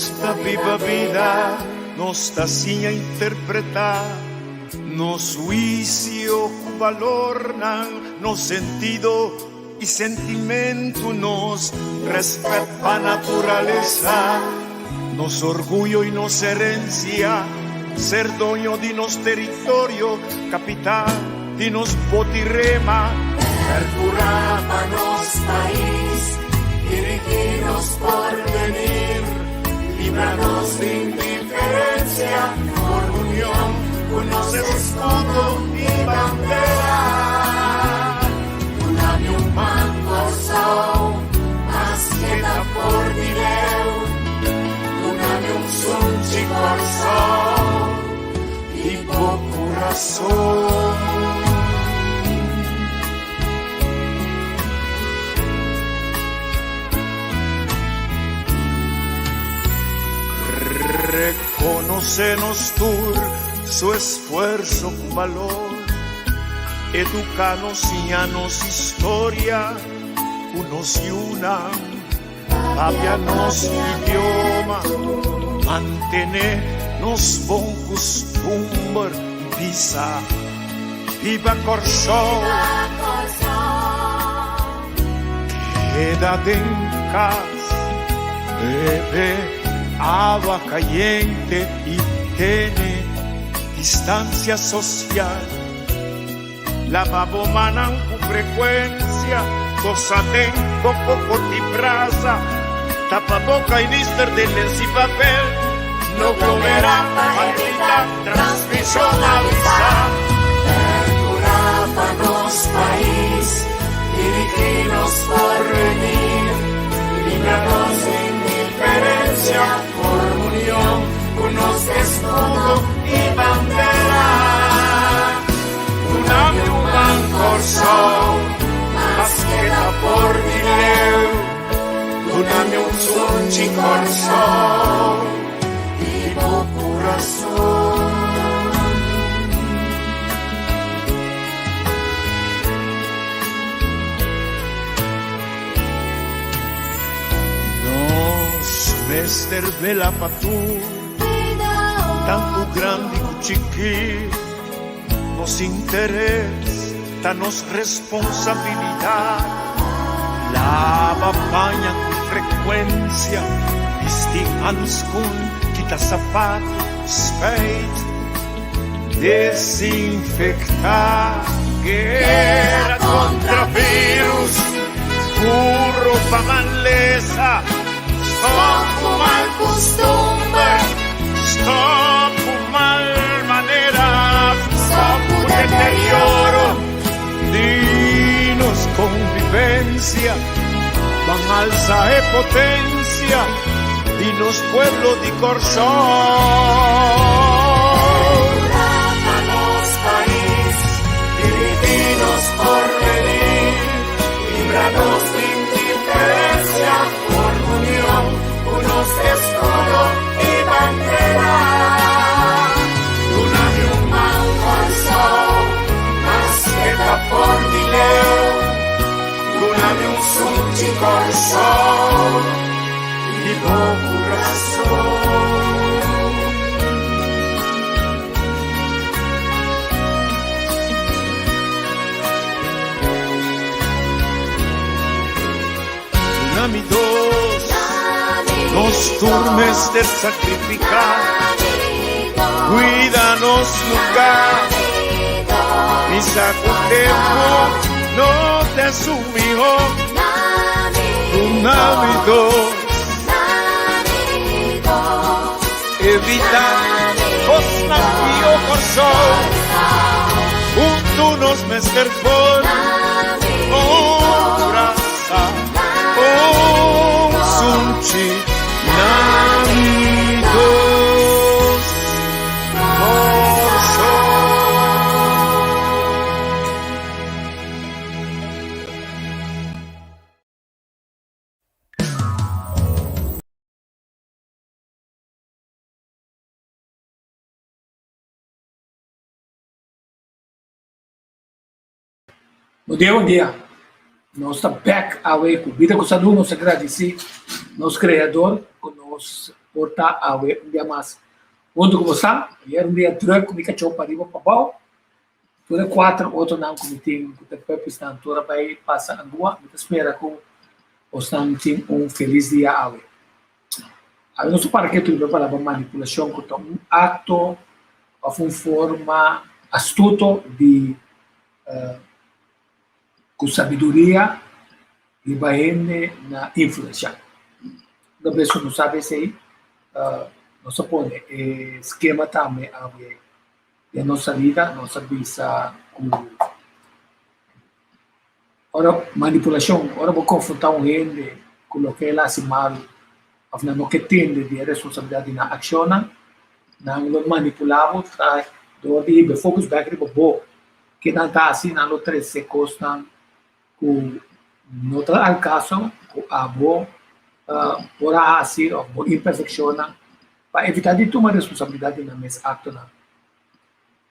Nos ta biba bida, nos ta siña interpretá nos huisio ku balornan, nos sentido i sentimentu, nos rèspèt pa naturalesa, nos orguyo i nos herensia, ser doño di nos teritorio, kapital di nos boti rema. Percurá pa nos pais, dirigí nos porvenir, libra nos di indiferencia, forma union cu nos escudo y bandera. Duna mi un man Corsou, maske ta for di leu, duna mi un sunchi Corsou di bo curason. Reconoce nos tur su esfuerzo cu balor, educa nos, siña nos historia cu nos yunan, papia nos idioma, mantene nos bon custumber y bisa, Biba Corsou! Keda den cas, bebe awa cayente y tene distancia social. Laba bo mannan ku frekuensia, gosa den bo koko di brasa, tapa boka i nister den lens i papel, no glomerá pa evitá transmishon avisá. Perkurá pa nos pais, dirigí nos porvenir, libra nos di indiferensia, forma union ku nos eskudo i bandera. Duna mi un man Kòrsou, maske ta por di leu. Duna mi un sunchi Kòrsou di bo kurason. Nos mester vela pa tur, tantu grandi ku chikí. Nos interes ta nos responsabilidad. Laba paña cu frecuencia, bisti hanskun, kita sapato, spuit, desinfecta. Guera contra virus, burro pa malesa, stop cu mal custumber, stop cu mal manera, stop cu deterioro di nos convivencia, ban alza e potencia di nos pueblo di Corsou. Pa nos pais, dirigí nos porvenir, libra nos di indiferencia, forma union cu nos escudo y bandera. Duna mi un man Corsou, maske ta for di leu, duna mi un sunchi Corsou di bo curason. Duna mi dos, nos tur mester sacrifica, cuida nos lugar. Mi sa cu tempo no ta su miho. Duna mi dos, evita cosnan pio Corsou. Huntu nos mester forma un brasa, un sunchi na mi dos Corsou. Bon dia, bon dia. Nos ta bek awe ku Bida ku Salú. Nos ta gradisí nos Kreador ku nos. por ta awe un dia mas huntu ku bosan. Ayer un dia drùk ku mi kachó pariba pabou. Tur e kuater otronan ku mi tin ku ta puppiesnan tur a bai pasa angua. Mi ta spera ku bosnan tin un felis dia awe. Awe nos ta para ketu riba e palabra manipulashon ku ta un akto òf un forma astuto di ku sabiduria riba hende na influensiá. Unda bes ku nos sabi esei, nos a pone e skema tambe awe den nos salida, nos a bisa ku ora manipulashon, ora bo konfrontá un hende ku loke el a hasi malu òf nan no ke tende di e responsabilidat di nan akshonnan, nan lo manipulá bo dor di hiba e focus bèk riba bo. Ke nan ta hasi? Nan lo trese kosnan ku no ta al kaso ku abo por a hasi òf bo imperfekshonnan pa evitá di tuma responsabilidat di nan mes aktonan.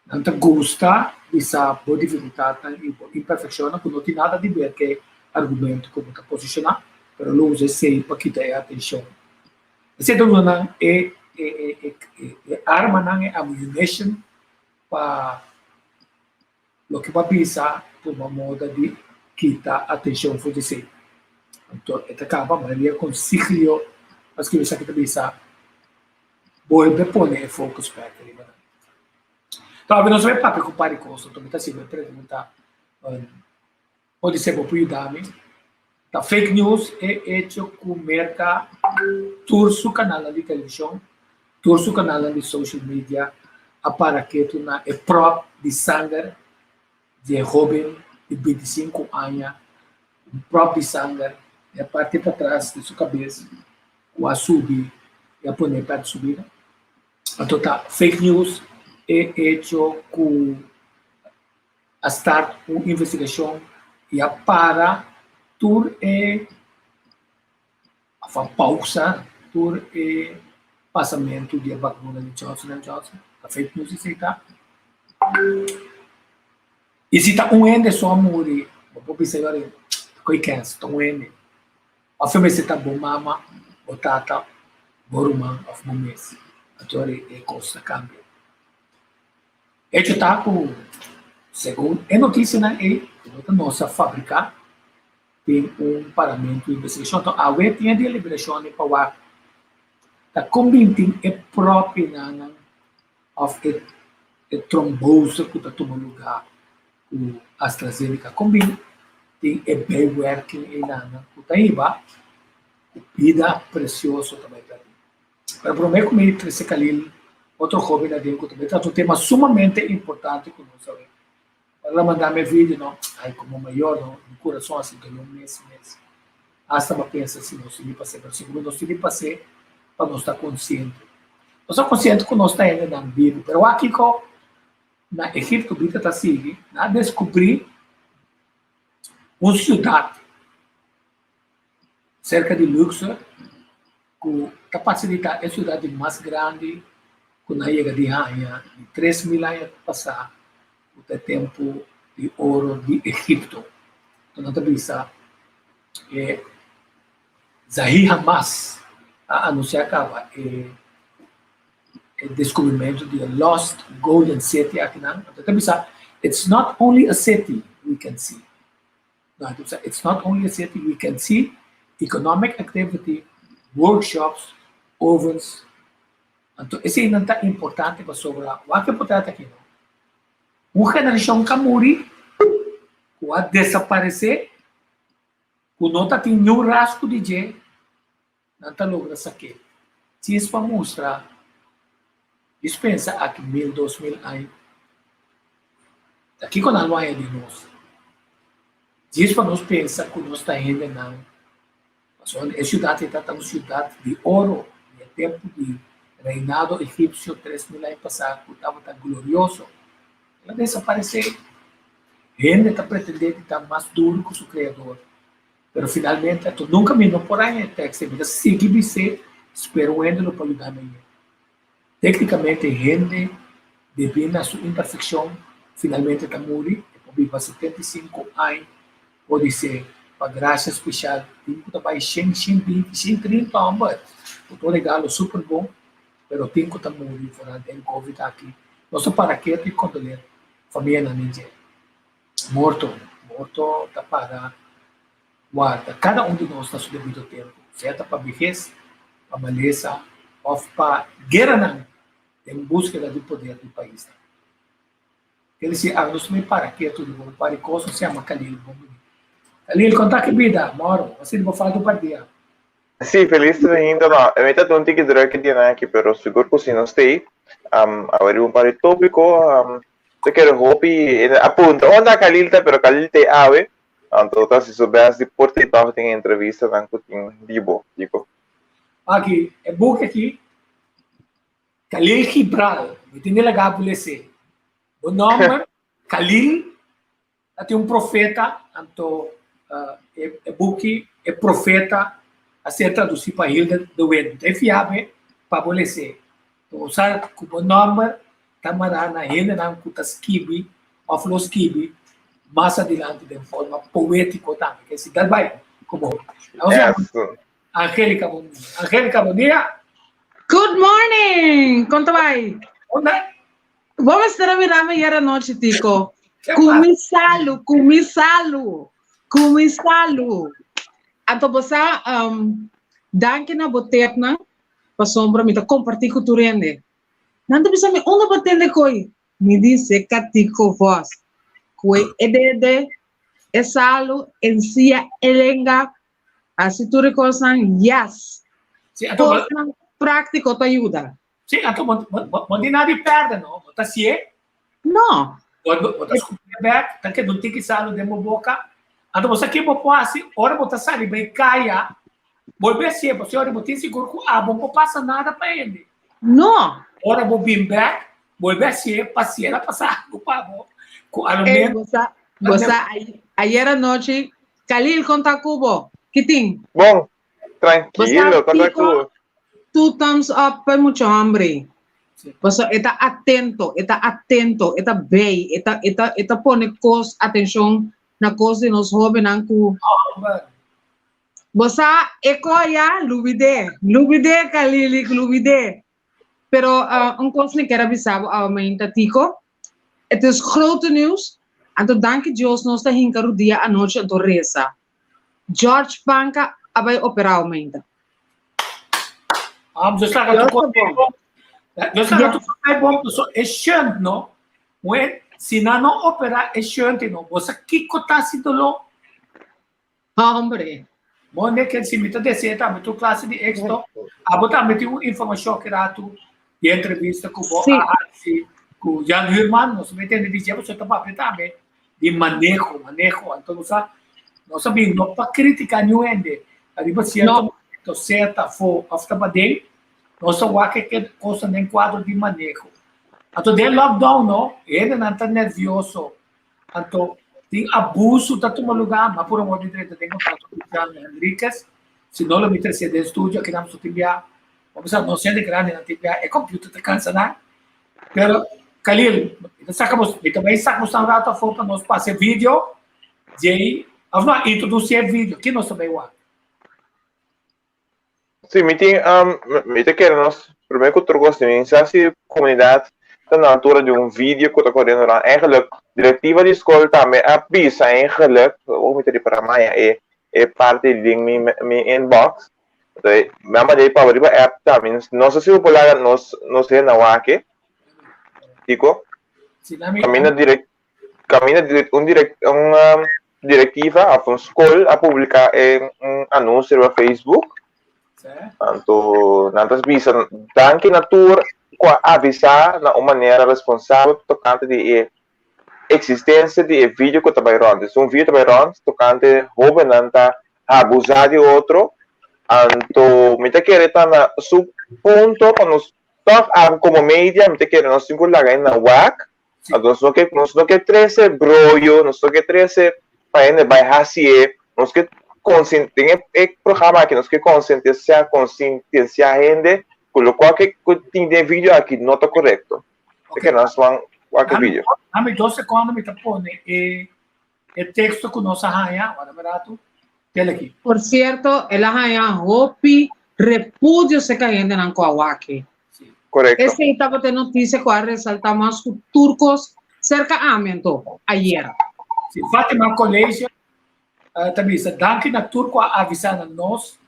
Nan ta gusta bisa bo difikultatnan i bo imperfekshonnan ku no tin nada di ber ku e argumento ku bo ta posishoná, pero lo usa esei pa kita e atenshon. Esei ta duna nan e armanan, e ammunition pa loke bo a bisa tuma moda di kita atencion for di esey. Anto e ta caba Maria Consiglio a scribi esaki ta bisa bolbe pone e focus bek riba nan. Tawbe nos bai papia cu un par di cos anto mi ta haci bo e pregunta Podisé bo por yuda mi. Ta fake news e echo ku Merka tur su kanalnan di televishon, tur su kanalnan di social media a para ketu na e prop di sanger di e hóben di bintisinku aña, un prop di sanger den e parti patras di su kabes ku a subi i a pone pèrdè su bida. Anto ta fake news e echo ku a start un investigashon i a para tur e òf a pausa tur e pasamentu di e bakuna di Johnson and Johnson. Ta fake news esei ta. I si ta un hende so a muri, bo por bisa yori, koe kens, ta un hende. Òf e mester ta bo mama, bo tata, bo ruman òf bo mes. Anto e kos ta kambia. Hecho ta ku segun e notisianan ei ku no ta nos a fabriká, tin un paramentu di investigashon. Anto awe tin e deliberashon pa wak ta kon bin tin e propionan òf e e trombose ku ta tuma lugá ku AstraZeneca. Kon bin tin e bijwerking einan ku ta hiba ku bida presioso ta bai pèrdí. Pero promé ku mi trese Khalil, otro hóben aden ku tambe trata un tema sumamente importante ku nos awe. Ora el a manda mi e video no, ai komo mayor no, mi kurason a sinti doló mes mes. Asta mi a pensa si nos tin di pas'é, pero sigur nos tin di pas'é pa nos ta konsiente. Nos ta konsiente ku nos ta hendenan bibu, pero wak kiko na Egipto bida ta sigui, nan a deskubrí un siudat serka di Luxor ku ta parse di ta e siudat di mas grandi ku nan yega di haña di 3000 aña pasá ku ta e tempu di oro di Egipto. Anto nan ta bisa e Zahi Hamas a anunsiá kaba e e deskubrimentu di e Lost Golden City akinan. Anto e ta bisa, It's not only a city we can see. It's not only a city, we can see economic activity, workshops, ovens. Anto eseinan ta importante pasobra wak e por trata aki no. Un generashon ka muri, ku a desaparesé, ku no ta tin niun rasgo di dje, nan ta logra sak'é. Djis pa mustra, djis pensa aki mil, 2000 aña, ta kiko nan lo haña di nos? Djis pa nos pensa ku nos ta hendenan, pasobra e siudat ei tabata un siudat di oro di e tempu di reinado egipsio 3000 aña pasá ku tabata glorioso, el a desaparesé. Hende ta pretendé di ta mas duru ku su Kreador. Pero finalmente anto nunca mi no por haña e tekst ei. Mi ta sigui bis'é, spera un hende lo por yuda mi hañ'é. Téknikamente hende debí na su imperfekshon finalmente ta muri, e por biba 75 aña, podisé pa grasia spesial tin ku ta bai shen, 120, 130 hòmber. Ku ta un regalo super bon, pero tin ku ta muri foral den covid aki. Nos ta para ketu i kondoler famianan di dje. Morto, morto ta para warda kada un di nos na su debido tempu, sea ta pa bihes, pa malesa òf pa gueranan den búskeda di poder di paisnan. Kel si a nos mi para ketu di bo par di kos nos yama Khalil bon bini. Khalil konta ki bida moro asina bo falta un par dia. Sí, felis ainda no. Mi ta un tiki druk e dianan aki, pero sigur ku si nos stay. Awe riba un par di tópiko. Ta kere hopi a puntra unda Khalil ta, pero Khalil ta awe. Anto ta hasi su best di por ta tòg den e entrevistanan ku tin bibo, Dico. Aki, e buki aki Khalil Gibral, mi tin di laga bo lese. Bo nomber, Khalil, ta tin un profeta, anto e buki E Profeta a ser tradusi pa Hilda de Wit. Mi ta fia be pa bo lese. Bo sa ku bo nomber ta mará na hendenan ku ta skibi òf lo skibi mas adilanti den forma poétiko tambe. Ke si dal bai ku bo. Angelica, bon dia. Angelica, bon dia. Good morning! Kon ta bai? Onda? Bo mester a mira mi ayer anochi, Tico. Kumi salu, kumi salu, kumi salu. Anto bo sa, um, danki na bo tepnan, pasobra mi ta kompartí ku tur hende. Nan ta bisa mi, unda bo tende koi? Mi di, Seka Tico Vos. Kue e dede, e salu, ensia, e lenga, Hasi tur e kosnan, yes. Sí, anto, Kosnan práktiko ta yuda. Sí, anto bo, bo, bo, bo di nada di perde, no? Bo ta sié, No. bo, bo, bo ta skupi bek, ta keda un tiki salu den bo boka. Anto bo sa ke bo por hasi, ora bo ta sali bai kaya, bolbe sié, pasobra bo tin sigur ku abo no por pasa nada pa hende. No. Ora bo bin bek, bolbe sié, pa sié la pasa algu pa bo, ku a lo Ey, menos bo sa, bo sa, ay- ayer anochi Khalil, konta ku bo. Ki tin? Bon, Bo trankilo, sa konta kiko? ku. Two thumbs up pa e mucha hombre. Pasobra e ta atento, e ta atento, e ta bei, e ta, e ta, e ta pone kos, atenshon na kos di nos hóbennan ku. Homber. Bo sa e koya, lubid'é, lubid'é Khalil, lubid'é. Pero un kos mi kier a bisa bo awe mainta Tico, het is grote nieuws, anto danki Dios nos ta hinka rudia anochi anto resa. George Panka a bai opera awe mainta. Ah, dus laga Dios tu ta bon. Dus laga tu Yes. bai bon, so e shunt no. Mue, si nan no opera e shunt no, bo sa kiko ta si doló? Hombre. Bon, ne ken si mi ta desea tambe tur klase di éxito. Abo tambe tin un informashon ki ratu di entrevista ku bo a hasi ku Jan Huurman. Nos tambe tende di dje, pasobra ta papia tambe di maneho, maneho. Anto nos a nos a bin no pa kritika niun hende ariba sierto momento, sea ta afó òf ta paden. Nos ta wak e kosnan den kuadro di maneho. Anto den lockdown no, e hendenan ta nervioso. Anto tin abuso ta tuma lugá, ma por amor di drenta den kontakto ku Jan Henriquez, si no lo mi trese den studio, aki nan tin bia, bo bisa nos hende grandinan tin bia, e computer ta kansa nan. Pero Khalil, mi ta saka bos, mi ta bai saka bos un rato afó pa nos pasa e video, djei, òf no, introdusí e video, ki nos ta bai wak? Sí, mi tin, um, mi ta kere nos, primero ku tur kos, mi sa si komunidat ta na altura di un video ku ta koriendo rond. Eigenlijk, direktiva di skol tambe a bisa eigenlijk, oh, mi ta ripara maya e, e parti den mi, mi inbox. Entonces, mi a mand'é pa riba app tambe. No sa si bo por laga nos, nos hende wak e. Kiko? Si, na mi, Kaminda direct, Kaminda di un direk un direktiva òf un skol a publiká e un anunsio riba Facebook. Anto nan ta bisa danki na tur ku a avisá na un manera responsabel tokante di e eksistensia di e video ku ta bai rònt. Es un video ta bai rònt tokante hóbennan ta abusá di otro. Anto mi ta kere ta na su punto pa nos tòg abo komo media mi ta kere nos tin ku laga e na wak. Anto nos no ke nos no ke trese broyo, nos no ke trese pa hende bai hasié, nos ke konsen den e e programa aki nos ke konsientesia konsientesia hende ku lokual ke ku tin den e video aki no ta korekto. Ok. Te ke nos wan wak e video. Dame dos sekondo mi ta pone e e teksto ku nos a haña, wak un ratu, tel aki. Por sierto, el a haña hopi. Repudio serka hendenan ku a wak e. Korekto. Esei tabata e notisia ku a resaltá mas ku tur kos serka ami anto, ayera. Si, Fatima College ta bisa, Danki na tur ku a avisá na nos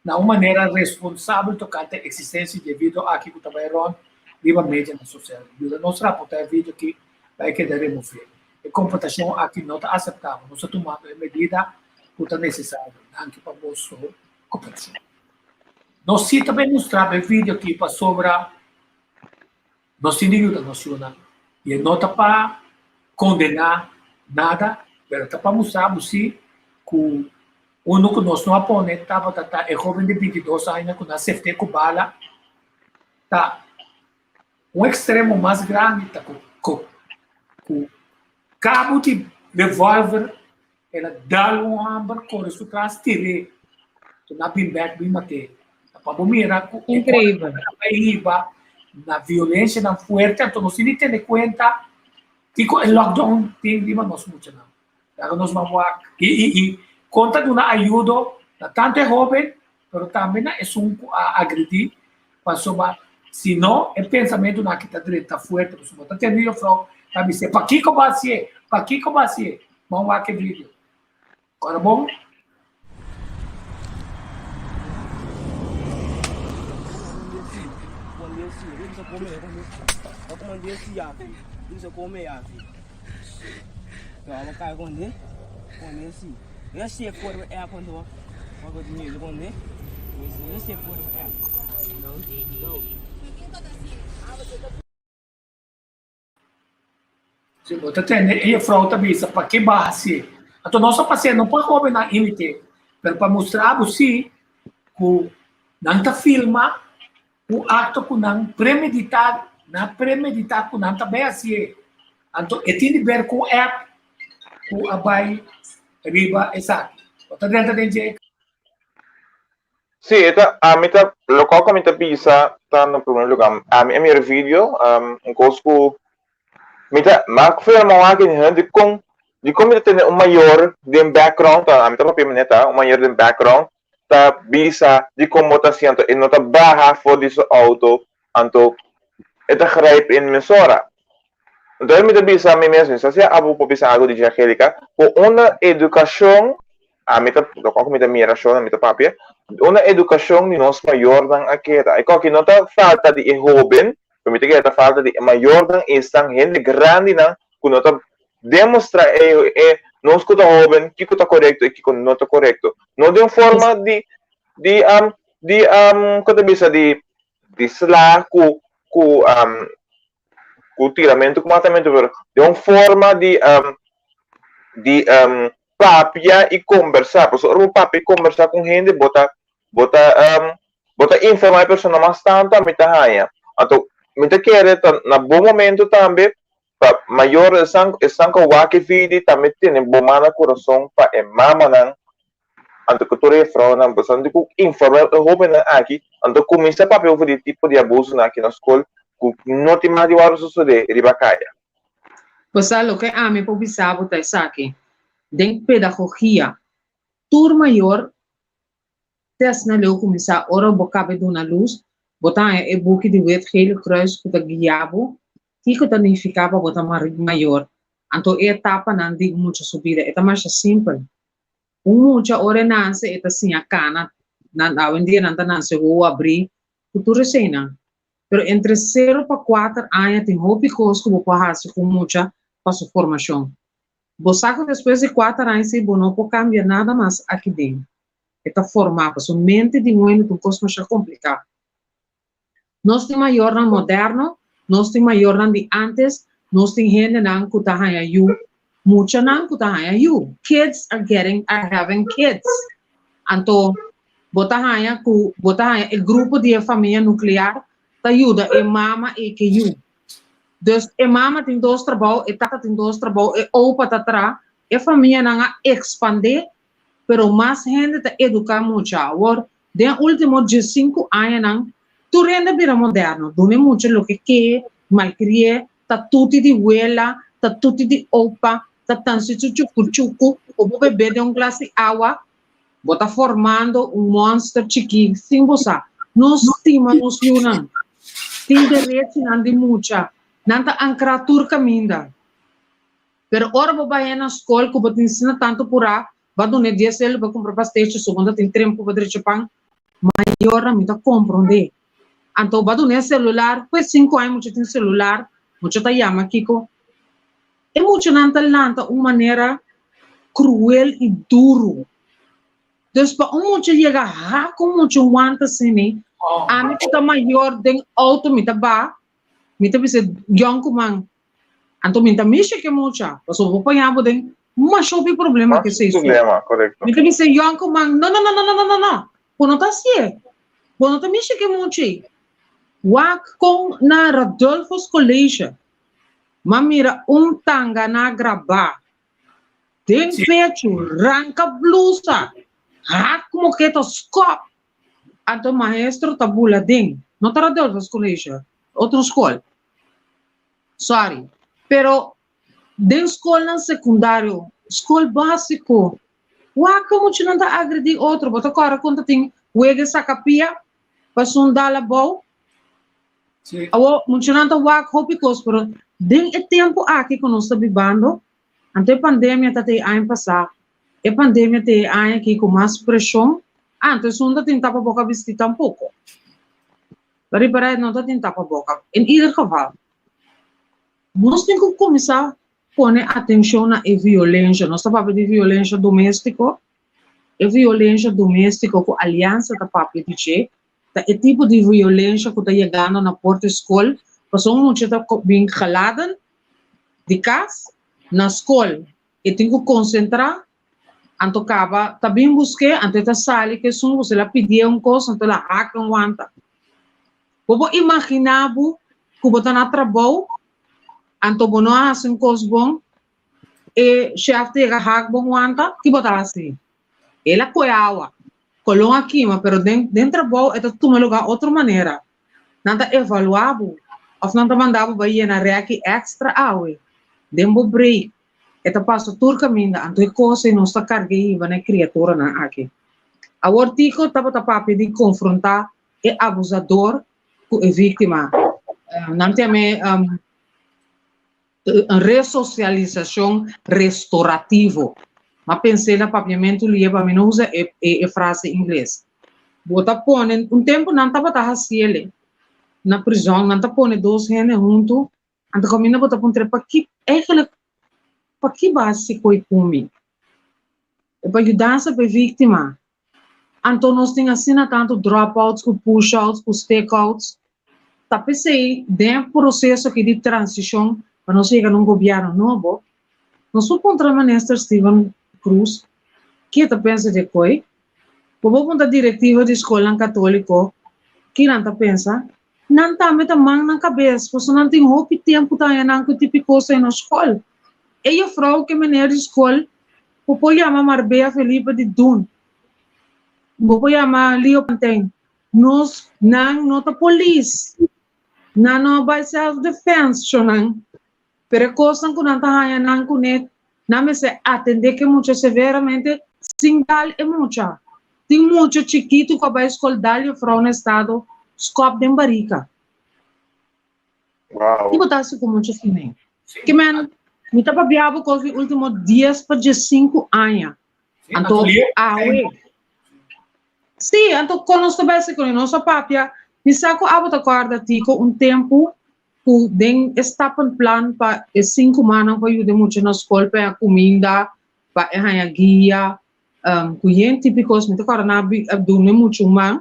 na un manera responsabel tokante eksistensia di e video aki ku ta bai rònt riba medianan sosial. Yuda nos raportá e video aki pa e keda remové. E komportashon aki no ta aseptabel. Nos ta tumando e medida ku ta nesesario. Danki pa boso koperashon. Nos si ta bai mustra bo e video aki pasobra nos tin di yuda nos yunan. I e no ta pa kondená nada, pero ta pa mustra bo si ku unu ku nos no a pone tabata ta e hóben di bintidos aña ku nan sefté ku bala. Ta un ekstremo mas grandi ta ku ku kabu di revolver El a dal un hòmber kore su tras tir'é. Tur nan a bin bèk bin mat'é. Ta pa bo mira ku e Increíbel. kos ta bai hiba na violensianan fuerte, anto nos tin di tene kuenta kiko e lockdown tin riba nos muchanan. Laga nos ban wak i i i kon ta duna ayudo na tantu e hóben pero tambe na esun ku a agredí pasobra si no e pensamentunan aki ta drenta fuerte pasobra bo ta tende jufrou ta bis'é pakiko bo a hasié pakiko bo a hasié Ban wak e video. Ora bon. Si bo ta tende e jefrouw ta bisa pa ke ba hasié. Anto nos a pas'é no pa hóbennan imité, pero pa mustra bo si ku nan ta filma un akto ku nan premeditá, nan a premeditá ku nan ta bai hasié. Anto e tin di ber ku un app ku a bai riba esaki. Bo ta drenta den dje? Sí, e ta, ami ta, lokual ku ami ta bisa ta na primer lugar, ami a mira video, un kos ku mi ta, mi a firma wak en hende dikon, dikon mi ta tene un mayor den background, ta ami ta papia mi neta, un mayor den background ta bisa dikon bo ta hasi anto e no ta baha for di su auto, anto e ta grijp in mesora. Entonces mi ta bisa mi mes, mi sa si abo por bisa algo di dje Angelica, ku una edukashon Ami ta, lokual ku mi ta mira shon, mi ta papia, una edukashon di nos mayornan a keda. E koki no ta falta di e hoben, pero mi ta kere ta falta di e mayornan, esnan hende grandinan ku no ta demostra e e nos ku ta hoben kiko ta korekto i kiko no ta korekto. No den forma di di di ku ta bisa di di sla ku ku ku tiramentu ku matamentu, pero den un forma di di papia i kombersá. Pasobra ora bo papia i kombersá ku un hende, bo ta bo ta bo ta informá e persona mas tantu ami ta haña. Anto mi ta kere ta na bon momento tambe pa mayor esnan esnan ku a wak e vidi tambe tene bo man na kurason pa e mamanan anto ku tur e vrouwnan pasobra nan tin ku informá e hóbennan aki anto kuminsá papia over di tipo di abusonan aki na skol ku no tin mas di wòrdu sosodé riba kaya. Bo sa loke ami por bisa bo ta esaki, den pedagogia tur mayor te asina leu kuminsá ora bo kabe duna lus bo ta haña e buki di Wit Gele Kruis ku ta guia bo kiko ta nifiká pa bo ta mayor anto e etapanan di un mucha su bida e ta masha simpel. Un mucha ora e nase e ta siña kana, nan awendia nan ta nase wowo abrí ku tur eseinan. Pero entre sero pa kuater aña tin hopi kos ku bo por hasi ku un mucha pa su formashon. Bo sa ku despues di kuater aña si bo no por kambia nada mas aki den. E ta formá pasobra mente di un hende ta un kos masha kompliká. Nos tin mayornan moderno, nos tin mayornan di antes, nos tin hendenan ku ta haña yu, muchanan ku ta haña yu. Kids are getting, are having kids. Anto bo ta haña ku bo ta haña e grupo di e famia nuklear ta yuda e mama ei ke yu. Dus e mama tin dos trabou, e tata tin dos trabou, e opa ta traha, e famianan a ekspandé, pero mas hende ta eduká mucha. Awor, Den ultimo diesinku añanan, tur hende a bira moderno, duna e mucha loke ke, malkri'é, ta tuti di wela, ta tuti di opa, ta tansi su chuku chuku, ku bo bebé den un glas di awa. Bo ta formando un monster chikí sin bo sa. No stima nos yunan. Tin derechinan di mucha. Nan ta ankrá tur kaminda. Pero ora bo bai na skol ku bo tin asina tantu purá, bo a dun'é dies selu pa kumpra pastechi, so bo no ta tin trempu pa drecha pan. Mayornan mi ta komprondé. Anto bo a dun'é selular, pues sinku aña mucha tin selular, mucha ta yama kiko. E muchanan ta lanta un manera kruel i duru. Dus pa un mucha yega hak un mucha wanta asina, ami ku ta mayor den outo mi ta ba, mi ta bisa yònkuman, anto mi ta mishi ku e mucha, pasobra bo paña bo den masha hopi problema ku esei so. Mi ta bisa yònkuman, no no no no no no no, bo no ta hasié, bo no ta mishi ku e mucha ei. Wak kon na Radulphus College M'a mira un tangana grabá den pechu, ranka blusa, hak moketa skòp. Anto maestro ta bula den. No ta Radulphus College, otro skol. Sorry. Pero den skolnan sekundario, skol básiko, wak muchanan ta agredí otro. Bo ta kòrda kon ta tin wega saka pia pasun dal abou? Sí. Awo, muchanan ta wak hopi kos, pero den e tempu aki ku nos ta bibando, anto e pandemia ta te e aña pasá, e pandemia te e aña aki ku mas preshon, anto esun ta tin tapaboka bistí tampoko. Ta ripará e no ta tin tapaboka. In ieder geval, nos tin ku kuminsá pone atenshon na e violensha. Nos ta papia di violensha doméstiko, e violensha doméstiko ku Aliansa ta papia di dje, Ta e tipo di violensha ku ta yegando na porta skol pasobra un mucha ta bin geladen di kas na skol e tin ku konsentrá anto kaba ta bin busk'é anto e ta sali ku esun ku el a pidié un kos anto el a hak en wanta. Bo por imaginá bo ku bo ta na trabou anto bo no a hasi un kos bon e shèf ta yega hak bo wanta ki bo ta hasi? El a koe awa. Kolon a kima, pero den den trabou e ta tuma lugá otro manera. Nan ta evaluá bo òf nan ta manda bo bai yena rèki èkstra awe den bo break. E ta pasa tur kaminda, anto e kos ei nos ta karg'é hiba na e kriaturanan aki. Awor Tico tabata papia di konfrontá e abusador ku e víktima. Nan ta yam'é Resosialisashon restorativo. M'a pens'é na papiamentu lié pa mi no usa e e frase ingles. Bo ta pone, un tempu nan tabata hasiel na prizòn, nan ta pone dos hende huntu, anto kaminda bo ta puntr'é paki, eigenlijk paki bo a hasi koi ku mi? E pa yudansa pa e víktima. Anto nos tin asina tantu dropouts ku pushouts ku stickouts. Ta p'esei den e proseso aki di transishon pa nos yega na un gobièrnu nobo, nos por puntra Minister Steven Cruz ke ta pensa di e koi. Bo por puntra direktiva di skolnan katoliko ki nan ta pensa. Nan tambe ta man nan kabes pasobra nan tin hopi tempu ta haña nan ku e tipo kos ei na skol. E jufrou ku e meneer di skol Bo por yama Marbella Felipe di Dun. Bo por yama Leo Pantein. Nos, nan no ta polis. Nan no a bai self defense, shonan. Pero e kosnan ku nan ta haña nan kuné, nan mester atendé ku e mucha severamente sin dal e mucha. Tin mucha chikitu ku a bai skol dal jufrou na estado skòp den barika. Wow. Ki bo ta hasi ku mucha simen? Ke men, mi ta papia bo kos di ultimo dies pa diesinku aña. Anto, awe. Sí, anto kon nos ta bai hasi kuné? Nos a papia, mi sa ku abo ta kòrda Tico un tempu ku den e stappenplan pa e sinku mannan ku a yuda e mucha na skol pa e haña kuminda, pa e haña guia, ku yen tipo di kos, mi ta kòrda nan a duna e mucha un man,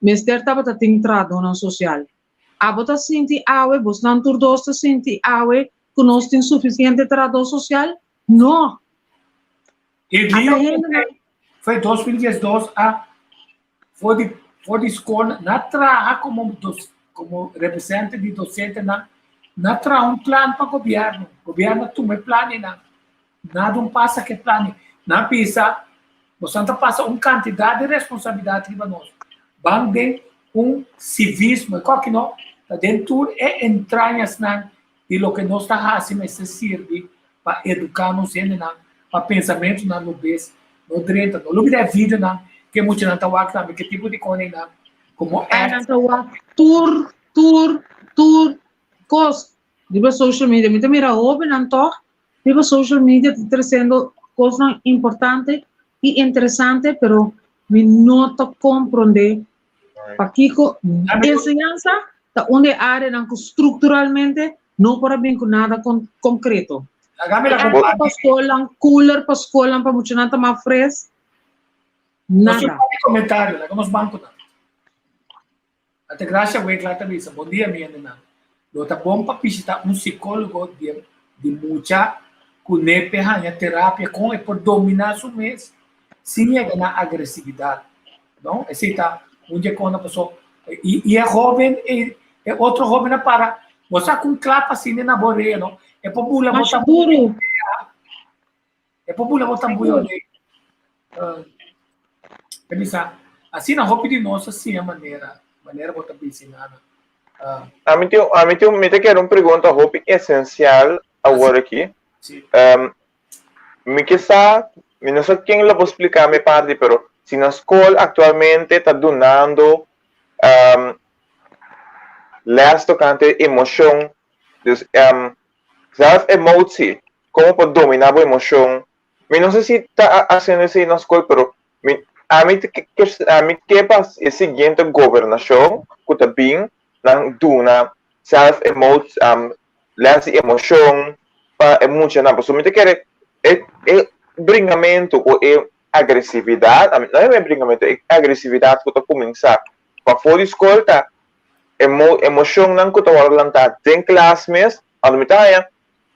mester tabata tin trahadónan sosial. Abo ta sinti awe, bosnan tur dos ta sinti awe ku nos tin sufisiente trahadó sosial? No! E Ata dia hendenan. Foi 2012 a for di for di skol na traha komo dos komo represente di dosentenan na traha un plan pa gobièrnu. Gobièrnu a tuma e plannan. Nada un pasa ku e plannan. Nan bisa bosan ta pasa un kantidat di responsabilidat riba nos. Ban den un sivismo, e koki no, ta den tur e entrañasnan di loke nos ta hasi mester sirbi pa eduká nos hendenan, pa pensamentunan lo bes. No drenta, no lubida e videonan ku e muchanan ta wak tambe, ke tipo di koningnan komo Ai nan ta wak tur, tur, tur kos riba social media. Mi ta mira hóbennan tòg riba social media ta tresiendo kosnan importante i interesante, pero mi no ta komprondé pakiko enseñansa ta un di e áreanan ku strukturalmente no por a bin ku nada konkreto. Airco pa skolnan, cooler pa skolnan pa muchanan ta mas fres, nada. Komentario, laga nos ban ku nan. Altagracia Wegla ta bisa, Bon dia mi hendenan. Lo ta bon pa bishita un psicólogo di di mucha ku nepe haña terapia kon e por dominá su mes sin yega na agresividat. No? Esei ta un di e kosnan paso i i e hóben e e otro hóben a para bo sa ku un klap asina na bo orea no e por bula bo Masha duru. E por bula bo tambuya orea. E bisa asina hopi di nos a siña manera manera bo ta bisa nana. Ami tin ami tin mi ta kere un pregunta hopi esensial awor aki. Si. Mi ke sa, mi no sa ken lo por splika mi parti, pero si na skol aktualmente ta dunando les tokante emoshon, dus zelf emotie, komo por domina bo emoshon, mi no sa si ta hasiendo esei na skol, pero mi ami ta ami ke pa e siguiente gobernashon ku ta bin nan duna zelf les di emoshon pa e muchanan pasobra mi ta kere e e bringamentu ku e agresividat no e bringamentu e agresividat ku ta kuminsá pafó di skol ta emo emoshonnan ku ta wòrdu lantá den klas mes anto mi ta haña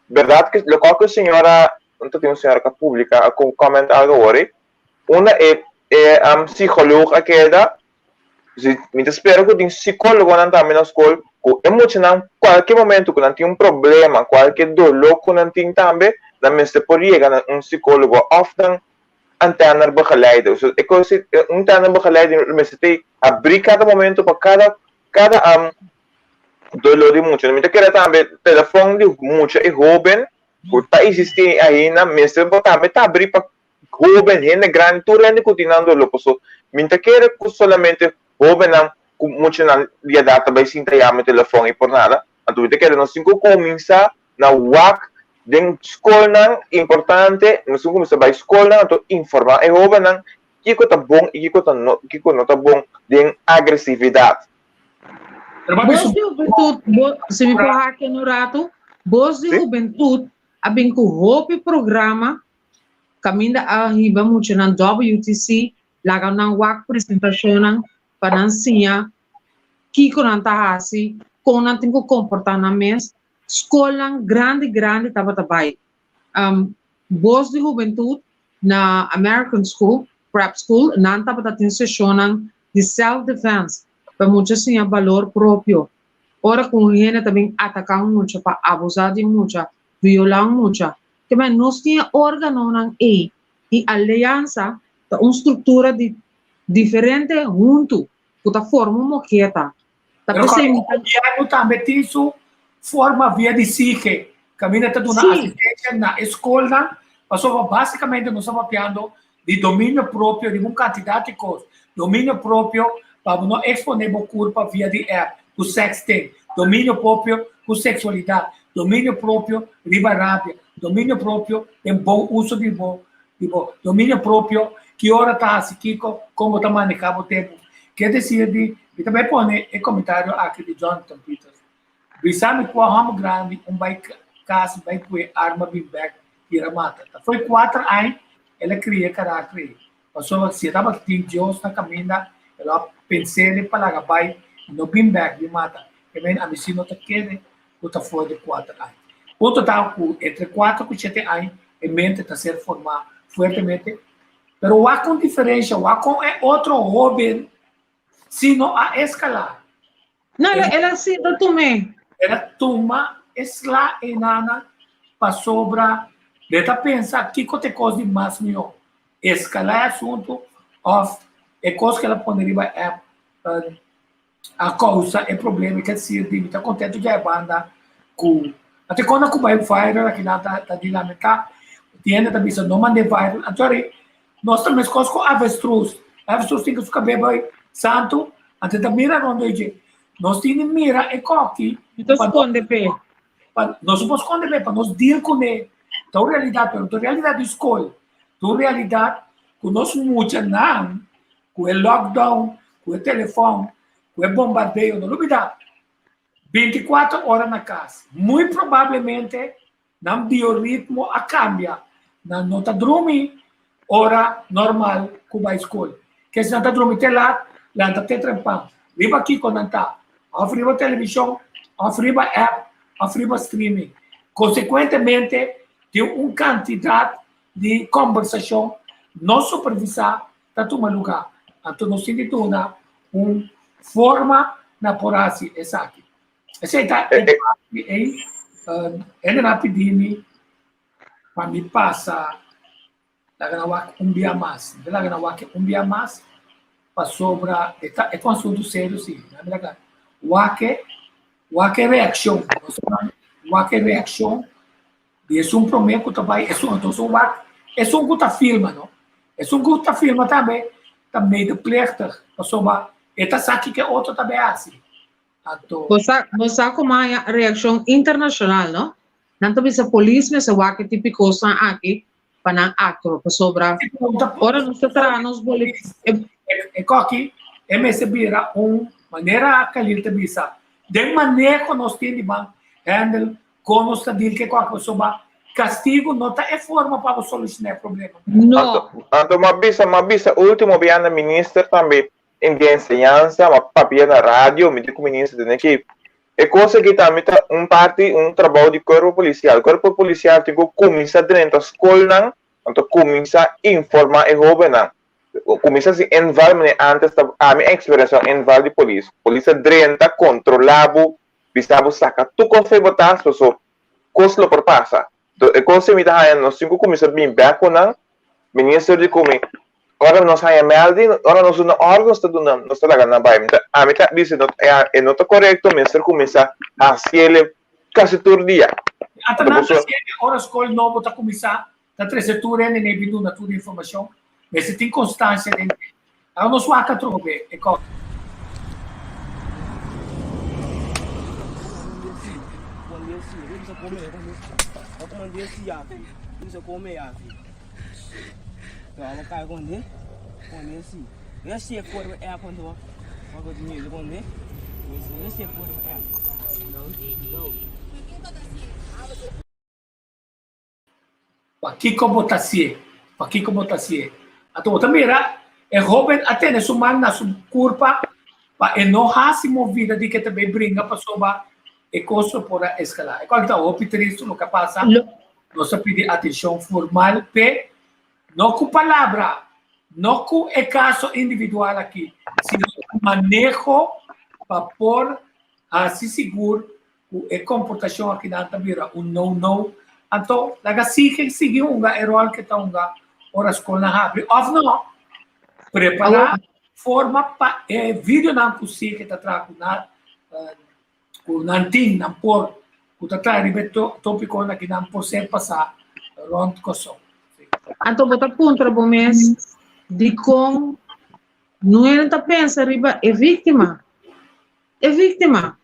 bèrdat ku lokual ku e señora ta tin un señora ku a publiká a comment algu awor ei unda e e psikòlog a keda Si, mi ta spera ku tin sikólogonan tambe na skol ku e muchanan kualke momento ku nan tin un problema, kualke doló ku nan tin tambe, nan mester por yega na un sikólogo òf nan antennerbegeleider. So e kos si un antennerbegeleider mester ta abrí kada momento pa kada kada doló di mucha. Mi ta kere tambe telefòn di mucha i hóben ku ta eksistí ainda mester por tambe ta abrí pa Hoben, hende grandi, tur hende ku tin nan doló paso mi ta kere ku solamente hobennan ku muchanan di edat ta bai sinta yama telefòn i por nada. Anto mi ta kere nos tin ku kuminsá na wak den skolnan importante, nos tin ku kuminsá bai skolnan anto informá e hobennan kiko ta bon i kiko ta no kiko no ta bon den agresividat. Bos di hubentut, si mi por haki un ratu, bos di hubentut a bin ku hopi programa Kaminda a hiba muchanan WTC laga nan wak presentashonnan pa nan siña kiko nan ta hasi, kon nan tin ku komportá nan mes. Skolnan grandi grandi tabata bai. Bos di Hubentut na American School, Prep School, nan tabata tin seshonnan di self defense pa mucha siña balor propio. Ora ku un hende ta bin ataká un mucha pa abusá di un mucha, violá un mucha, Kemey nos tin e organonan ei i aliansa ta un struktura di diferente huntu ku ta forma un moketa. Ta Pero p'esei mi ta. Gobièrnu tambe tin su forma via di SIGE, kaminda ta duna Sí. asistensia na e skolnan, pasobra básikamente nos ta papiando di dominio propio riba un kantidat di kos. Dominio propio pa bo no eksponé bo kurpa via di app ku sexting, dominio propio ku seksualidat, dominio propio riba rabia, dominio propio den bon uso di bo di bo dominio propio ki ora ta hasi kiko, kon bo ta manehá bo tempu. Ke desir di mi ta bai pone e komentario aki di Jonathan Peters. Bisa mi kua hòmber grandi un bai kas bai pue arma bin bèk tira mata. Ta foi kuater aña el a kria e karakter ei. Pasobra si e tabata tin Dios na kaminda e lo a pens'é pa laga bai i no bin bèk bin mata. E men ami si no ta kere ku ta for di kuater aña. Punto ta ku entre kuater ku shete aña e mente ta ser formá fuertemente. Pero wak un diferensha, wak kon e otro hóben si no a eskalá. No, el, el a sinta tum'é. El a tuma e sla einana pasobra el ta pensa kiko ta e kos di mas mihó, eskalá e asuntu òf e kos ku el a pone riba app a kousa e problema. I ke sirbi, mi ta kontentu dja e banda ku ate kona ku bai viral akinan ta di lamentá. Tin hende ta bisa no mand'é viral. Anto. Nos ta meskos ku avestruz. Avestruz tin ku su kabé bai santu, anto ta mira rònt dje. Nos tin di mira e kòki. Mi ta skonde p'e. Pa nos no por skonde p'e, pa nos deal kuné. Ta un realidat, pero no ta un realidat di skol. Ta un realidat ku nos muchanan, ku e lockdown, ku e telefòn, ku e bombardeo, no lubidá, bintikuater ora na kas. Muy probablemente Nan bioritmo a kambia. Nan no ta drumi ora normal ku bai skol. Kes nan ta drumi te lat, lanta te trempan. Riba kiko nan ta? Òf riba televishon, òf riba app, òf riba streaming. Konsekuentemente, tin un kantidat di kòmbersashon no supervisá ta tuma lugá. Anto nos tin di duna un forma na por hasi esaki. Esei ta e parti ei. Hende nan a pidi mi pa mi pasa laga nan wak un bia mas. Mi ta laga nan wak un bia mas pasobra e ta e ta un asuntu serio si. Mi laga wak e wak e reakshon. Wak e reakshon di esun promé ku ta bai esun anto esun wak esun ku ta filma no. Esun ku ta filma tambe ta medeplichtig pasobra e ta sa kiko e otro ta bai hasi. Anto. Bo sa, bo sa como haya reaccion internacional, no? Nan ta bisa polis mester wak e tipo cosnan aki pa nan actua, pasobra ora nos ta traha nos boli E, e koki e mester bira un manera Khalil ta bisa, den maneho nos tin di ban handle kon nos ta deal ku e koki pasobra castigo no ta e forma pa bo soluciona e problema. No. Anto, anto m'a bisa, m'a bisa ultimo biaha na minister tambe En di enseñansa, m'a papia na radio, mi di ku minister tene ki e kos aki tambe ta un parti, un trabou di kuerpo polisial. Kuerpo polisial tin ku kuminsá drenta skolnan, anto kuminsá informá e hóbennan. Kuminsá hasi inval manera ántes ta, ami a eksperensiá un inval di polis. Polis a drenta, kontrolá bo, bisa bo saka tur kos for bo tas paso kos lo por pasa. Enton e kos ei mi ta haña nos tin ku kuminsá bin bèk ku nan. Minister di ku mi, ora nos haña mèlding, ora nos duna òrdu nos ta duna, nos ta laga nan bai. Mi ta, ami ta bisa no, e no ta korekto, mester kuminsá hasiel kasi tur dia. Ata nan ta hasiel ora skol nobo ta kuminsá, ta trese tur hende n'e bin duna tur informashon. Mester tin konstansia den dje. Awor nos wak atrobe e kos. Pakiko bo ta hasié? Pakiko bo ta hasié? Anto bo ta mira e hóben a tene su man na su kurpa pa e no hasi movida di ke ta bay bringa pasobra e kos lo por a eskalá. E kos ta hopi tristu loke a pasa. Nos ta pidi atenshon formal p'e, no ku palabra, no ku e kaso individual aki, sino ku maneho pa por hasi sigur ku e komportashon akinan ta bira un no no, anto laga sige sigui hunga e ròl ke ta hunga ora skolnan habri òf no. Prepará forma pa e videonan ku sige ta traha ku nan ku nan tin, nan por, ku ta traha riba e tópikonan akinan por ser pasá rònt Kòrsou. Anto bo ta puntra bo mes dikon no hende ta pensa riba e víktima. E víktima.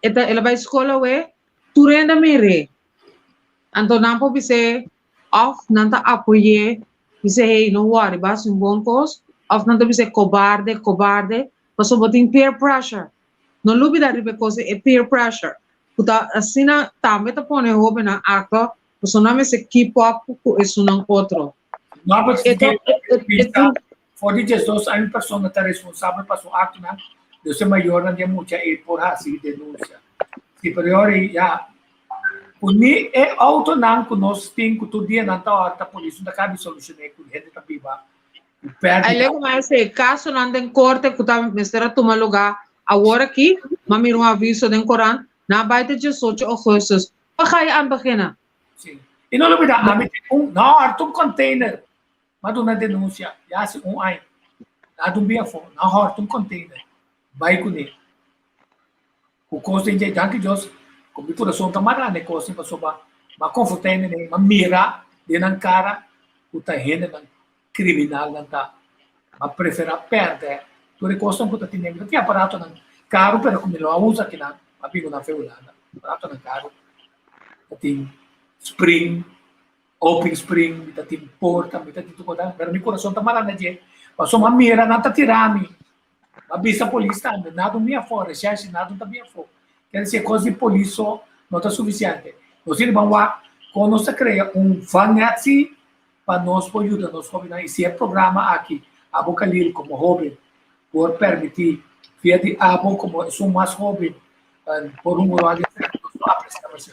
E ta el a bai skol awe, tur hende a mir'é. Anto nan por bis'é òf nan ta apoy'é, bis'é hey no wòri bo a hasi un bon kos, òf nan ta bis'é kobarde, kobarde, pasobra bo tin peer pressure. No lubida riba e kos ei, e peer pressure, ku ta asina tambe ta pone hóbennan aktua, pasobra nan mester keep up ku esunnan otro. Norbert E ta e ta For di 12 aña un persona ta responsabel pa su actonan, dus e mayornan di e mucha ei por haci denuncia. Si pero ora ei ya cu ni e autonan cu nos tin cu tur dia nan ta horta polis no ta cabi solucione cu hende ta biba cu perdida. Ai lego mas e casonan den corte cu ta mester a tuma lugar awor aki, m'a mira un aviso den corant, nan a bai te 18 augustus. Pa ga e aan begina? Si. Y no lubida, ami tin un, nan horta un container. M'a duna denuncia ya hasi un aña. Nan a dun bin afó, nan hòrta un container bai kuné. Ku kos den dje, danki Dios ku mi kurason ta mará na e kos ei pasobra m'a konfortá hendenan, m'a mira den nan kara ku ta hendenan. kriminalnan ta. M'a preferá pèrdè tur e kosnan ku ta tene. Mi ta tin aparatonan karu pero ku mi no a usa kinan. M'a bin ku nan fe Hulanda. Aparatonan karu. Ta tin spring, open spring, mi ta tin porta, mi ta tin tur kos. Pero mi kurason ta mara na dje. Pasobra m'a mira nan ta tira mi. M'a bisa polis tambe, nada un bin afó, reshèrshi nada un ta bin afó. Ker disi e kos di polis so no ta sufisiente. Nos tin riba wak kon nos ta krea un vangnet si pa nos por yuda nos hóbennan i si e programa aki abo Khalil komo hóben por permití via di abo komo esun mas hóben por hunga un ròl di esaki nos lo apresiá masha.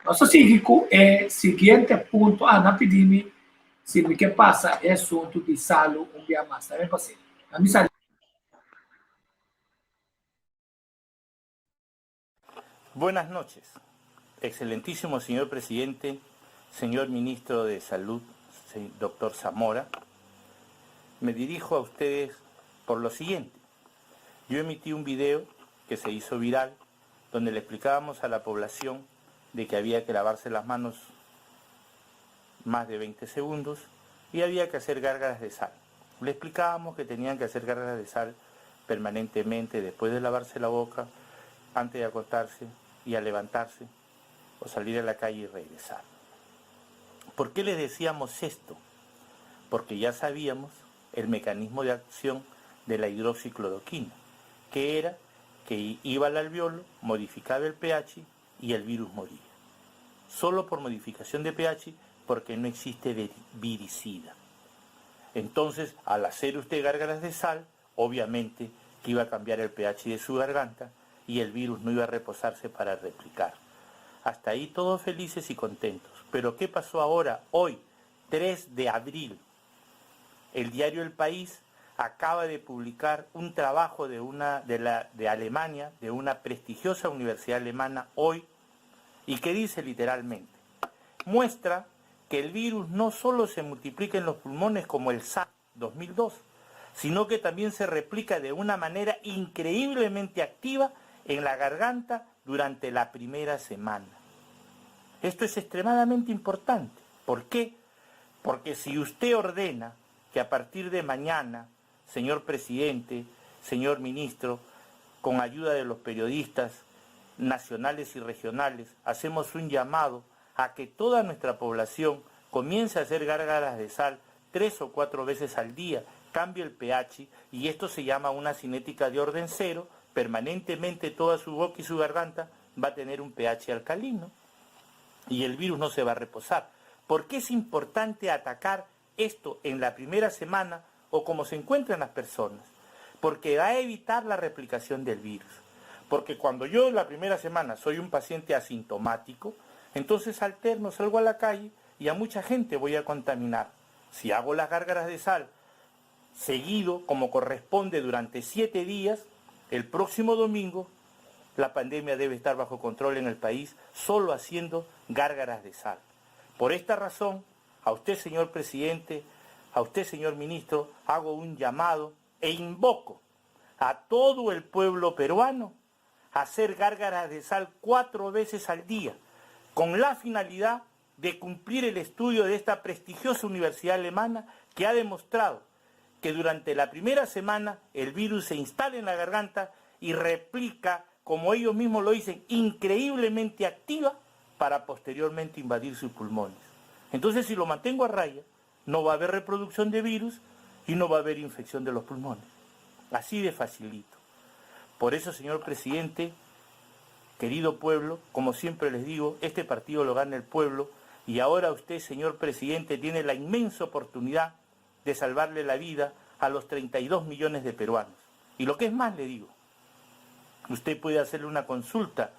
Nos ta sigui ku e siguiente punto. Ah, nan pidi mi si mi ke pasa e asuntu di salu un bia mas. Ta ben pas'é. Na mi sali. Buenas noches, excelentísimo señor presidente, señor ministro de Salud, doctor Zamora. Me dirijo a ustedes por lo siguiente. Yo emití un video que se hizo viral donde le explicábamos a la población de que había que lavarse las manos más de 20 segundos y había que hacer gárgaras de sal. Le explicábamos que tenían que hacer gárgaras de sal permanentemente después de lavarse la boca, antes de acostarse y al levantarse o salir a la calle y regresar. ¿Por qué les decíamos esto? Porque ya sabíamos el mecanismo de acción de la hidroxicloroquina, que era que iba al alveolo, modificaba el pH y el virus moría. Solo por modificación de pH, porque no existe viricida. Entonces, al hacer usted gárgaras de sal, obviamente que iba a cambiar el pH de su garganta y el virus no iba a reposarse para replicar. Hasta ahí todos felices y contentos. Pero ¿qué pasó ahora, hoy, 3 de abril? El diario El País acaba de publicar un trabajo de, una, de, la, de Alemania, de una prestigiosa universidad alemana hoy, y que dice literalmente, muestra que el virus no solo se multiplica en los pulmones como el SARS 2002, sino que también se replica de una manera increíblemente activa en la garganta durante la primera semana. Esto es extremadamente importante. ¿Por qué? Porque si usted ordena que a partir de mañana, señor presidente, señor ministro, con ayuda de los periodistas nacionales y regionales, hacemos un llamado a que toda nuestra población comience a hacer gárgaras de sal tres o cuatro veces al día, cambie el pH y esto se llama una cinética de orden cero, permanentemente toda su boca y su garganta va a tener un pH alcalino y el virus no se va a reposar. ¿Por qué es importante atacar esto en la primera semana o como se encuentran las personas? Porque va a evitar la replicación del virus. Porque cuando yo en la primera semana soy un paciente asintomático, entonces alterno, salgo a la calle y a mucha gente voy a contaminar. Si hago las gárgaras de sal seguido, como corresponde durante siete días, el próximo domingo la pandemia debe estar bajo control en el país solo haciendo gárgaras de sal. Por esta razón, a usted, señor presidente, a usted, señor ministro, hago un llamado e invoco a todo el pueblo peruano a hacer gárgaras de sal cuatro veces al día, con la finalidad de cumplir el estudio de esta prestigiosa universidad alemana que ha demostrado que durante la primera semana el virus se instala en la garganta y replica, como ellos mismos lo dicen, increíblemente activa para posteriormente invadir sus pulmones. Entonces, si lo mantengo a raya, no va a haber reproducción de virus y no va a haber infección de los pulmones. Así de facilito. Por eso, señor presidente, querido pueblo, como siempre les digo, este partido lo gana el pueblo y ahora usted, señor presidente, tiene la inmensa oportunidad de salvarle la vida a los 32 millones de peruanos. Y lo que es más, le digo, usted puede hacerle una consulta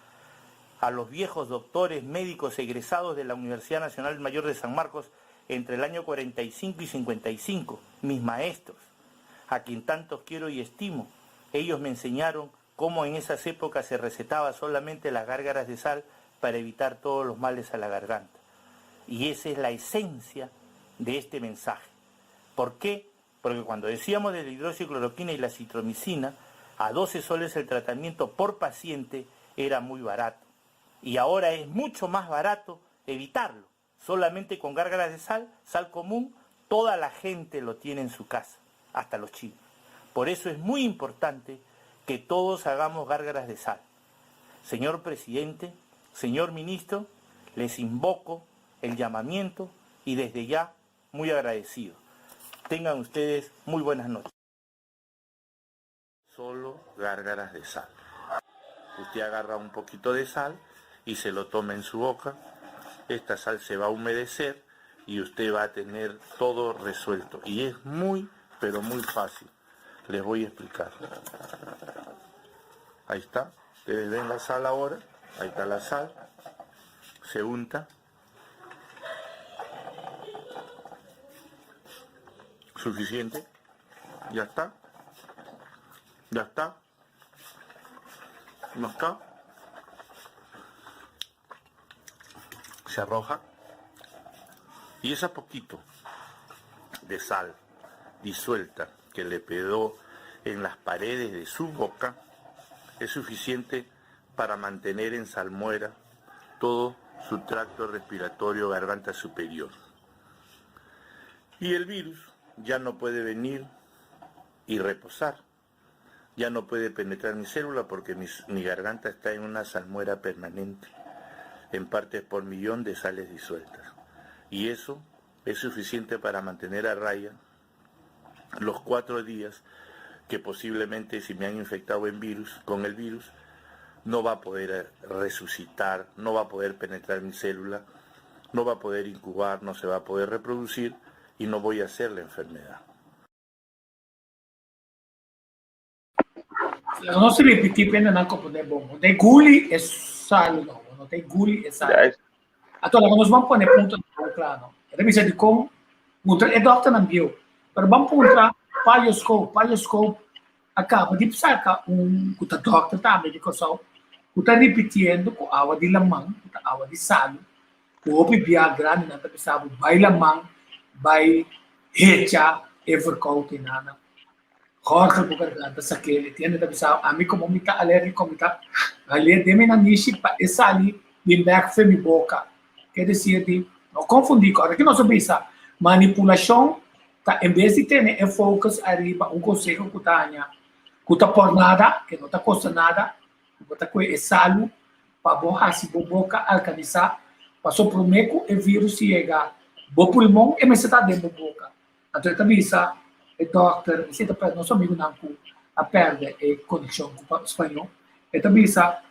a los viejos doctores médicos egresados de la Universidad Nacional Mayor de San Marcos entre el año 45 y 55, mis maestros, a quien tantos quiero y estimo. Ellos me enseñaron cómo en esas épocas se recetaba solamente las gárgaras de sal para evitar todos los males a la garganta. Y esa es la esencia de este mensaje. ¿Por qué? Porque cuando decíamos de la hidroxicloroquina y la citromicina, a 12 soles el tratamiento por paciente era muy barato. Y ahora es mucho más barato evitarlo. Solamente con gárgaras de sal, sal común, Toda la gente lo tiene en su casa, hasta los chinos. Por eso es muy importante que todos hagamos gárgaras de sal. Señor presidente, señor ministro, les invoco el llamamiento y desde ya muy agradecido. Tengan ustedes muy buenas noches. Solo gárgaras de sal. Usted agarra un poquito de sal y se lo toma en su boca. Esta sal se va a humedecer y usted va a tener todo resuelto. Y es muy, pero muy fácil. Les voy a explicar. Ahí está. Ustedes ven la sal ahora. Ahí está la sal. Se unta. Suficiente. Ya está. Ya está. No está. Se arroja. Y ese poquito de sal disuelta que le quedó en las paredes de su boca es suficiente para mantener en salmuera todo su tracto respiratorio garganta superior. Y el virus ya no puede venir y reposar. Ya no puede penetrar mi célula porque mi, mi garganta está en una salmuera permanente, en partes por millón de sales disueltas. Y eso es suficiente para mantener a raya los cuatro días que posiblemente si me han infectado en virus, con el virus, no va a poder resucitar, no va a poder penetrar mi célula, no va a poder incubar, no se va a poder reproducir y no voy a hacer la enfermedad. No se repetí pena nan komprondé bon. No te guli e salu no. No te guli e salu. Anto laga nos ban pone punto nan kla no. E ta bisa dikon puntra e dòkternan bieu. Pero ban puntra Payo Scope. Payo Scope a kaba di saka un ku ta dòkter tambe di Kòrsou ku ta ripitiendo ku awa di laman ku ta awa di salu ku hopi bia grandinan ta bisa bo bai laman bai hecha e verkoud einan. Jorge bo garganta sak'é, e tiende ta bisa, ami komo mi ta alérgiko mi ta hal'é den mi nanishi pa e sali bin bèk fe mi boka. Ke desir di, no konfundí, kòrda ki nos a bisa, manipulashon ta en bes di tene e focus ariba un konseho ku ta haña ku ta por nada, ke no ta kosta nada, ku bo ta kue e salu pa bo hasi bo boka alkalisá, paso promé ku e virus yega bo pulmon e mester ta den bo boka. Anto e ta bisa e dòkter, esei ta pa nos amigunan ku a pèrdè e konekshon ku spañó, e ta bisa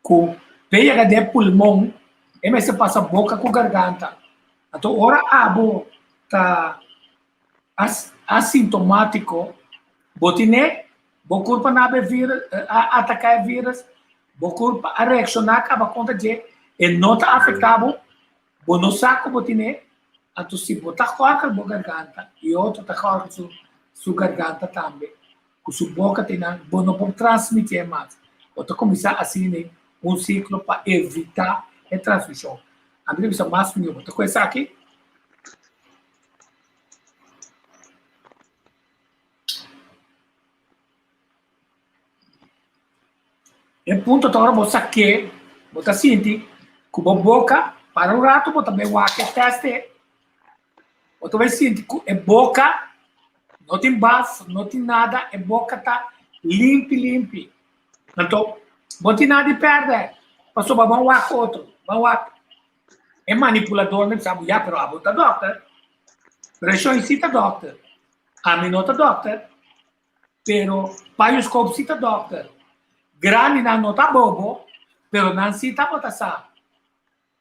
ku p'e yega den e pulmon e mester pasa boka ku garganta. Anto ora abo ta asintomátiko, bo tine, bo kurpa na e vírus, a ataká e vírus, bo kurpa a reakshoná kaba kontra dje, e no ta afektá bo, Bo no sa ku bo tine, anto si bo ta gòrgel bo garganta i e otro ta gòrgel su su garganta tambe ku su boka tenan, bo no por transmitié mas. Bo ta kuminsá asina un siklo pa evitá e transmishon. Ami ta bisa mas mihó bo ta ku esaki. E punto ta ora bo sak'é, bo ta sinti ku bo boka para un ratu bo ta bai wak e tèst e, bo ta bai sinti ku e boka no tin baf, no tin nada, e boka ta limpi limpi. Anto bo tin nada di pèrdè pasobra bo a wak otro, bo a wak e manipuladornan bisa bo ya pero abo ta dòkter, pero e shon si ta dòkter, ami no ta dòkter. Pero Payoscope si ta dokter. Grandinan no ta bobo, pero nan si tabata sa.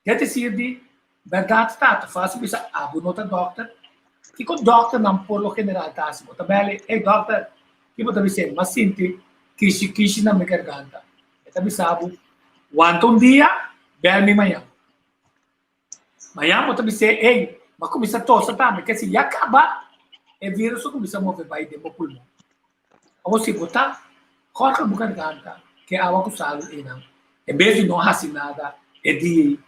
Ke ta sirbi? Bèrdat ta, ta fásil bisa abo no ta dokter. Kiko dokternan por lo general ta hasi? Bo ta bèl'e, Ey dokter, ki bo ta bis'é? M'a sinti kishi kishi na mi garganta. E ta bisa bo, Wanta un dia, bèl mi mañan. Mañan bo ta bis'é, Ey, m'a kuminsá tosa tambe. Ke si ya kaba, e virus a kuminsá move bai den bo pulmon. Awor si bo ta kòrta bo garganta ku e awa ku salu einan, en bes di no hasi nada e dia ei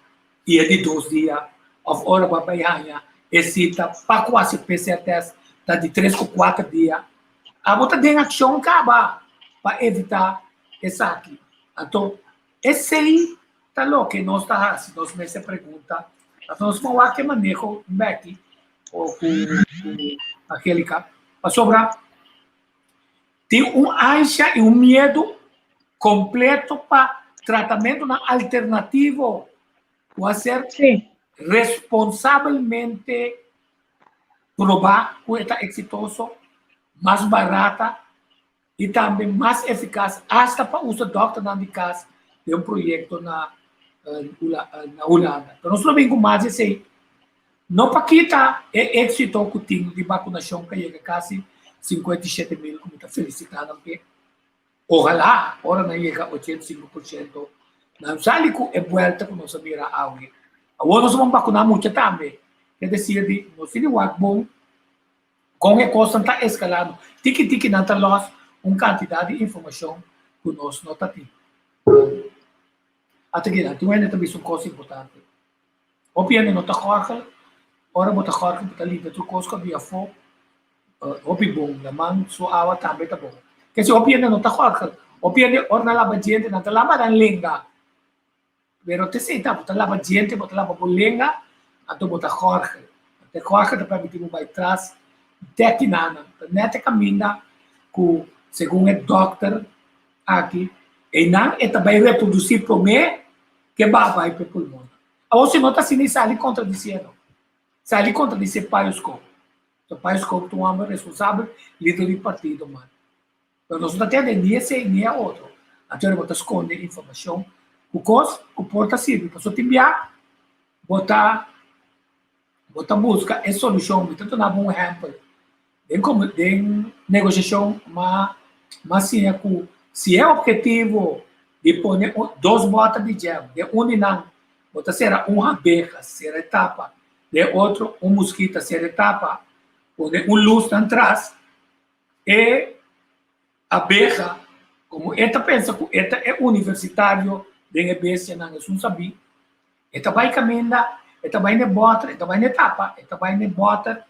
i e di dos dia òf ora bo a bai haña e sita pa ku hasi PCR test ta di tres ku kuater dia, abo ta den akshon kaba pa evitá esaki. Anto Esei ta loke nos ta hasi nos mester pregunta. Pasobra nos por wak e maneho beki. o ku Angelica, pasobra tin un ansha i un miedu kompleto pa tratamentunan alternativo ku a ser responsabelmente probá ku e ta eksitoso, mas barata i tambe mas efikas asta pa usa dòkternan di kas den un proyekto na na Hulanda. Pero nos lo bin ku mas di esei, no pa kita e éksito ku tin di bakunashon ku a yega kasi 57 mil, ku mi ta felisitá nan p'e. Ohalá ora nan yega 85%, nan sali ku e buèlta ku nos a mira awe. Awor nos a ban bakuná mucha tambe, ke desir di nos tin di wak bon kon e kosnan ta eskalando. Tiki tiki nan ta lòs un kantidat di informashon ku nos no ta tin. Ata kinan, tin un hende ta bisa un kos importante. Hopi hende no ta gòrgel, ora bo ta gòrgel bo ta limpia tur kos ku a bia afó, hopi bon, laman su awa tambe ta bon. Kese hopi hende no ta gòrgel, hopi hende ora nan laba djente nan ta laba nan lenga, pero te esei ta, bo ta laba djente, bo ta laba bo lenga, anto bo ta gòrgel. Te gòrgel ta permití bo bai tras dèki nan, ta nèt e kaminda ku segun e dòkter aki, einan e ta bai reprodusí promé ke ba bai pa e pulmonnan. Awor si no ta asina i sali kontradisiendo, sali kontradisé Pius Koop. So Pius Koop ta un hòmber responsabel, lider di partido man. Pero nos no ta tende ni esei ni e otro. Anto bo ta skonde informashon ku kos ku por ta sirbi. Pasobra tin bia bo ta bo ta buska e solushon. Mi ta duna bo un ehèmpel. Den den negoshashon m'a m'a siña ku si e ophetivo di pone un dos bòter di jam den un di nan bo ta sera un habeha, sera e tapa, den e otro un muskita, sera e tapa, pone un lus nan tras, e abeha, komo e ta pensa ku e ta e universitario den e bestianan, esun sabí, e ta bai kaminda, e ta bai n'e bòter, e ta bai n'e tapa, e ta bai n'e bòter,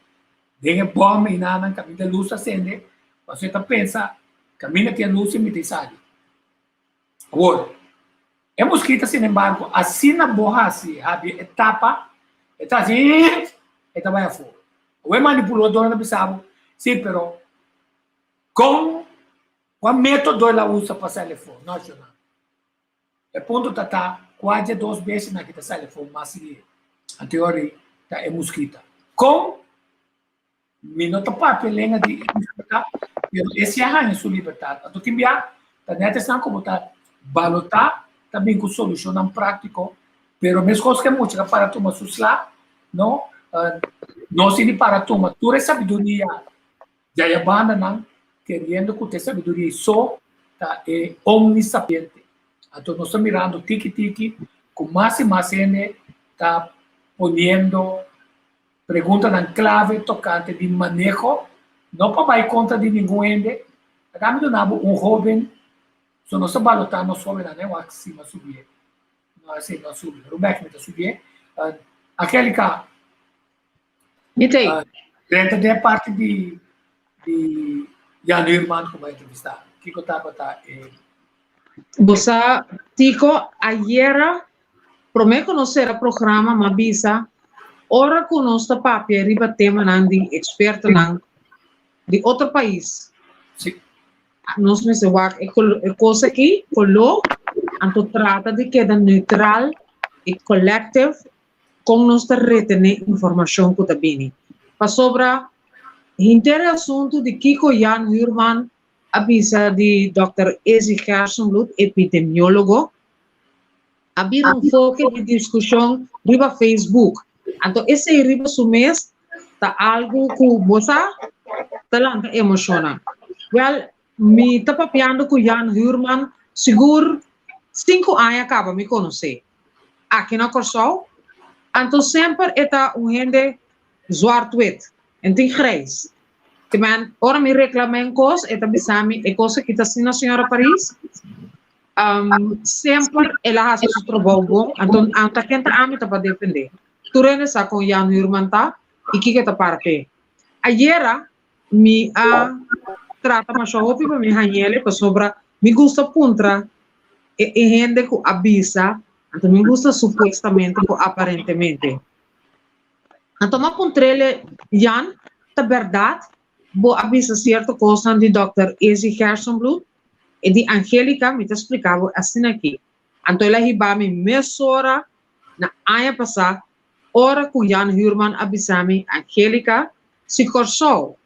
den e bòm einanan kaminda lus ta sende, pasobra e ta pensa, kaminda tin e lus i mi ta sali. Awor, e muskita sinembargo, asina bo hasi habia e tapa, e ta hasi e ta bai afó. Awor e manipuladornan ta bisa bo, sí, pero kon, kua método el a usa pa sali afó? No, shona. E punto ta ta kua dje dos bestianan ki ta sali afó mas sigue. Anteori ta e muskita. Kon? Mi no ta papia lenga di e muskita, pero e si a haña su libertat. Anto tin bia ta nèt esnan ku bo ta balotá ta bin ku solushonnan práktiko, pero meskos ku e mucha ta para tuma su sla, no, nos tin di para tuma tur e sabiduria djaya bandanan keriendo ku ta e sabiduria ei so ta e omnisapiente. Anto nos ta mirando tiki tiki ku mas i mas hende ta poniendo preguntanan clave tocante di maneho, no pa bay contra di ningun hende, laga mi duna bo un hoben, so nos ta balota nos hobennan eh, wak si mi a subié, no esey no a subi, Rubek mi ta subié, Angelica, Mi t'ey. Drenta den e parti di di Jan Huurman ku bo a entrevistá, kiko tabata e. Bo sa, Tico, ayera promé ku nos sera programa m'a bisa ora ku nos ta papia riba temanan di ekspertonan di otro pais, nos mester wak e kos aki koló, anto trata di keda neutral i collective kon nos ta retené informashon ku ta bini. Pasobra henter e asuntu di kiko Jan Huurman a bisa di dòkter Izzy Gerstenbluth, epidemiólogo, a bira un foke di diskushon riba Facebook. Anto esei riba su mes ta algu ku bo sa ta lanta emoshonnan. Wèl, mi ta papiando ku Jan Huurman sigur sinku aña kaba mi konosé aki na Kòrsou. Anto semper e ta un hende zwart-wit, en tin grijs. Te men, ora mi reklam'é un kos, e ta bisa mi e kos aki ta asina, señora Paris. Semper el a hasi su trabou bon, anto anta ken ta ami ta pa defendé. Tur hende sa kon Jan Huurman ta i kiko e ta para p'e. Ayera mi a trata masha hopi pa mi hañ'el pasobra mi gusta puntra e e hende ku a bisa, anto mi gusta supuestamente ku aparentemente. Anto m'a puntr'ele, Jan, ta bèrdat bo a bisa sierto kosnan di dòkter Izzy Gerstenbluth? E di, Angelica, mi ta splika bo asina aki. Anto el a hiba mi mesora na aña pasá ora ku Jan Huurman a bisa mi, Angelica, si Kòrsou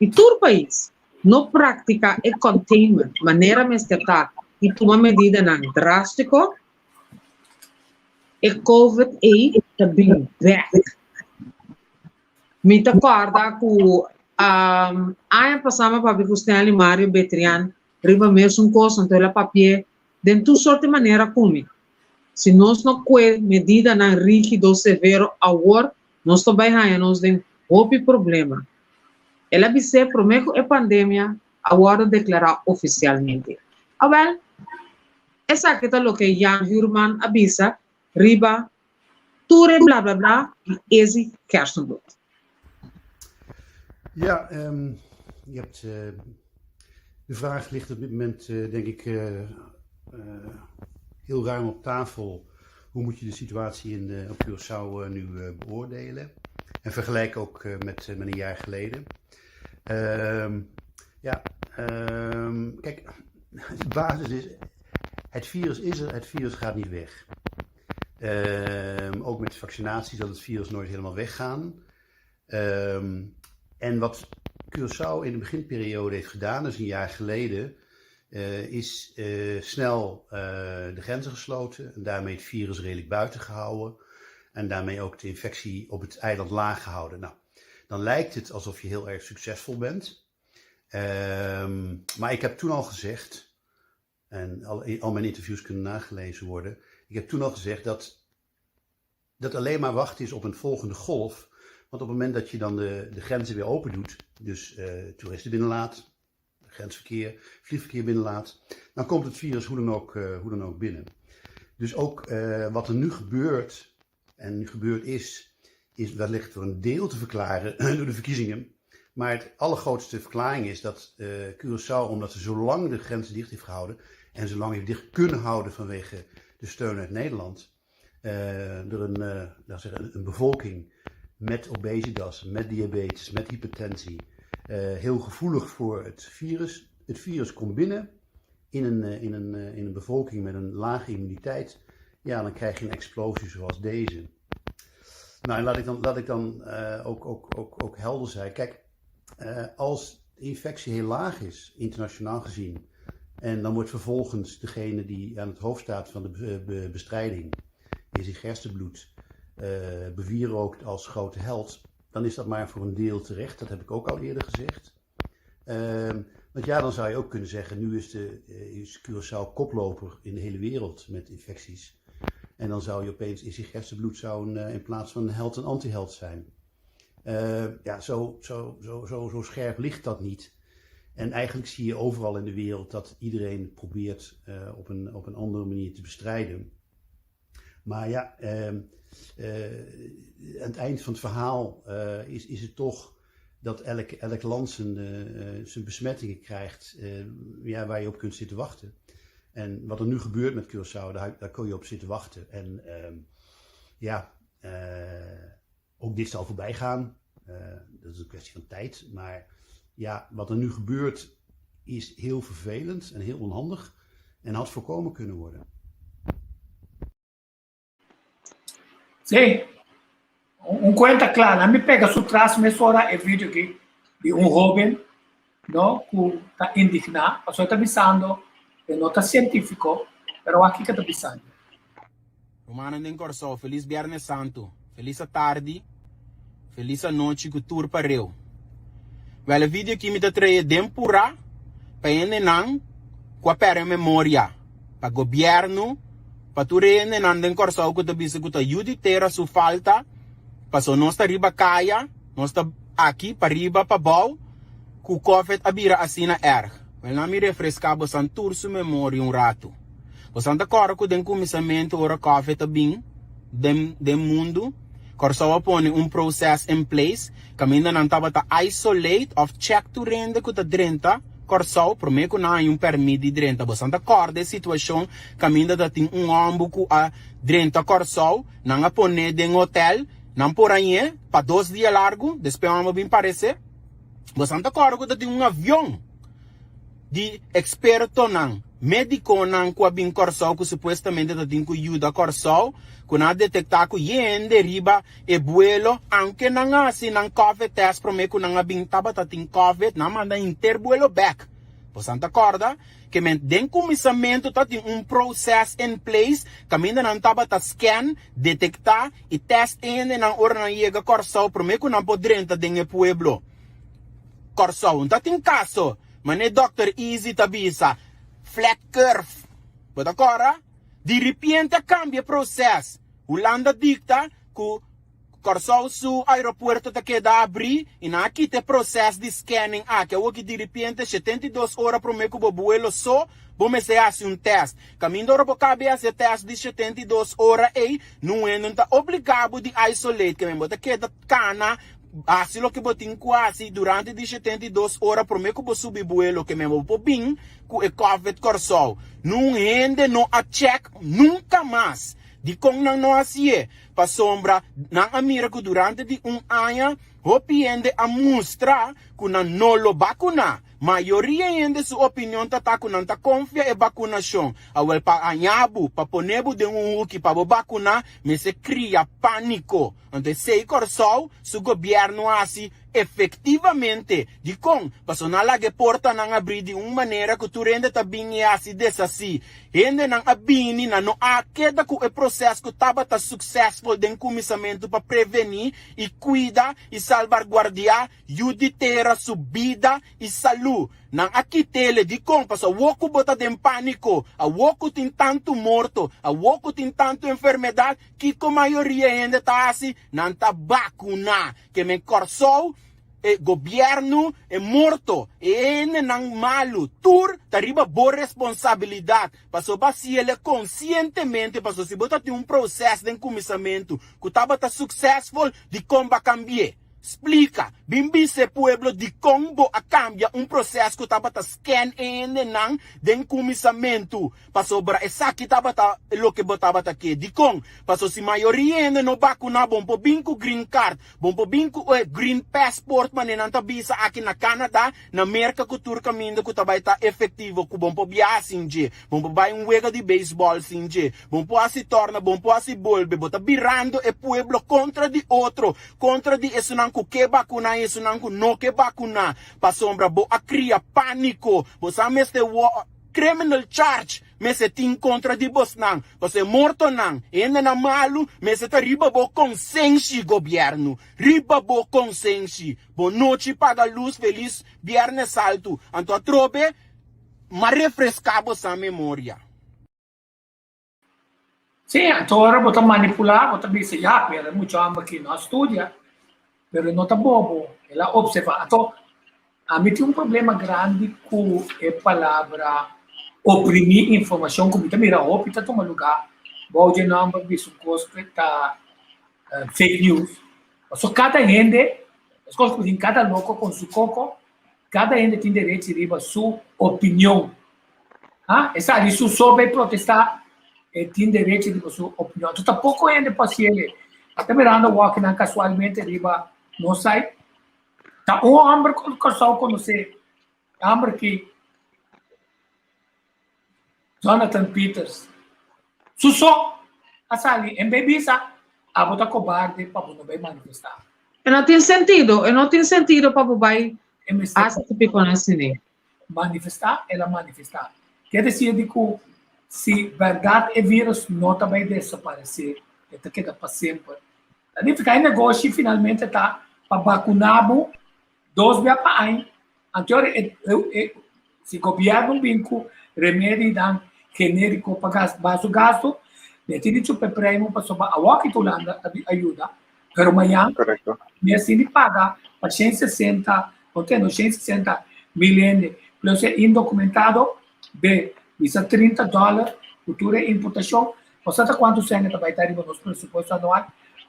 i tur pais no praktiká e containment manera mester ta i tuma medidanan drástiko, e covid ei ta bin bèk. Mi ta kòrda ku aña pasá mi a papia ku Stanley Mario Betrian riba mesun kos, anto el a papi'é den tur sort di manera ku mi. Si nos no kue medidanan rígido, severo awor, nos ta bai haña nos den hopi problema. El a bis'é promé ku e pandemia a wòrdu deklará ofisialmente. Awèl, esaki ta loke Jan Huurman a bisa riba tur e blablabla di Izzy Gerstenbluth. Ja, je hebt, de vraag ligt op dit moment, denk ik, heel ruim op tafel. Hoe moet je de situatie in, op Curaçao nu beoordelen? En vergelijk ook met, met een jaar geleden. Ja, kijk, de basis is, het virus is er, het virus gaat niet weg. Ook met vaccinatie zal het virus nooit helemaal weggaan. En wat Curaçao in de beginperiode heeft gedaan, dus een jaar geleden, is snel de grenzen gesloten en daarmee het virus redelijk buiten gehouden en daarmee ook de infectie op het eiland laag gehouden. Nou, dan lijkt het alsof je heel erg succesvol bent. Maar ik heb toen al gezegd, en al mijn interviews kunnen nagelezen worden, ik heb toen al gezegd dat dat alleen maar wachten is op een volgende golf. Want op het moment dat je dan de grenzen weer open doet, dus toeristen binnenlaat, grensverkeer, vliegverkeer binnenlaat, dan komt het virus hoe dan ook binnen. Dus ook wat er nu gebeurt en nu gebeurd is, is wellicht voor een deel te verklaren door de verkiezingen. Maar het allergrootste verklaring is dat Curaçao, omdat ze zo lang de grenzen dicht heeft gehouden en zo lang heeft dicht kunnen houden vanwege de steun uit Nederland, er een, laat zeggen, een bevolking met obesitas, met diabetes, met hypertensie, heel gevoelig voor het virus. Het virus komt binnen in een bevolking met een lage immuniteit. Ja, dan krijg je een explosie zoals deze. Nou, en laat ik dan ook helder zijn. Kijk, als de infectie heel laag is, internationaal gezien, en dan wordt vervolgens degene die aan het hoofd staat van de bestrijding, Izzy Gerstenbluth, bewierookt als grote held, dan is dat maar voor een deel terecht. Dat heb ik ook al eerder gezegd. Want ja, dan zou je ook kunnen zeggen, nu is Curaçao koploper in de hele wereld met infecties. En dan zou je opeens Izzy Gerstenbluth zou in plaats van een held een antiheld zijn. Ja, zo scherp ligt dat niet. En eigenlijk zie je overal in de wereld dat iedereen probeert op een andere manier te bestrijden. Maar ja, aan het eind van het verhaal is het toch dat elk land zijn besmettingen krijgt, ja, waar je op kunt zitten wachten. En wat er nu gebeurt met Curaçao, daar kun je op zitten wachten. En ja, ook dit zal voorbij gaan. Dat is een kwestie van tijd. Maar ja, wat er nu gebeurt is heel vervelend en heel onhandig en had voorkomen kunnen worden. Sí, un kuenta kla. Mi pega su tras mesora e video aki di un hóben, no, ku ta indigná. Pasobra e ta bisando, e no ta sientífiko, pero wak kiko e ta bisando. Rumannan den Kòrsou, felis Bièrnè Santu, felis atardi, felis anochi ku tur pareu. Wèl e video aki mi ta trae den purá pa hendenan ku a pèrdè memoria, pa gobièrnu, pa tur e hendenan den Kòrsou ku ta bisa ku ta yu di tera su falta, paso nos ta riba kaya, nos ta aki pariba pabou ku covid a bira asina èrg. Wèl nan mi refreská bosan tur su memoria un ratu. Bosan ta kòrda ku den kuminsamentu ora covid a bin den den mundu, Kòrsou a pone un process in place kaminda nan tabata isolate òf check tur hende ku ta drenta Kòrsou promé ku nan haña un pèrmit di drenta. Bosan ta kòrda e situashon kaminda ta tin un hòmber ku a drenta Kòrsou, nan a pon'é den hotèl. Nan por hañ'é pa dos dia largu, despues nan a bin paresé. Bosan ta kòrda ku ta tin un avion di ekspertonan, médikonan ku a bin Kòrsou ku supuestamente ta tin ku yuda Kòrsou, ku nan a detektá ku hende riba e buelo, aunke nan a hasi nan covid test promé ku nan a bin tabata tin covid, nan a manda henter buelo bèk. Bosan ta kòrda? Ke men den kuminsamentu ta tin un process in place kaminda nan tabata scan, detektá i test e hendenan ora nan yega Kòrsou promé ku nan por drenta den e pueblo. Kòrsou no ta tin kaso, manera Dòkter Izzy ta bisa, flat curve. Bo ta kòrda? Di ripiente a kambia e process. Hulanda dikta ku Kòrsou su aeropuerto ta keda abrí i nan a kita e proses di scanning aki. Awor ki diripiente 72 ora promé ku bo buelo so bo mester hasi un tèst. Kaminda ora bo kabe hasi e tèst di 72 ora ei, nun hende no ta obligá bo di isolate, ke men bo ta keda kana hasi loke bo tin ku hasi durante di 72 ora promé ku bo subi buelo, ke men bo por bin ku e covid Kòrsou. Nun hende no a chèk nunka mas. Dikon nan no hasié? Pasobra nan a mira ku durante di un aña hopi hende a mustra ku nan no lo bakuná. Mayoria hende su opinion ta ta ku nan ta konfia e bakunashon. Awel pa haña bo, pa pone bo den un huki pa bo bakuná, mester kria pániko. Anto esei Kòrsou su gobièrnu a hasi efektivamente. Dikon? Pasobra nan a laga e portanan abrí di un manera ku tur hende ta bin i hasi deshasí. Hendenan a bini, nan no a keda ku e proses ku tabata suksesful den kuminsamentu pa prevení i kuida i salbarguardiá yu di tera su bida i salú. Nan a kit'ele. Dikon? Pasobra awor ku bo ta den pániko, awor ku tin tantu morto, awor ku tin tantu enfermedat, kiko mayoria hende ta hasi? Nan ta bakuná. Ke men Kòrsou, e gobièrnu, e morto, e hendenan malu, tur ta riba bo responsabilidat. Pasobra bo hasi el konsientemente, pasobra si bo ta tin un proses den kuminsamentu ku tabata suksesful, dikon bo a kambi'é? Splika. Bin bisa e pueblo dikon bo a kambia un proses ku tabata scan e hendenan den kuminsamentu. Pasobra esaki tabata loke bo tabata ke. Dikon? Pasobra si mayoria hende no bakuná bo por bin ku green card, bo por bin ku e green passport manera nan ta bisa aki na Canada, na Merka ku tur kaminda ku ta bai ta efektivo ku bo por biaha sin dje, bo por bai un wega di beisbòl sin dje, bo por hasi tòrna, bo por hasi bolbe. Bo ta birando e pueblo kontra di otro, kontra di esunnan ku ke bakuná i esunnan ku no ke bakuná. Pasobra bo a kria pániko. Bo sa mester Criminal charge mester tin contra di bosnan, pasobra e mortonan, e hendenan malu mester ta riba bo consenshi gobierno, riba bo consenshi. Bo nochi paga luz feliz biernes saltu, anto atrobe m'a refresca bosan memoria. Sí, anto ora bo ta manipulá, bo ta bisa, ya, pero e mucha hòmber aki no a studia, pero e no ta bobo, el a opservá. Anto, ami tin un problema grandi ku e palabra oprimí informashon ku mi ta mira hopi ta tuma lugá bou dje nòmber bisa un kos ku ta fake news. Pasobra kada hende, meskos ku tin kada loko kon su koko, kada hende tin derechi riba su opinion. Ha? E sa di su so bay protesta, e tin derecho riba su opinion. Entonces ta poco hende por haciele. A ta mirando walking casualmente riba nos site. Ta un homber cu Kòrsou conoce. E homber ki Jonathan Peters. Su so a sali en bay bisa, abo ta cobarde pa bo no bay manifesta. E no tin sentido, e no tin sentido pa bo bay haci típico asina. Manifestá, el a manifestá. Ke desir di ku si bèrdat e vírus no ta bai desaparesé, e ta keda pa semper. Ta nifiká e negoshi finalmente ta pa bakuná bo dos bia pa aña. Anto ora e e si gobièrnu bin ku remedinan genériko pa baha su gastu, e tin di chupa e prèimo pasobra awor ki ta Hulanda ta bin ayuda, pero mañan mes tin di paga pa 160 Ok, no 160 mil hende, plus e indocumentado, be, bisa 30 dollar ku tur e importacion, bo sa ta cuanto sende ta bai ta riba nos presupuesto anual?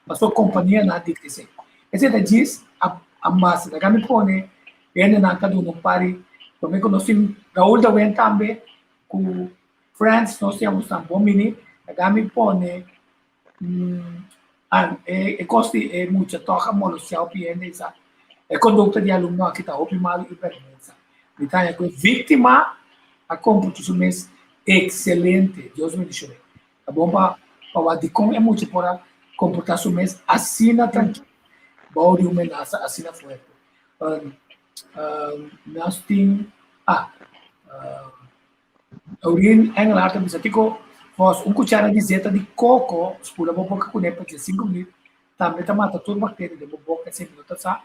Paso companianan dicta esey. Esey ta djis a a masa. Laga mi pone hendenan ta duna un par di, prome ku nos tin Raul Dawen tambe ku Frans nos tin a mustra bon bini, laga mi pone. Ah, e, e kos di e mucha tòg a molestiá hopi hende i sa. E kondukta di alumno aki ta hopi malu i bèrgwensa. Mi ta haña ku e víktima a komportá su mes ekselente. Dios bendishon'é. Ta bon pa pa wak dikon e mucha por a komportá su mes asina trankil bou di un menasa asina fuerte. Um, um, nos tin, ah, um, Aurien Engelhardt ta bisa, Kiko, vos un kuchara di zeta di koko spula bo boka kuné pa 15 minüt, tambe ta mata tur bakteria den bo boka esei no ta sa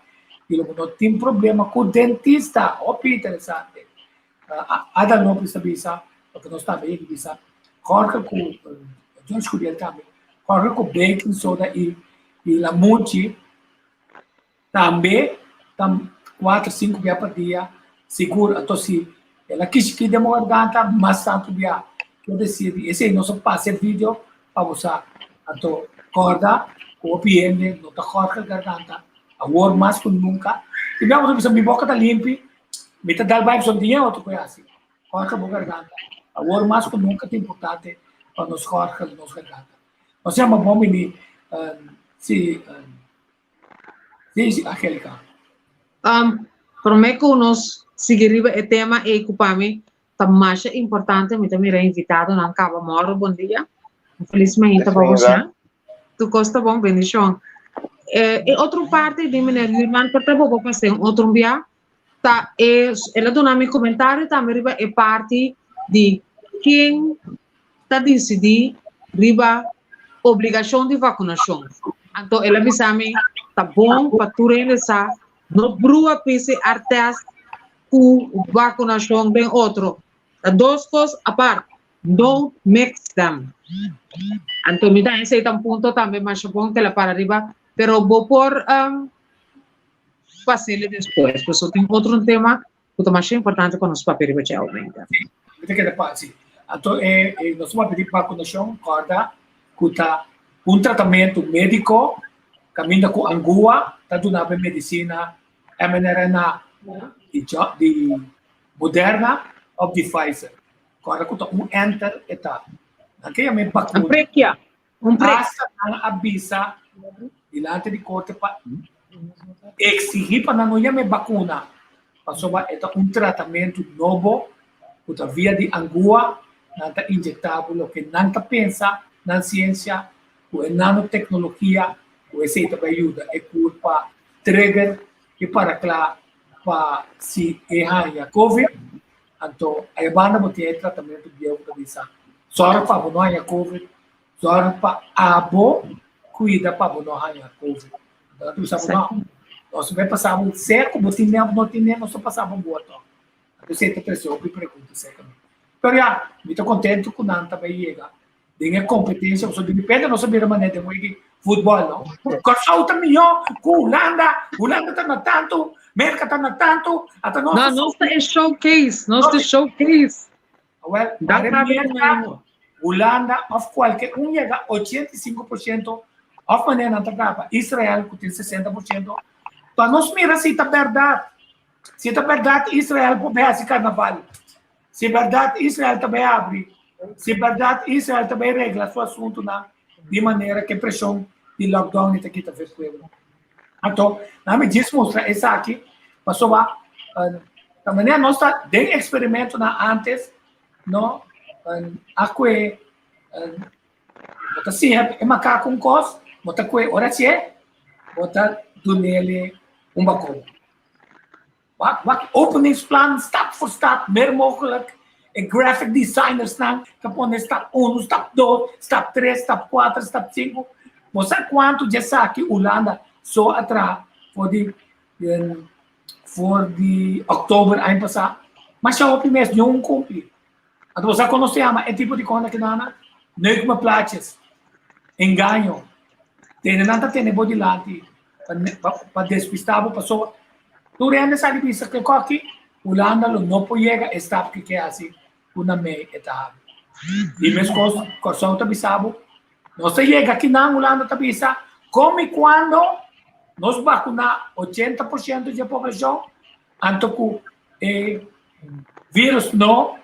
i lo bo no tin problema ku dentista. Hopi interesante. Uh, Ada Lopez ta bisa, loke nos tambe yega bisa, Jorge ku uh, George Curiel tambe, Jorge ku baking soda i, i lamunchi Tambe ta kuater sinku bia pa dia sigur anto si el a kishikí den bo garganta mas tantu bia ke desir esei nos a pasa e video pa bo sa anto kòrda ku hopi hende no ta kòrda garganta awor mas ku nunka i bia bo ta bisa mi boka ta limpi mi ta dal bai pasobra mi tin otro ku e hasi kòrda bo garganta awor mas ku nunka ta importante pa nos kòrda nos garganta nos yama bon bini si. Sí, sí, Angélica. Um, promé ku nos sigui riba e tema ei ku pa mi ta masha importante, mi ta mira invitadonan kaba mòru, bon dia. Un felis mainta pa bosnan. Tur kos ta bon, bendishon. Eh, e otro parti di meneer Huurman, por ta bobo pas'é un otro bia, ta e, el a duna mi komentario tambe riba e parti di ken ta disidí riba obligashon di vakunashon. Anto el a bisa mi, ta bon pa tur hende sa, no brua PCR test ku vakunashon den otro. Ta dos kos apart, don't mix them. Anto mi ta esei ta un punto tambe masha bon ku el a para riba, pero bo por pas'el despues, pasobra tin otro tema ku ta masha importante pa nos papia riba dje aumenta. Sí, mi ta keda pa sí. Anto e, e nos papia di vakunashon, kòrda ku ta un tratamentu médiko kaminda ku angua ta duna bo e medisina mRNA di di Moderna òf di Pfizer. Kòrda ku ta un enter e ta. Nan ke yama e bakuna. Un prekia. Un prek. Hasta nan a bisa dilanti di korte pa exigí pa nan no yama e bakuna, pasobra e ta un tratamentu nobo ku ta via di angua nan ta injektá bo loke nan ta pensa, nan siensia, ku e nanoteknologia, ku esei ta bai yuda e kurpa trigger i para kla pa si e haña covid. Anto aya banda bo tin e tratamentu bieu ku ta bisa sòru pa bo no haña covid, sòru pa abo kuida pa bo no haña covid. Anto nan ta bisa bo no, nos ta bai pasa bo sea ku bo tin nen òf no tin nen nos ta pasa bo boa tòg. Anto esei ta trese hopi pregunta serka mi. Pero ya, mi ta kontentu ku nan ta bai yega den e kompetensia pasobra di repente nos a bira manera den wega futbòl no. Kòrsou ta mihó ku Hulanda, Hulanda ta na tantu, Merka ta na tantu, ata nos No, nos ta e showcase, nos ta e showcase. Awel, Da mare sabi Merka, ku Hulanda òf kualke un yega 85% òf manera nan ta gaba Israel ku tin 60%, pa nos mira si ta bèrdat. Si ta bèrdat Israel por bai hasi karnaval. Si bèrdat Israel ta bai abri, si bèrdat Israel ta bai regla su asuntunan di manera ku e preshon di lockdown ta kita for e pueblo. Anto, nan mi djis mustra esaki pasobra ta manera nos ta den eksperimentonan antes no a kue bo ta siña e makaku un kos, bo ta kue ora si'e bo ta dun'el un bakuna. Wak wak openingsplan stap voor stap meer mogelijk e graphic designers nan ta pone stap uno, stap dos, stap tres, stap kuater, stap sinku. Bo sa kuantu dje esaki Hulanda so a traha for di for di oktober aña pasá? Masha hopi mes niun kumpli. Anto bo sa kon nos ta yama e tipo di kos aki nan? Neuk me plaatjes, engaño. Tene nan ta tene bo dilanti pa pa despistá bo pasobra tur hende sa di bisa ke koki Hulanda lo no por yega e stap ke ke hasi ku na mei e ta habi. I meskos Kòrsou ta bisa bo, nos ta yega kinan Hulanda ta bisa kon i kuando nos bakuná 80% dje poblashon anto ku e virus no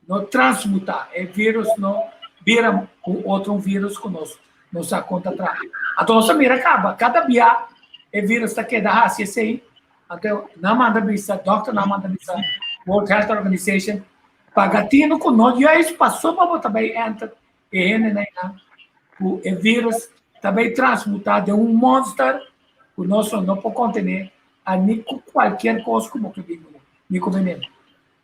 no transmutá, e virus no bira un otro virus ku nos. Nos sa kon ta traha. Anto nos a mira kaba, kada bia e virus ta keda hasi esei, anto nan manda bisa, dòkternan manda bisa World Health Organization, paga tinu ku no juist pasobra bo ta bai enter e hendenan einan ku e virus ta bai transmutá den un monster ku nos lo no por kontené a ni ku kualkier kos ku bo ke bin kuné, ni ku veneno.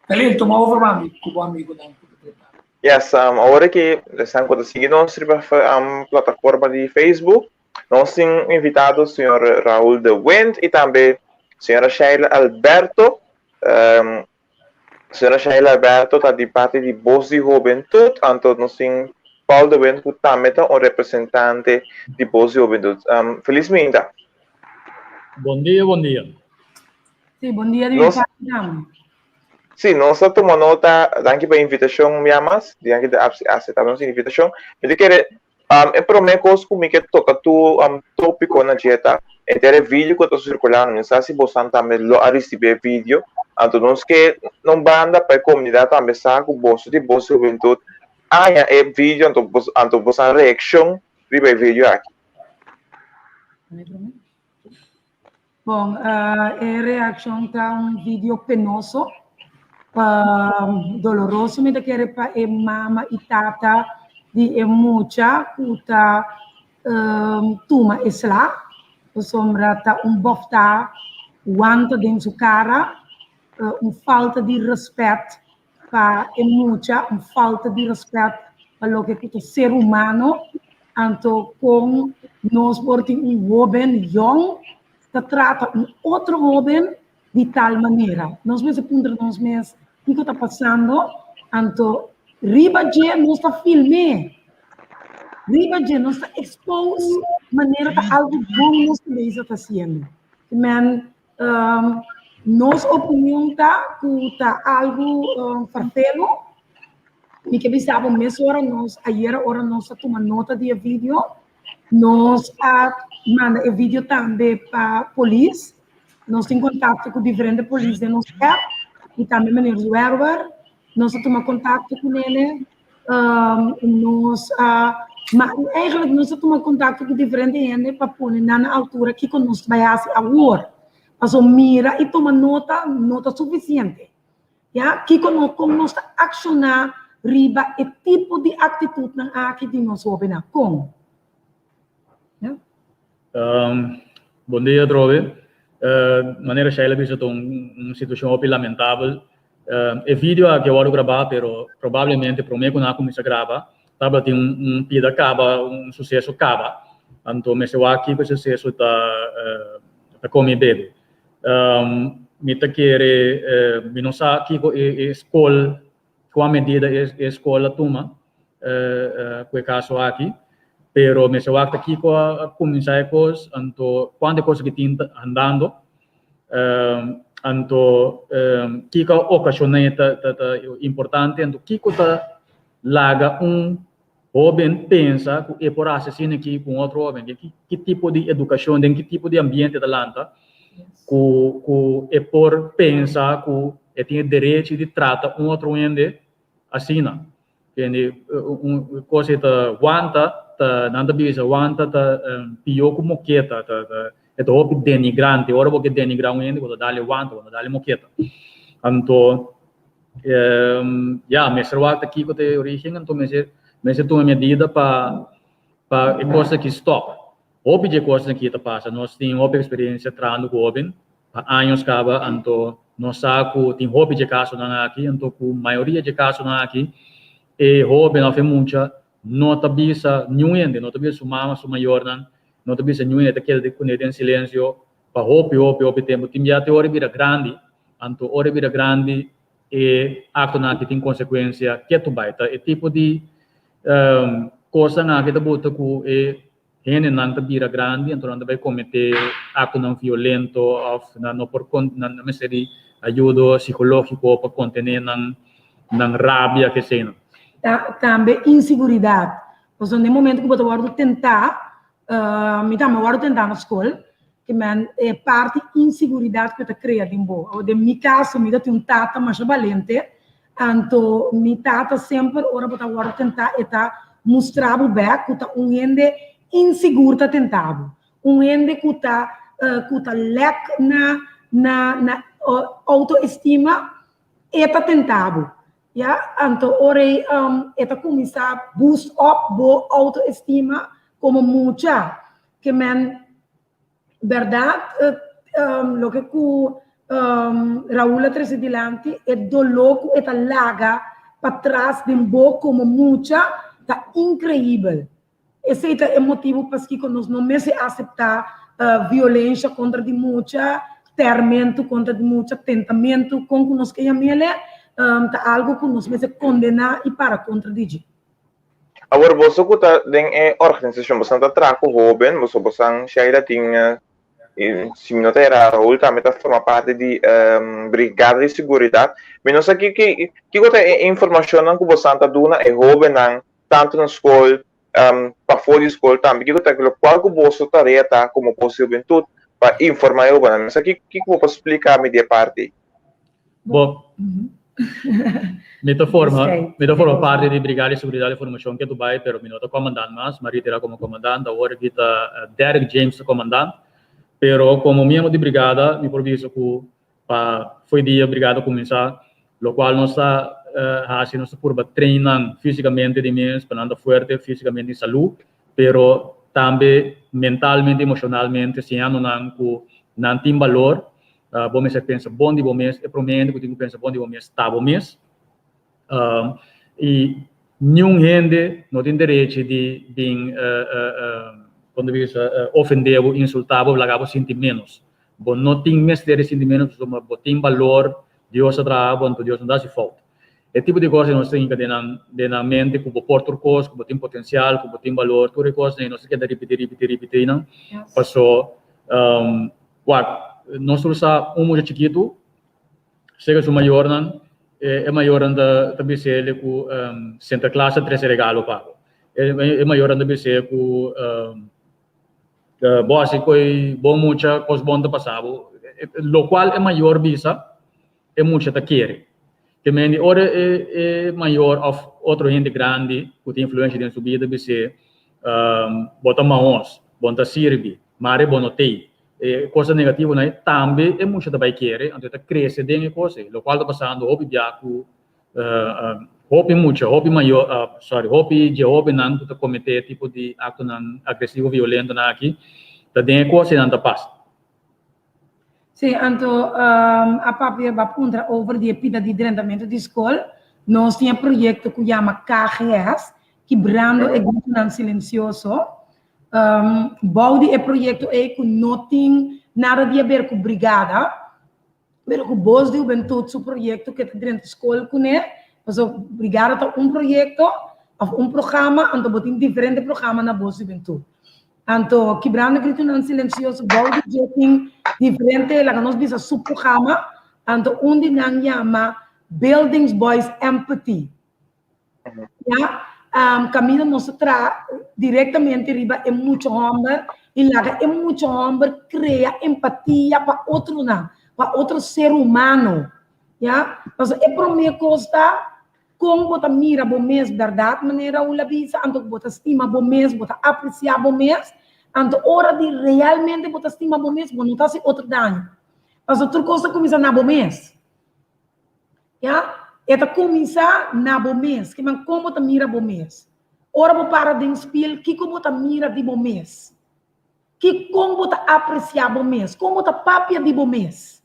Khalil, tuma over pa mi ku bo amigunan ku ta trata. Yes, um, awor aki esnan ku ta sigui nos riba um, plataforma di Facebook, nos tin invitado señor Raúl de Wind i tambe señora Sheila Alberto. Um, señora Sheila Alberto ta di parti di Bos di Hobentut, anto nos tin Paul de Wind ku tambe ta un representante di Bos di Hobentut. Um, felis minta. Bon dia, bon dia. Sí, bon dia di mi parti tambe. Sí, nos a tuma nota, danki pa e invitashon un bia mas, danki di a aseptá nos invitashon. Mi ta kere, e promé kos ku mi ke toka tur tópiko na dje ta henter e video ku ta sirkulando, mi no sa si bosan tambe lo a risibí e video, anto nos ke na un banda pa e komunidat tambe sa ku boso di Bos Hubentut a haña e video anto anto bosan reakshon riba e video aki. Bon, e reaccion ta un video penoso, doloroso mi ta kere pa e mama y tata di e mucha cu ta tuma e sla, pasobra ta un bofta wanta den su cara, un falta di respet pa e mucha, un falta di respet pa loke cu ta ser humano, anto con nos por tin un hoben yong ta trata un otro hoben di tal manera. Nos mester puntra nos mes kico ta pasando, anto riba dje nos ta film'é, riba dje nos ta expose manera ta algo bon nos cabeza ta haciendo. Men Nos opinion ta ku ta algu farfelo. Mi ke bisa bo mesora nos ayera ora nos a tuma nota di e video, nos a manda e video tambe pa polis. Nos tin kontakto ku diferente polis den nos app i tambe meneer Zwerwer. Nos a tuma kontakto ku nene. Nos a ma eigenlijk nos a tuma kontakto ku diferente hende pa pone nan na altura kiko nos ta bai hasi awor. Pasobra mira i tuma nota no ta sufisiente. Ya, kiko no kon nos ta akshoná riba e tipo di aktitutnan aki di nos hóbennan? Kon? Ya. Bon dia atrobe. Manera Sheila bisa ta un situashon hopi lamentabel. E video aki a wòrdu grabá pero probablemente promé ku nan a kuminsá graba tabatin un pida kaba, un suseso kaba. Anto mester wak kiko e suseso ta ta kome i bebe. Mi ta kere, mi no sa kiko e skol Kua medida e skol a tuma ku e kaso aki, pero mester wak ta kiko a kuminsá e kos, anto kuantu e kos aki tin ta andando, anto kiko a okashoná ta ta importante, anto kiko ta laga un hóben pensa ku e por hasi asina aki ku un otro hóben, ki tipo di edukashon, den ki tipo di ambiente e ta lanta ku ku e por pensa ku e tin e derechi di trata un otro hende asina. Kende un kos e ta wanta ta nan ta bisa wanta ta pió ku moketa ta ta e ta hopi denigrante ora bo ke denigrá un hende bo ta dal e wanta bo ta dal e moketa. Anto ya mester wak ta kiko ta e origen anto mester mester tuma medida pa pa e kos aki stop. Hopi dje kosnan aki ta pasa nos tin hopi eksperensia trahando ku hoben pa años kaba anto nos sa ku tin hopi dje kasonan aki anto ku mayoria dje kasonan aki e hoben òf e mucha no ta bisa niun hende no ta bisa su mama su mayornan no ta bisa niun hende ta keda kuné den silensio pa hopi hopi hopi tempu tin bia te ora e bira grandi anto ora e bira grandi e aktonan aki tin konsekuensia ketu bai ta e tipo di kosnan aki ta buta ku e hendenan ta bira grandi anto nan ta bai kometé aktonan violento òf nan no por nan mester di ayudo sikológiko pa kontené nan nan rabia keseinan. Tambe inseguridat pasobra den momento ku bo ta wòrdu tentá Mi tambe wòrdu tentá na skol, ke men e parti inseguridat ku ta krea den bo. Awor den mi kaso mi ta tin un tata masha balente, anto mi tata semper ora bo ta wòrdu tentá e ta mustra bo bèk ku ta un hende insigur ta tenta bo. Un hende ku ta ku ta lèk na na na outoestima e ta tenta bo. Ya, anto ora ei e ta kuminsá boost up bo outoestima komo mucha. Ke men bèrdat loke ku Raul a trese dilanti, e doló ku e ta laga patras den bo komo mucha ta inkreibel. Esei ta e motibu paskiko nos no mester aseptá violensha kontra di mucha, tèrmentu kontra di mucha, tentamentu, kon ku nos ke yam'el, ta algu ku nos mester kondená i para kontra di dje. Awor boso ku ta den e organisashon, boso ta traha ku hóben, boso bosan Shaila tin, si mi no ta erá, Raul tambe ta forma parti di brigada di seguridat. Mi no sa ki kiko ta e informashonnan ku bosan ta duna e hóbennan tantu na skol, pafó di skol tambe, kiko ta lokual ku boso tarea ta komo Bos di Hubentut pa informá e hóbennan? Mi sa kiko bo por splika mi di e parti ei? Bo, mi ta forma, mi ta forma parti di Brigada di Seguridat di Formashon ke Dubai, pero mi no ta komandant mas, mi a retira komo komandant, awor aki ta Derrick James ta komandant. Pero komo miembro di brigada mi por bisa ku Pa fo'i dia brigada kuminsá, lokual nos ta hasi, nos ta purba train nan físikamente di mes pa nan ta fuerte físikamente i salú, pero tambe mentalmente, emoshonalmente siñando nan ku nan tin balor. Bo mester pensa bon di bo mes, e promé hende ku tin ku pensa bon di bo mes ta bo mes. I niun hende no tin derechi di bin, kon ta bisa, ofendé bo, insultá bo, laga bo sinti ménos. Bo no tin mester di sinti ménos pasobra bo tin balor, Dios a traha bo, anto Dios no ta hasi fout. E tipo di kos ei nos ta hinka den nan den nan mente ku bo por tur kos, ku bo tin potensial, ku bo tin balor, tur e kosnan ei nos ta keda ripití, ripití, ripití nan. Paso wak, nos tur sa un mucha chikitu sega su mayornan, e mayornan ta ta bis'é ku Sinterklaas a trese regalo pa bo. E mayornan ta bis'é ku Bo hasi koe bon mucha, kos bon ta pasa bo. Lokual e mayor bisa, e mucha ta kere. Te mende ora e e mayor òf otro hende grandi ku tin influensha den su bida bis'é, bo ta mahos, bo no ta sirbi, mare bo no tei. E kosnan negativonan ei tambe e mucha ta bai kere, anto e ta krese den e kos ei. Lokual ta pasando hopi bia ku Hopi mucha, hopi mayor, sorry, hopi dje hobennan ku ta kometé e tipo di aktonan agresivo, violentonan aki, ta den e kos ei nan ta pasa. Sí, anto a papia bo a puntra over di e pida di drentamentu di skol. Nos tin e proyekto ku yama KGS, Kibrando e Gruponan Silensioso. Bou di e proyekto ei ku no tin nada di haber ku brigada, Pero ku Bos di Hubentut su proyekto ke ta drenta skol kuné, pasobra Brigada ta un proyekto òf un programa, anto bo tin diferente programa na Bos di Hubentut. Anto Kibrando Gritonan Silensioso bou di dje tin diferente, laga nos bisa subprograma, anto un di nan yama Buildings Boys Empathy. Ya, um, kaminda nos ta traha direktamente riba e mucha hòmber i laga e mucha hòmber krea empatia pa otronan, pa otro ser humano. Ya, pasobra e promé kos ta kon bo ta mira bo mes bèrdat, manera Raul a bisa, anto bo ta stima bo mes, bo ta apresiá bo mes, anto ora di realmente bo ta stima bo mes, bo no ta hasi otro daño. Pasobra tur kos ta kuminsá na bo mes. Ya, e ta kuminsá na bo mes. Ke man kon bo ta mira bo mes? Ora bo para den spil, kiko bo ta mira di bo mes? Ki kon bo ta apresiá bo mes? Kon bo ta papia di bo mes?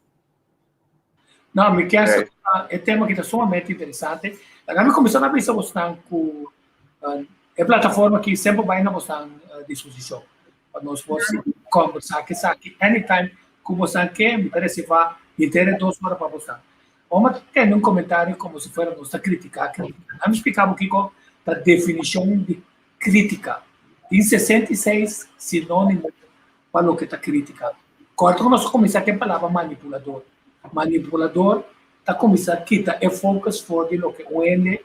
No, mi kier sa e tema aki ta sumamente interesante. Laga mi kuminsá na bisa bosnan ku e plataforma aki semper bai na bosnan disposishon pa nos por sigui kòmbersá esaki anytime ku bosan ke. Mi ta reservá henter e dos ora pa bosan. Bo a tende un komentario komo si fuera nos ta kritiká kritika. Ami splika bo kiko ta definishon di kritika. Tin 66 sinónimo pa loke ta kritika. Kòrda ku nos a kuminsá ku e palabra manipulador. Manipulador ta kuminsá kita e focus for di loke un hende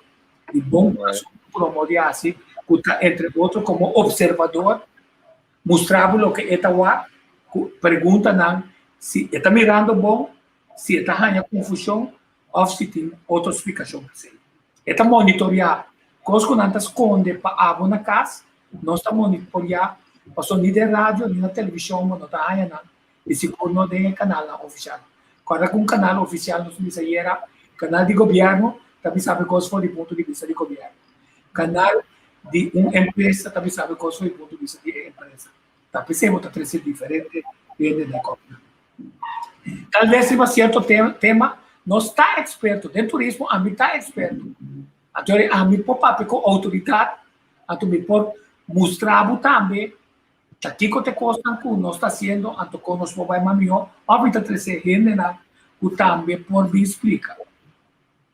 di bon kurason ta promo di hasi, ku ta entre otro komo opservador mustra bo loke e ta wak, ku preguntanan si e ta mirando bon, si e ta haña konfushon òf si tin otro splikashon pa esei. E ta monitoreá kos ku nan ta skonde pa abo na kas, nos ta monitoreá. Paso ni den radio ni na televishon bo no ta haña nan i sigur no den e kanalnan ofisial. Kòrda ku un kanal ofisial nos bisa ayera, kanal di gobièrnu ta bisa bo e kos for di punto di bista di gobièrnu. Kanal di un empresa ta bisa bo e kos for di punto di bista di e empresa. Ta p'esei bo ta trese diferente hende den kòpnan. Tal bes riba sierto tema nos ta eksperto. Den turismo ami ta eksperto. Anto ami por papia ku outoridat, anto mi por mustra bo tambe ta kiko ta e kosnan ku nos ta hasiendo, anto kon nos por bai mas mihó, òf mi ta trese hendenan ku tambe por bin splika.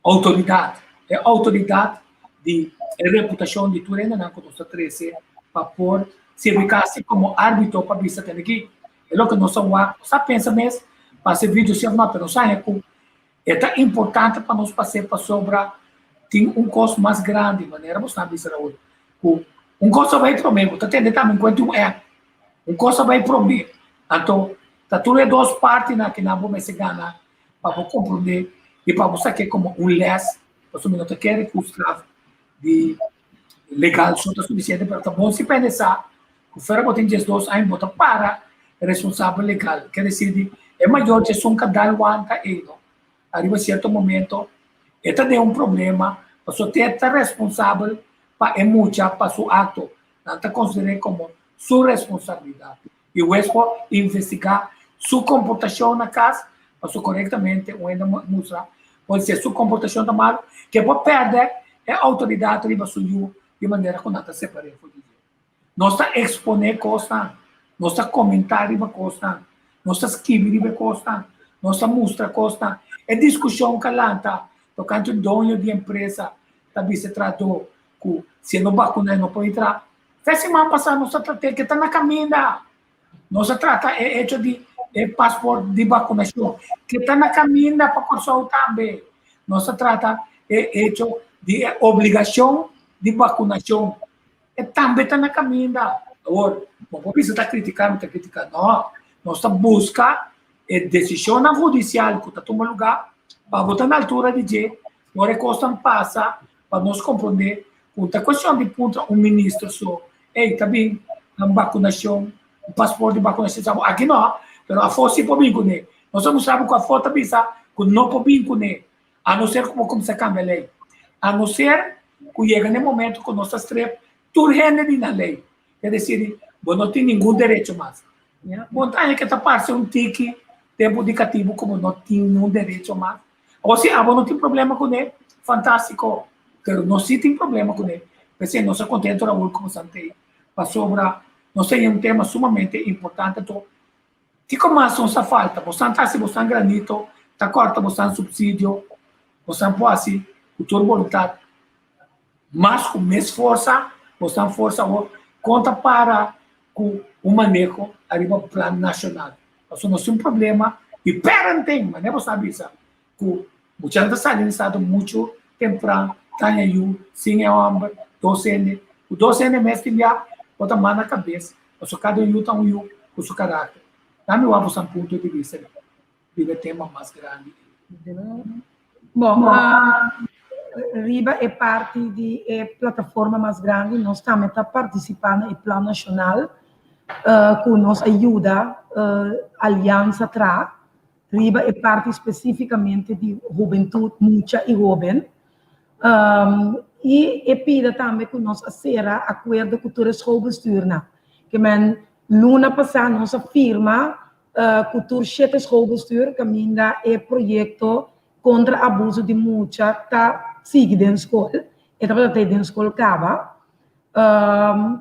Outoridat, e outoridat di e reputashon di tur hendenan ku nos ta trese pa por sirbi kasi komo árbitro pa bisa tende ki e loke nos a wak, nos a pensa mes pa hasi video si òf no, pero nos a haña ku E ta importante pa nos pas'é pasobra tin un kos mas grandi, manera bo sta bisa Raul, ku un kos a bai promé, bo ta tende tambe un kuenta un app, un kos a bai promé, anto ta tur e dos partinan kinan bo mester gana pa bo komprondé i pa bo sak'é komo un lès, pasobra mi no ta kere ku straf di legal so ta sufisiente, pero ta bon si pensa ku fuera bo tin 12 aña bo ta para responsabel legal. Ker desir di e mayor djesun ka dal wanta ei no. Ariba sierto momento e ta den un problema pasobra te ta responsabel pa e mucha pa su akto. Nan ta konsider'é komo su responsabilidat i hues por investigá su komportashon na kas pasobra korektamente un hende mustra por si su komportashon ta malu ke por pèrdè e outoridat riba su yu di manera ku nan ta separ'é for di dje. Nos ta eksponé kosnan, nos ta komentá riba kosnan, nos ta skibi riba e kosnan, nos ta mustra kosnan. E diskushon ka lanta tokante un doño di empresa ta bisa e trahadó ku si e no bakuná e no por entra. Fe siman pasá nos a trat'é ke ta na kaminda. Nos a trata e echo di e pasport di bakunashon ke ta na kaminda pa Kòrsou tambe. Nos a trata e echo di e obligashon di bakunashon. E tambe ta na kaminda. Awor, bo por bisa ta kritiká, mi ta kritiká. No, nos ta buska e desishonnan hudisial ku ta tuma lugá pa bo ta na altura di dje ora e kosnan pasa pa nos komprondé ku ta kuestion di puntra un minister so, ey, ta bin un bakunashon, un pasport di bakunashon, sa bo aki no, pero afó si por bin kuné. Nos a mustra bo ku afó ta bisa ku no por bin kuné. A no ser ku bo kuminsá kambia lei. A no ser ku yega na e momento ku nos ta strep tur hende di nan lei. Ke desir, bo no tin ningun derecho mas. Montaña ke ta parse un tiki tempu di katibu ku bo no tin ningun derecho mas. Awor si abo no tin problema kuné, fantástiko. Pero nos si tin problema kuné. P'esei nos a kontento Raul ku bo sant'ei. Pasobra nos tene un tema sumamente importante anto Kiko mas nos ta falta? Bosan ta hasi bosan granito, ta kòrta bosan supsidio, bosan por hasi ku tur boluntat. Mas ku mes forsa, bosan forsa awor kon ta para ku un maneho ariba plan nashonal. Pasobra nos tin un problema di parenting, manera bosan a bisa, ku muchanan ta sali den estado muchu tempran, taña yu sin e hòmber, dos hende, ku dos hende mes tin bia bo ta manda kabes, pasobra kada un yu ta un yu ku su karakter. Dami wak boso punto di bista riba e tema mas grandi ei. Bon, riba e parti di e plataforma mas grandi nos tambe ta partisipá na e plan nashonal ku nos a yuda Aliansa traha. Riba e parti spesífikamente di hubentut, mucha i hóben. I e pida tambe ku nos a sera akuerdo ku tur e schoolbestuurnan. Ke men luna pasá nos a firma ku tur shete schoolbestuur kaminda e proyekto kontra abuso di mucha ta sigui den skol. E tabata ta den skol kaba.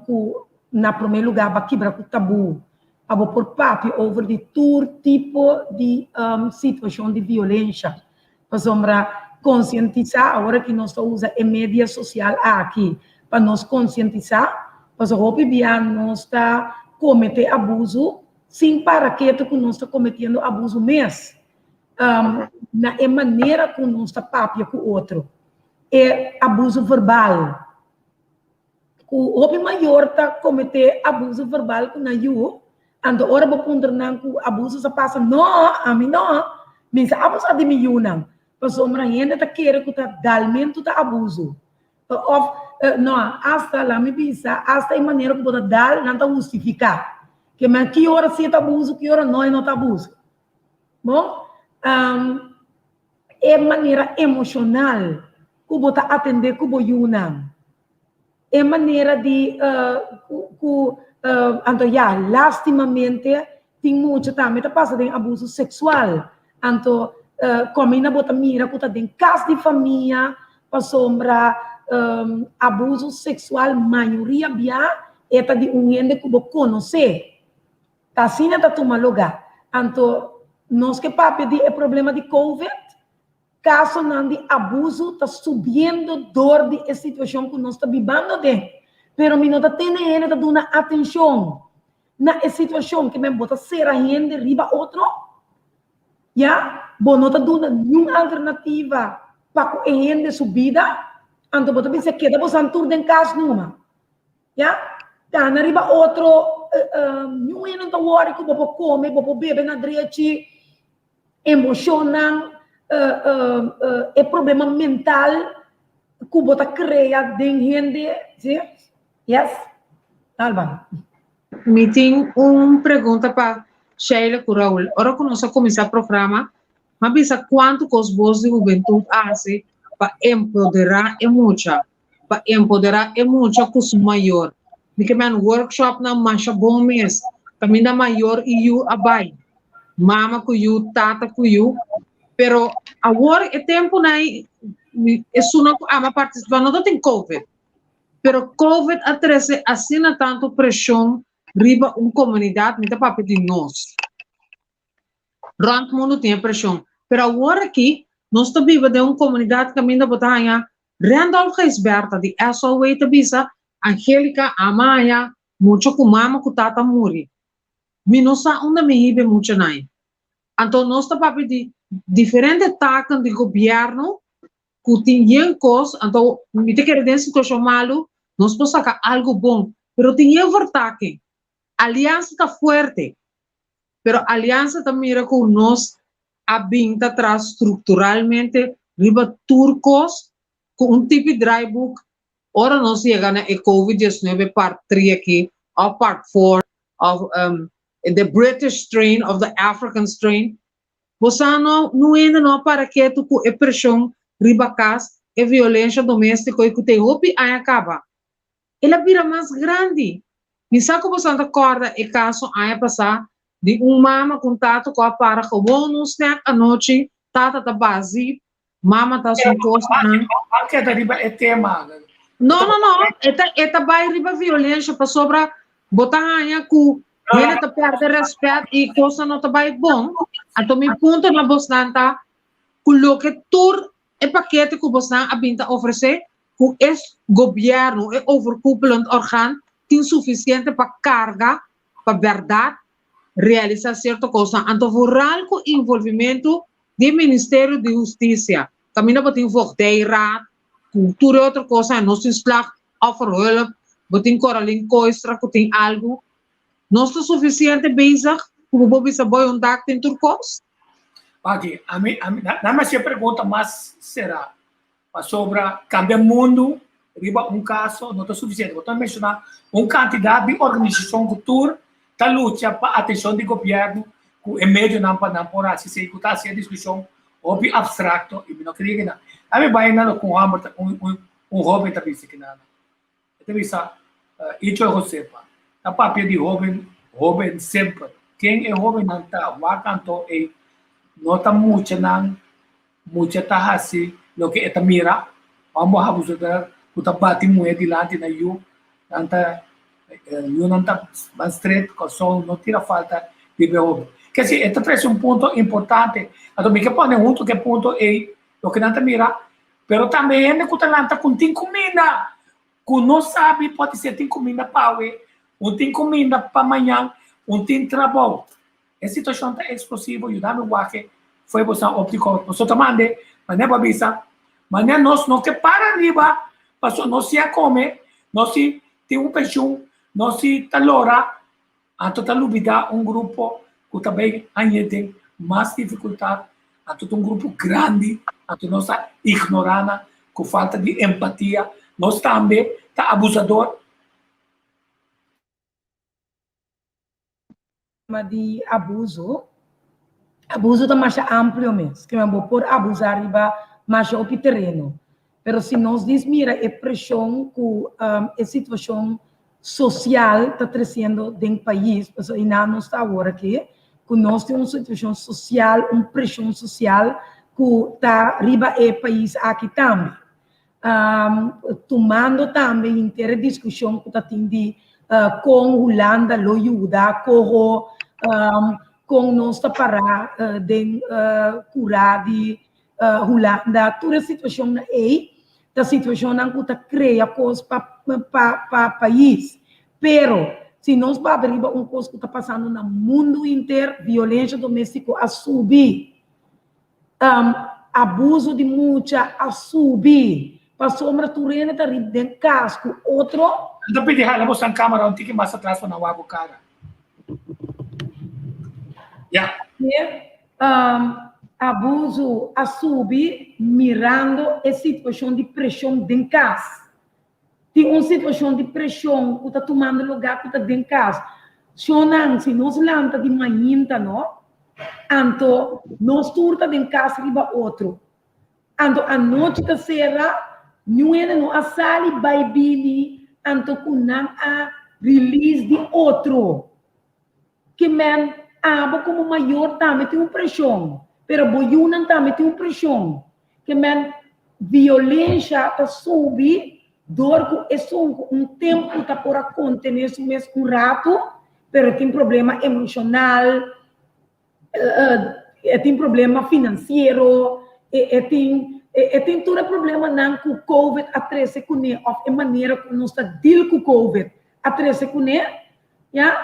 Ku na promé lugá ba kibra ku tabú. Pa bo por papia over di tur tipo di situacion di violencia. Pasobra concientisa, awor aki nos ta usa e media social aki pa nos concientisa, pasobra hopi bia nos ta comete abuso sin para keto cu nos ta cometiendo abuso mes. Na e manera cu nos ta papia cu otro. E abuso verbal. Ku hopi mayor ta kometé abuso verbal ku nan yu, anto ora bo puntra nan ku abuso sa pasa, no, ami no, mi sa abusá di mi yunan, pasobra hende ta kere ku ta dalmentu ta abuso. Of, no, asta, laat mi bisa, asta e manera ku bo ta dal, nan ta hustifiká. Ke men ki ora si e ta abuso, ki ora no e no ta abuso. Bon, e manera emoshonal ku bo ta atendé ku bo yunan, e manera di ku, anto ya, lastimamente Tin mucha tambe ta pasa den abuso seksual. Anto kominda bo ta mira ku ta den kas di famia pasobra abuso seksual mayoria bia e ta di un hende ku bo konosé. Ta asina ta tuma lugá. Anto nos ke papia di e problema di covid, Kasonan di abusu ta subiendo dor di e situashon ku nos ta bibando den. Pero mi no ta tende hende ta duna atenshon na e situashon ke men bo ta sera hende riba otro. Ya, bo no ta duna niun alternativa pa ku e hende su bida, anto bo ta bisa keda bosan tur den kas numa. Ya, kana riba otro, niun hende no ta wòri ku bo por kome, bo por bebe na drechi. Emoshonnan, e problema mental ku bo ta krea den hende, si? Yes? Alba. Mi tin un pregunta pa Sheila ku Raul. Ora ku nos a kuminsá programa, mi a bisa kuantu kos bos di hubentut a hasi pa empoderá e mucha, pa empoderá e mucha ku su mayor. Mi ke men workshopnan masha bon mes, kaminda mayor i yu a bai, mama ku yu, tata ku yu. Pero awor e tempunan ei, esunnan ku ama partisipá no ta tin covid. Pero covid a trese asina tantu preshon riba un komunidat, mi ta papia di nos. Rònt mundu tin e preshon. Pero awor aki nos ta biba den un komunidat kaminda bo ta haña Randolph Gijsbertha di SOW ta bisa, Angelica ama haña mucha ku mama ku tata muri. Mi no sa unda mi hiba e muchanan ei. Anto nos ta papia di diferente taken di gobièrnu ku tin yen kos, anto mi ta kere den situashon malu nos por saka algu bon, pero tin yen vertaking. Aliansa ta fuerte, pero Aliansa ta mira ku nos a bin ta traha strukturalmente riba tur kos ku un tipi draaiboek ora nos yega na e Covid diesnuebe part tri aki òf part four òf the British strain òf the African strain. Bo sa no no hende no a para ketu ku e preshon riba kas, e violensha doméstiko i ku te hopi aña kaba. El a bira mas grandi. Mi sa ku boso ta kòrda e kaso aña pasá di un mama ku un tata ku a para gewoon un snack anochi, tata ta bazi, mama ta haci un kosnan. Ban keda riba e tema. No, no, no, e ta, e ta bai riba violensha pasobra bo ta haña ku hende ta pèrdè rèspèt i kosnan no ta bai bon. Anto mi punto na bosnan ta ku loke tur e pakete ku bosnan a bin ta ofresé, ku e gobièrnu, e overkoepelend orgaan tin sufisiente pa karga pa bèrdat realisá sierto kosnan. Anto vooral ku involvimentu di e Ministerio di Hustisia, kaminda bo tin Voogdijraad, ku tur e otro kosnan, nos tin Slachtofferhulp, bo tin Coralin Kooistra ku tin algu. Nos ta sufisiente bezig ku bo por bisa boy un dak tin tur kos? Paki, ami, ami, nan mi hasi e pregunta mas será. Pasobra kambia mundu riba un kaso no ta sufisiente. Bo ta menshoná un kantidat di organisashon ku tur ta lucha pa atenshon di gobièrnu ku e medionan pa nan por hasi esei ku ta hasi e diskushon hopi abstrakto i mi no kria kinan. Ami bai na loke un hòmber ta un un hóben ta bisa kinan. E ta bisa, Icho Josepa ta papia di hóben, hóben semper. Ken e hóbennan ta? Wak anto ei no ta muchanan, mucha ta hasi loke e ta mira. Homber abusador ku ta bati muhé dilanti nan yu, nan ta yunan ta ban stret, kòrsou no tira falta riba e hóben. Kesi e ta trese un punto importante, anto mi ke pone huntu ku e punto ei loke nan ta mira. Pero tambe hende ku ta lanta ku tin kuminda ku no sabi pòdisé tin kuminda pa awe, un tin kuminda pa mañan, un tin trabou. E situashon ta eksplosivo, yuda mi wak fo'i boso óptiko. Boso ta mande, manera bo a bisa, manera nos no ke para riba pasobra nos si a kome, nos si tin un penshun, nos si ta lora. Anto ta lubidá un grupo ku ta bai hañ'é den mas difikultat. Anto ta un grupo grandi, anto nos a ignorá nan ku falta di empatia. Nos tambe ta abusador. Tema di abuso. Abuso ta masha amplio mes. Ke men bo por abusá riba masha hopi tereno. Pero si nos dis mira e preshon ku e situashon sosial ta tresiendo den pais, pasobra einan nos ta awor aki, ku nos tin un situashon sosial, un preshon sosial ku ta riba e pais aki tambe. Tumando tambe henter e diskushon ku ta tin di kon Hulanda lo yuda, koho kon nos ta pará den kurá di Hulanda, tur e situashonnan ei ta situashonnan ku ta krea kos pa pa pais. Pero si nos papia riba un kos ku ta pasando na mundu henter, violensha doméstiko a subi. Abuso di mucha a subi pasobra tur hende ta riba den kas ku otro. Nan ta pidi hala boso nan kamera un tiki mas atras pa nan wak bo kara. Ya. Abuso a subi mirando e situashon di preshon den kas. Tin un situashon di preshon ku ta tumando lugá ku ta den kas. Shonnan, si nos lanta di mainta no, anto nos tur ta den kas riba otro. Anto anochi ta sera, niun hende no a sali bai bini, anto ku nan a release di otro. Ke men, abo komo mayor tambe tin un preshon, pero bo yunan tambe tin un preshon. Ke men, violensha ta subi dor ku esun ku un tempu ta por a kontené su mes un ratu, pero e tin problema emoshonal, e tin problema finansiero, e tin e tin tur e problemanan ku covid a trese kuné òf e manera ku nos ta deal ku covid a trese kuné. Ya,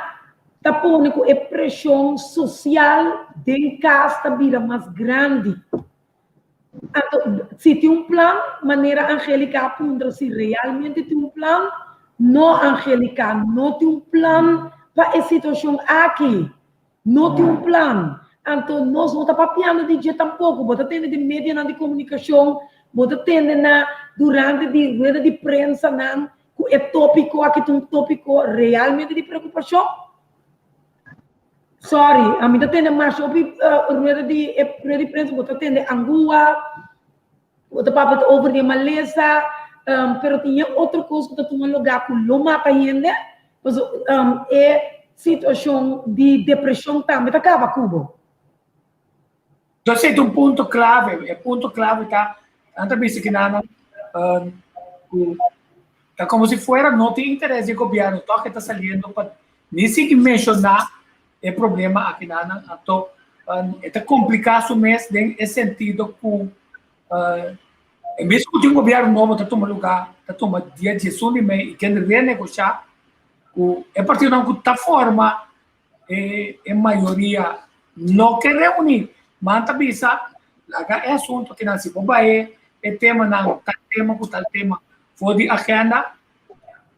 ta pone ku e preshon sosial den kas ta bira mas grandi. Anto, si tin un plan, manera Angelica a puntra si realmente tin un plan, no Angelica, no tin un plan pa e situashon aki. No tin un plan. Anto nos no ta papiando di dje tampoko. Bo ta tende di medianan di komunikashon, bo ta tende na durante di rueda di prensanan ku e tópiko aki ta un tópiko realmente di preokupashon. Sorry, ami ta tende masha hopi rueda di rueda di prensa, bo ta tende angua, bo ta papia ta over di e malesa, pero tin e otro kos ku ta tuma lugá ku lo mata hende. Pasobra e situashon di depreshon tambe ta kaba ku bo. Entonces e ta un punto clave. E punto clave ta, nan ta bisa kinan ku ta como si fuera no tin interes di gobierno, toch e ta saliendo pa ni sigui menciona e problema akinan. Anto e ta complica su mes den e sentido ku En bes ku tin un gobièrnu nobo ta tuma lugá, ta tuma dia diesun di mei i kende renegoshá ku e partidonan ku ta forma e e mayoria no ke reuní. Man ta bisa laga e asuntu kinan si bo bai e temanan tal tema ku tal tema for di agenda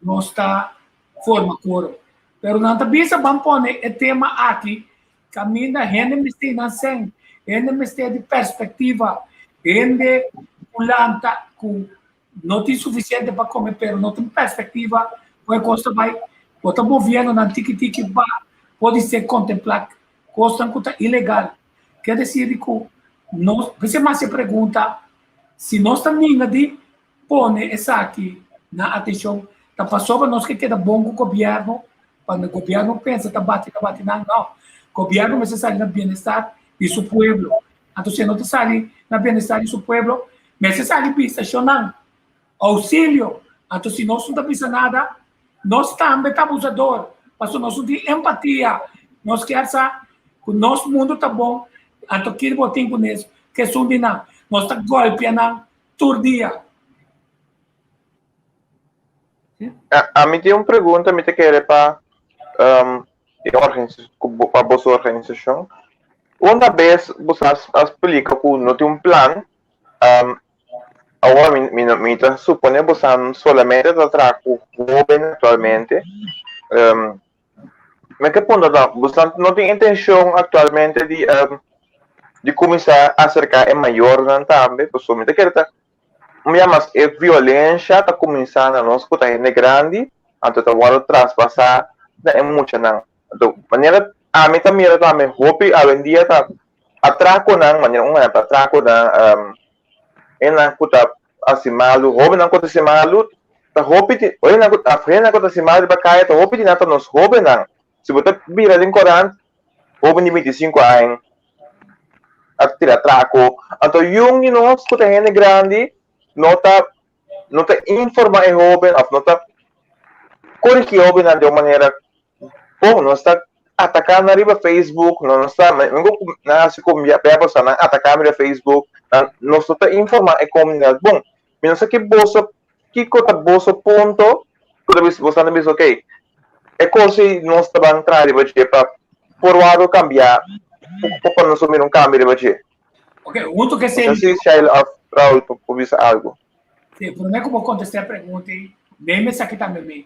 nos ta forma koro. Pero nan ta bisa ban pone e tema aki Kaminda hende mester nan sen, hende mester di perspektiva, hende ku lanta ku no tin sufisiente pa kome pero no tin perspektiva ku e kos ta bai, bo ta moviendo nan tiki tiki pa podi ser kontemplá kosnan ku ta ilegal. Ke desir di ku nos, p'esei mas e pregunta si nos ta ninga di pone esaki na atenshon ta pasobra nos ke keda bon ku gobièrnu Cuando gobierno pensa ta bati ta bati nan, no. Gobierno mester sali na bienestar di su pueblo. Anto si e no ta sali na bienestar di su pueblo, mester sali bisa shonnan, auxilio. Anto si nos no ta bisa nada, nos tambe ta abusador, pasobra nos no tin empatia. Nos kier sa cu nos mundo ta bon, anto kiri bo tin cu nes cu esun di nan. Nos ta golpia nan tur dia. Ami tin un pregunta mi ta kere pa um, e pa boso organisashon. Una bes boso a splika ku no tin un plan, um, awor mi, mi, mi ta supone boso solamente ta traha ku hoben aktualmente. Um, mi ke punta ta, boso no tin intenshon aktualmente di um, di kuminsá aserká e mayornan tambe, pasobra mi ta kere ta. Un mas e violensha ta kuminsá na nos ku ta hende grandi, anto ta wòrdu traspasá na e muchanan. Anto manera ami ta mira tambe hopi awendia ta atrakonan, manera un ehèmpel atrakonan, hendenan ku ta hasi malu, hóbennan ku ta hasi malu, ta hopi di, hendenan ku hendenan ku ta hasi malu riba kaya ta hopi di nan ta nos hóbennan. Si bo ta bira den korant, hóben di bintisinku aña a tira atrako. Anto yun di nos ku ta hende grandi no ta no ta informa e hóben òf no ta korigí e hóbennan den un manera bon. Nos ta ataká nan riba Facebook, nos ta nan hasi ku bia pasá nan ataká mi riba Facebook, nan nos no ta informa e komunidat bon. Mi no sa ki boso kiko ta boso punto ku ta bisa boso ta bisa okay e kos ei nos ta ban traha riba dje pa por wòrdu kambiá pa nos por mira un kambio riba dje. Ok, huntu ku esei. No sa si Shaila òf Raul por bisa algu. Sí, promé ku bo kontestá e pregunta ei, neem esaki tambe mee.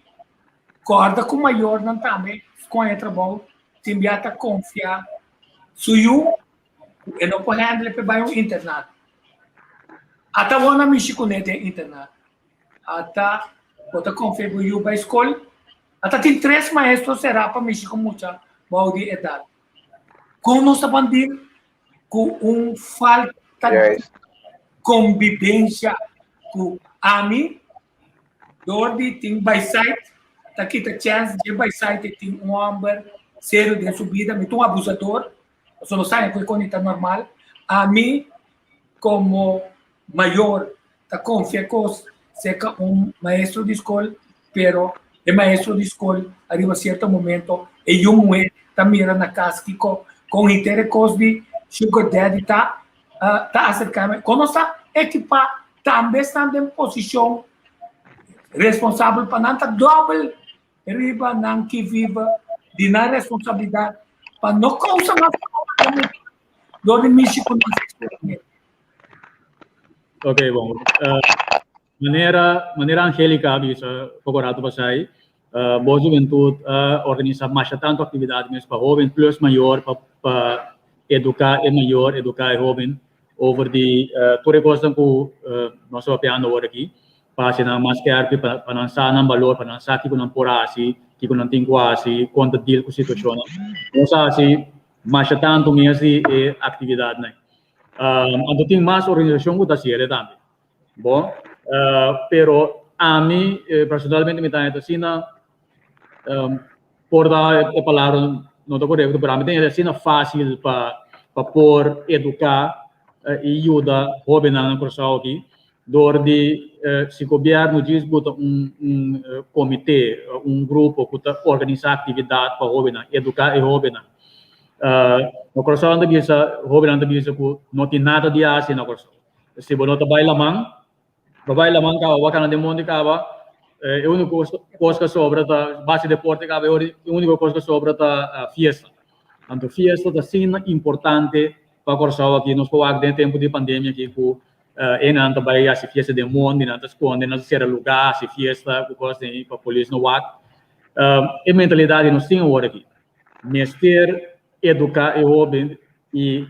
Kòrda ku mayornan tambe skohe trabou tin bia ta konfia su yu ku e no por handle p'e bai un internat. Ata bo na mishi kuné den internat. Ata bo ta konfia bo yu bai skol. Ata tin tres maestro será pa mishi ku mucha bou di edat. Kon nos ta ban deal ku un falta di kombibensia ku ami dor di tin bai site ta kita chèns dje bai site tin un hòmber serio den su bida. Mi ta un abusador. Pasobra nos sabe ku e kos ta normal. Ami komo mayor ta konfia kos serka un maestro di skol, pero e maestro di skol ariba sierto momento e yu muhé ta mira na kas kiko kon henter e kos di sugar daddy ta ta aserká mi. Kon nos ta ekipá tambe esnan den posishon responsabel pa nan ta dòbel riba nan ki vive di nan responsabilidad pa no causa mas trauma dor di mishi cu nan sexualmente. Ok, bon. Uh, manera, manera Angelica bisa poco rato pasai, uh, Bo Juventud uh, organisa masha tanto actividad mes pa joven plus mayor pa, pa educa e mayor, educa e joven over di uh, tur e cosnan cu uh, nos ta papiando awor aki. Pa hasi nan mas skerpi, pa nan sa nan balor, pa nan sa kiko nan por hasi, kiko nan tin ku hasi, kon ta deal ku situashonnan. Nos a hasi masha tantu mes di e aktividatnan. Anto tin mas organisashon ku ta hasi ele tambe. Bon, pero ami personalmente mi ta haña ta asina, por ta e palabra no ta korekto, pero ami ta haña asina fásil pa pa por eduká i yuda hóbennan na Kòrsou aki dor di si gobièrnu djis buta un un komité, un grupo ku ta organisá aktividat pa hóbennan, eduká e hóbennan. Na Kòrsou nan ta bisa, hóbennan ta bisa ku no tin nada di hasi na Kòrsou. Si bo no ta bai laman, Bo bai laman kaba, bo kana den monti kaba, e úniko kos ku a sobra ta base deporte kaba, e úniko kos ku a sobra ta fiesta. Anto fiesta ta asina importante pa Kòrsou aki, nos por wak den e tempu di pandemia aki ku e nan ta bai hasi fiesta den mondi, nan ta skonde, nan ta sera lugá hasi fiesta ku kos den pa polis no wak. E mentalidat di nos tin awor aki. Mester eduká e hóben i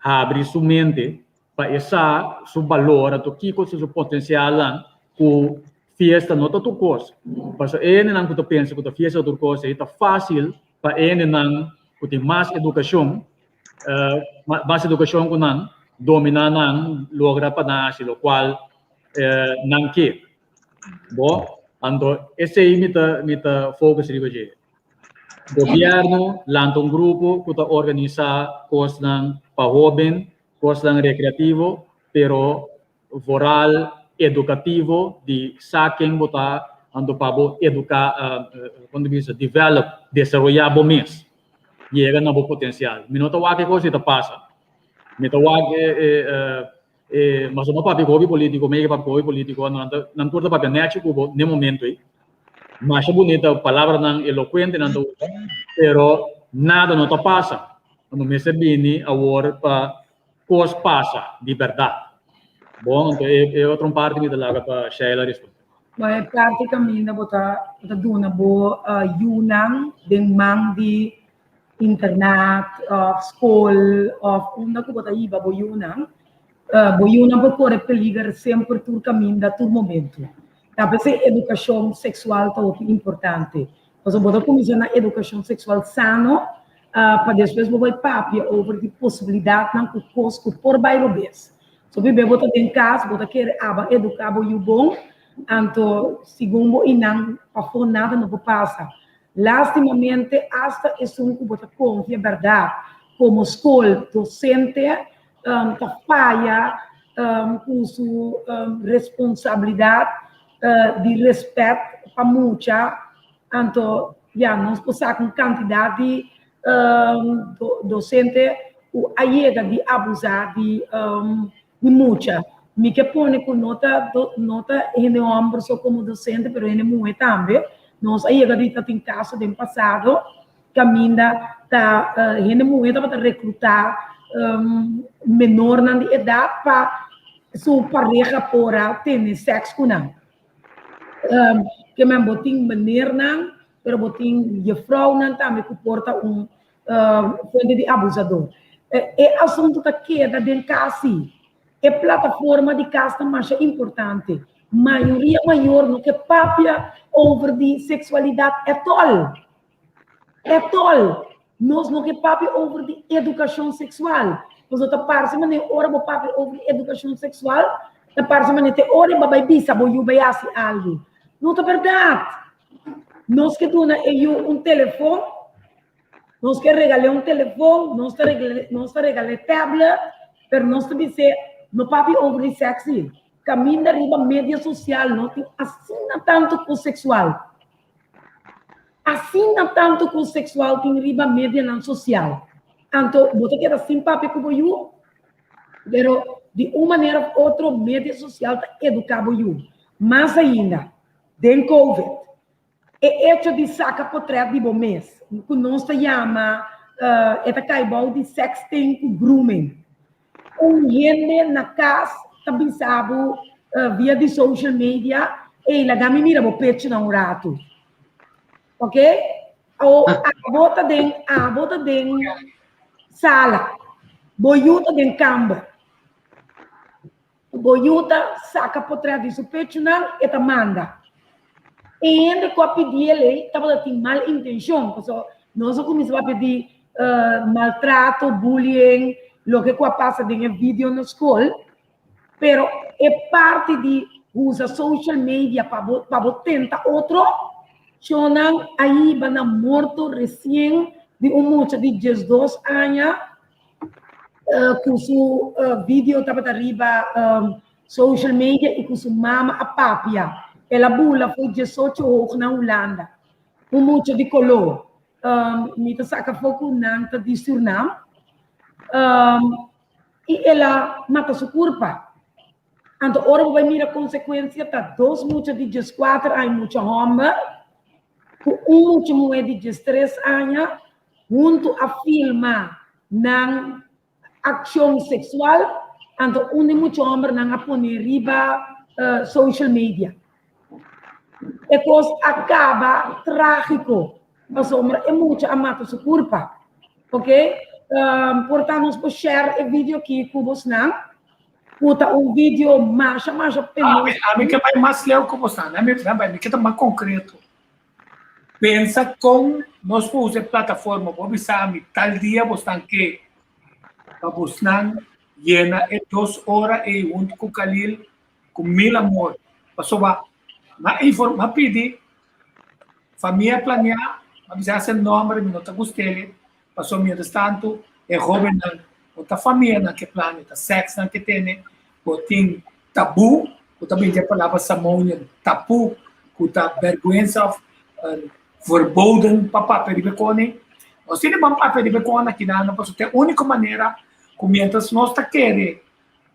habri su mente pa e sa su balor anto kiko ta su potensialnan ku fiesta no ta tur kos. Pasobra e hendenan ku ta pensa ku ta fiesta ta tur kos ei ta fásil pa e hendenan ku tin mas edukashon mas edukashon ku nan dominá nan logra pa nan hasi lokual nan ke. Bo anto esei mi ta mi ta focus riba dje. Gobièrnu lanta un grupo ku ta organisá kosnan pa hóben, kosnan rekreativo, pero vooral edukativo di sa ken bo ta anto pa bo eduká, kon ta bisa, develop, desaroyá bo mes, yega na bo potensial. Mi no ta wak e kos ei ta pasa. Mi ta wak e e mas no papia ku hopi polítiko, mi yega papia ku hopi polítiko, nan ta nan tur ta papia nèchi ku bo n'e momento ei. Masha bunita palabranan elokuente nan ta usa, pero nada no ta pasa. No mester bini awor pa kos pasa di bèrdat. Bon, anto e e otro parti mi ta laga pa Sheila responde. Bon, e parti kaminda bo ta bo ta duna bo yunan den man di internat òf skol òf unda ku bo ta hiba bo yunan. Bo yunan por kore peliger semper, tur kaminda, tur momentu. Ta p'esei edukashon seksual ta hopi importante. Pasobra bo ta kuminsá na edukashon seksual sano, pa despues bo bai papia over di posibilidatnan ku kos ku por bai robes. So bibé bo ta den kas, bo ta kere aba eduká bo yu bon, anto segun bo i nan pafó nada no por pasa. Lástimamente asta esun ku bo ta konfia bèrdat komo skol dosente ta faya ku su responsabilidat di rèspèt pa mucha. Anto ya nos por saka un kantidat di dosente ku a yega di abusá di mucha. Mi ke pone ku no ta no ta hende hòmber so komo dosente pero hende muhé tambe. Nos a yega di ta tin kaso den pasado kaminda ta hende muhé tabata rekrutá menornan di edat pa su pareha por a tene sèks ku nan. Ke men bo tin menernan, pero bo tin jefrounan tambe ku por ta un fuente di abusador. E asuntu ta keda den kas si. E plataforma di kas ta masha importante. Mayoria mayor no ke papia over di seksualidat ètòl. Ètòl. Nos no ke papia over di edukashon seksual. Pasobra ta parse manera ora bo papia over di edukashon seksual, ta parse manera te ora e bai bisa bo yu bai hasi algu. No ta bèrdat. Nos ke duna e yu un telefon, nos ke regal'é un telefon, nos ta regal'é, nos ta regal'é tablet, pero nos ta bis'é no papia over di sèks si. Kaminda riba media sosial no tin asina tantu kos seksual. Asina tantu kos seksual tin riba medianan sosial. Anto bo ta keda sin papia ku bo yu? Pero di un manera òf otro media sosial ta eduká bo yu. Mas ainda, den Covid, e echo di saka potrèt di bo mes, ku nos ta yama e ta kai bou di sexting ku grooming. Un hende na kas ta bisa bo via di social media, ey laga mi mira bo pechunan un ratu. Ok? O abo ta den, abo ta den sala, bo yu ta den kamber. Bo yu ta saka potrèt di su pechunan, e ta manda. E hende ku a pidi el ei tabata tin mal intenshon, pasobra nos a kuminsá papia di maltrato, bullying, loke ku a pasa den e video na skol, pero e parti di usa social media pa bo pa bo tenta otro, shonnan a hiba na morto resien di un mucha di diesdos aña. Ku su video tabata riba social media i ku su mama a papia. El a bula for diesocho hoog na Hulanda. Un mucha di koló. Mi ta saka afó ku nan ta di Surnam. I el a mata su kurpa. Anto ora bo bai mira konsekuensia ta dos mucha di dieskuater aña mucha hòmber ku un mucha muhé di diestres aña huntu a filma nan akshon seksual, anto un di mucha hòmbernan a pone riba social media. E kos a kaba trágiko, pasobra e mucha a mata su kurpa. Ok, por ta nos por share e video aki ku bosnan, ku ta un video masha masha penoso. Ami ke bai mas leu ku bosnan, ami ke ta mas konkreto. Pensa kon nos por usa e plataforma. Bo bisa mi tal dia bosnan ke pa bosnan yena e dos ora ei huntu ku Khalil ku mil amor. Pasobra m'a informa, m'a pidi famia planea, m'a bisa hasi e nomber mi no ta gust'el pasobra mientras tanto e hobennan no ta famianan ke plania, ta sèksnan ke tene. Bo tin tabú, ku ta bini di e palabra Samoanian tapu, ku ta bèrgwensa òf verboden pa papia riba e kos-ei. Nos tin di ban papia riba e kos akinan pasobra ta e úniko manera ku miéntras nos ta kere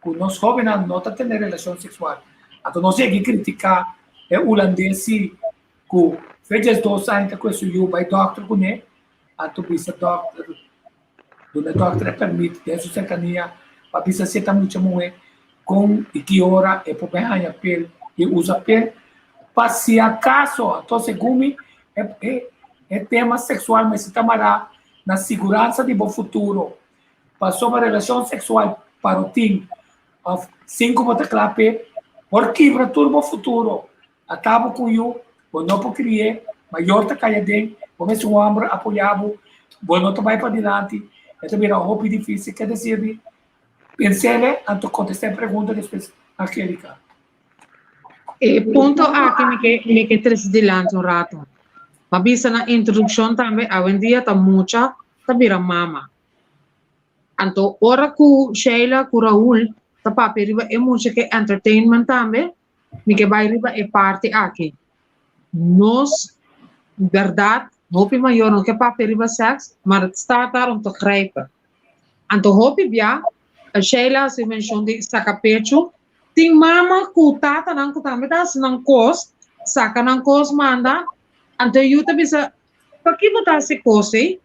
ku nos hóbennan no ta tene relashon seksual, anto nos yega i kritiká e hulandes si ku fe diesdos aña ta kue su yu bai dòkter kuné, anto bisa dòkter Duna e dòkter e pèrmit den su serkania pa bisa si e ta mucha muhé kon i ki ora e por bai haña pel i usa pel pa si akaso. Anto segun mi e tema seksual mester ta mará na siguransa di bo futuro pasobra relashon seksual parotin. Òf sin ku bo ta kla p'e, por kibra tur bo futuro. Ata bo ku yu, bo no por kri'é, mayor ta kai aden, bo mester un hòmber apoyá bo, bo no ta bai padilanti, e ta bira hopi difísil. Ke desirbi? Pens'e, anto kontestá e pregunta despues, Angelica. E punto aki mi ke mi ke trese dilanti un rato. M'a bisa na introdukshon tambe awendia ta mucha ta bira mama. Anto ora ku Sheila ku Raul ta papia riba e mucha ke entertainment tambe, mi ke bai riba e parti aki. Nos bèrdat hopi mayor no ke papia riba sèks, maar het staat daar om te grijpen. Anto hopi bia, Sheila hasi menshon di saka pechu, tin mama ku tatanan ku tambe ta hasi nan kos, saka nan kos manda, anto e yu ta bisa, Paki bo ta hasi kos ei?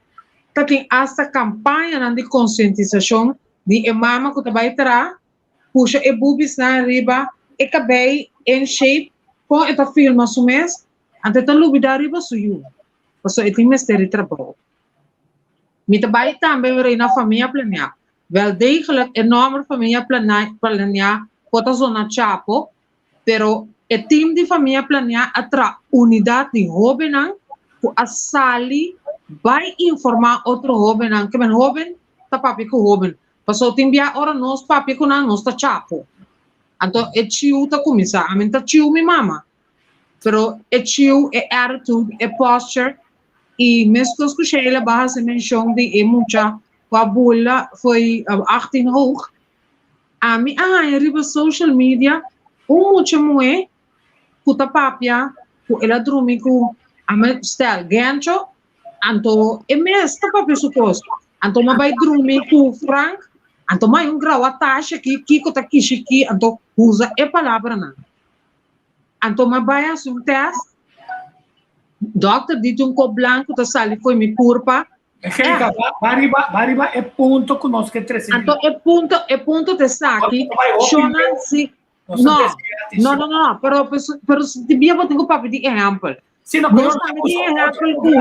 Ta tin asta kampañanan di konsientisashon di e mama ku ta bai tra, pusha e bubisnan riba e kabei in shape kon e ta filma su mes, anto e ta lubidá riba su yu, pasobra e tin mester di trabou. Mi ta bai tambe reina Famia Planeá. Wel degelijk e nòmber Famia Planeá por ta zona chapo, Pero e team di Famia Planea a traha unidat di hóbennan ku a sali bai informá otro hóbennan. Ke men hóben ta papia ku hóben. Pasobra tin bia ora nos papia ku nan nos ta chapo. Anto e chiu ta kuminsá. Ami ta chiu mi mama. Pero e chiu, e attitude, e posture i meskos ku Sheila ba hasi menshon di e mucha ku a bula fo'i 18 hoog. Ami a haña riba social media un mucha muhé ku ta papia ku el a drumi ku ame stel Gencho, anto e mes ta papia su kos. Anto m'a bai drumi ku Frank, anto m'a un grawa tashi aki kiko ta kishi ki, anto usa e palabranan. Anto m'a bai hasi un test, dòkter di tin un kop blanku ta sali fo'i mi kurpa, Angelica, va riba, va riba e punto ku nos ke trese. Anto e punto, e punto te saki, shonan si, no, no, no, no, pero, pero si bia bo tin ku papia di ehempel. Si, no, pero nos tambe di ehempel ku.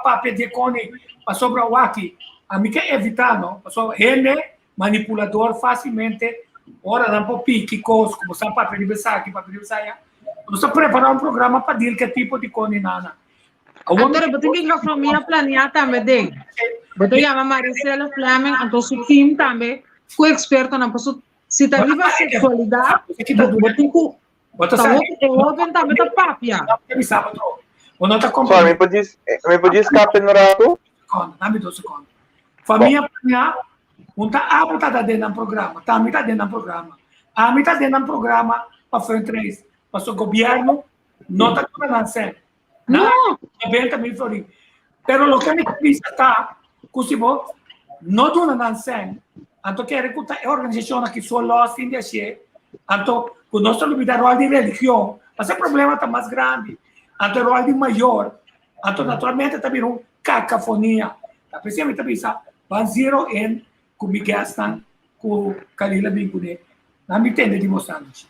Papia di koni, pasobra waki, ami ke evita, no, pasobra hende manipulador fácilmente, ora nan por piki kos, ku bo sa papia riba esaki, papia riba esaya, nos ta prepara un programa pa deal ku e tipo di koni nana. Anto bo tin ki gastronomia planeá tambe den. Bo ta yama Maricela Fleming anto su team tambe ku ekspertonan paso si ta riba seksualidat bo tin ku ta hopi e hoben tambe ta papia. Sorry, mi por djis mi por djis skapa un ratu? Dame dos sekondo. Famia planeá un ta abo ta den nan programa, tambe ta den nan programa. Ami ta den nan programa pa fundraise paso gobièrnu no ta duna nan sèn. No. 90 mil florin. Pero loke mi ta bisa ta ku si bo no duna nan sèn, anto kere ku ta e organisashon aki so lòs fin di ashe, anto ku nos ta lubida ròl di religion, pasobra e problema ta mas grandi. Anto e ròl di mayor, anto naturalmente ta bira un kakafonia. Ta p'esei mi ta bisa ban zero in ku mi guestnan ku Kalila bin kuné. Nan mi tende di bo sanchi.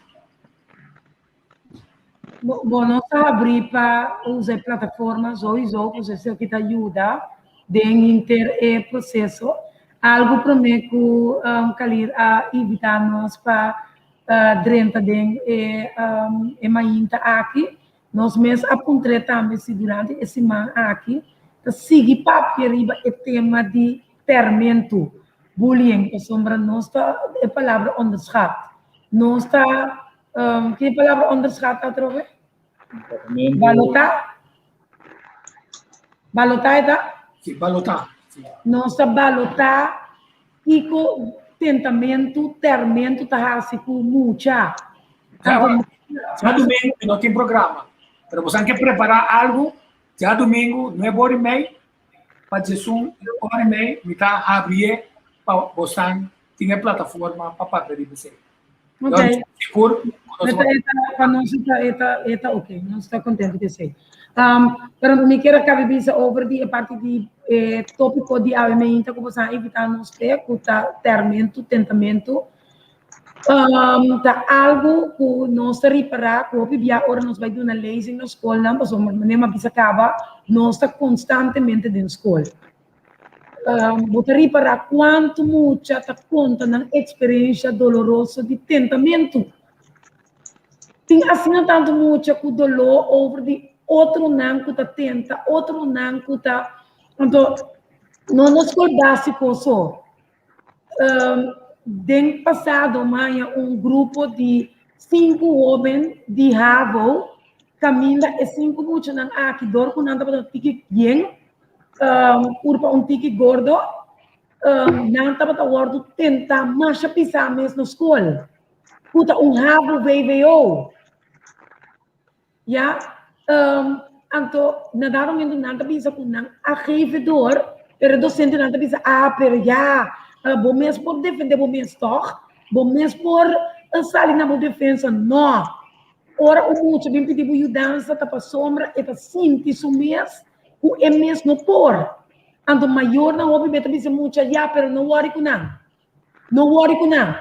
Bo no ta habrí pa usa e plataforma sowieso, pues esaki ta yuda den henter e proseso. Algu promé ku Kalir a invitá nos pa drenta den e e mainta aki, nos mes a puntr'é tambe si durante e siman aki ta sigui papia riba e tema di tèrmentu, bullying, pasobra nos ta e palabra onderschat. Nos ta Um, ki palabra onderschat atrobe? Balotá? Balotá e ta? Sí, balotá. Sí. Nos ta balotá kiko tentamentu, termentu ta hasi ku mucha. Ya domingo no tin programa, pero bosan ke prepará algo, ya domingo, nuebe ora i mei, pa diesun ora i mei, mi ta habrié pa bosan tin e plataforma pa papia riba esei. Ok. Sigur. Pa nos eta, eta, eta ok. Nos ta contento ku esei. Um, pero mi kier a kabe bisa over di e parti di e tópiko di awe meinta ku boso a invitá nos p'e, ku ta termentu, tentamentu. Um, ta algu ku nos ta ripará ku hopi bia ora nos bai duna lezing na skolnan, pasobra manera mi a bisa kaba, nos ta konstantemente den skol. Bo ta ripará kuantu mucha ta konta nan eksperensha doloroso di tentamentu. Tin asina tantu mucha ku doló over di otronan ku ta tenta, otronan ku ta. Anto, no na skol básiko so. Den pasado mi haña un grupo di sinku hóben di havo kaminda e sinku muchanan aki dor ku nan tabata tiki yen, kurpa un tiki gordo, nan tabata wòrdu tentá masha pisá mes na skol ku ta un havo vwo. Ya, anto na dado momento nan ta bisa ku nan a geef e door, pero e dosentenan ta bisa, ah, pero ya, bo mes por defende bo mes tòg? Bo mes por sali na bo defensa? No! Ora un mucha bin pidi bo yudansa ta pasobra e ta sinti su mes ku e mes no por. Anto mayornan hopi bes ta bisa e mucha, ya, pero no wòri ku nan. No wòri ku nan.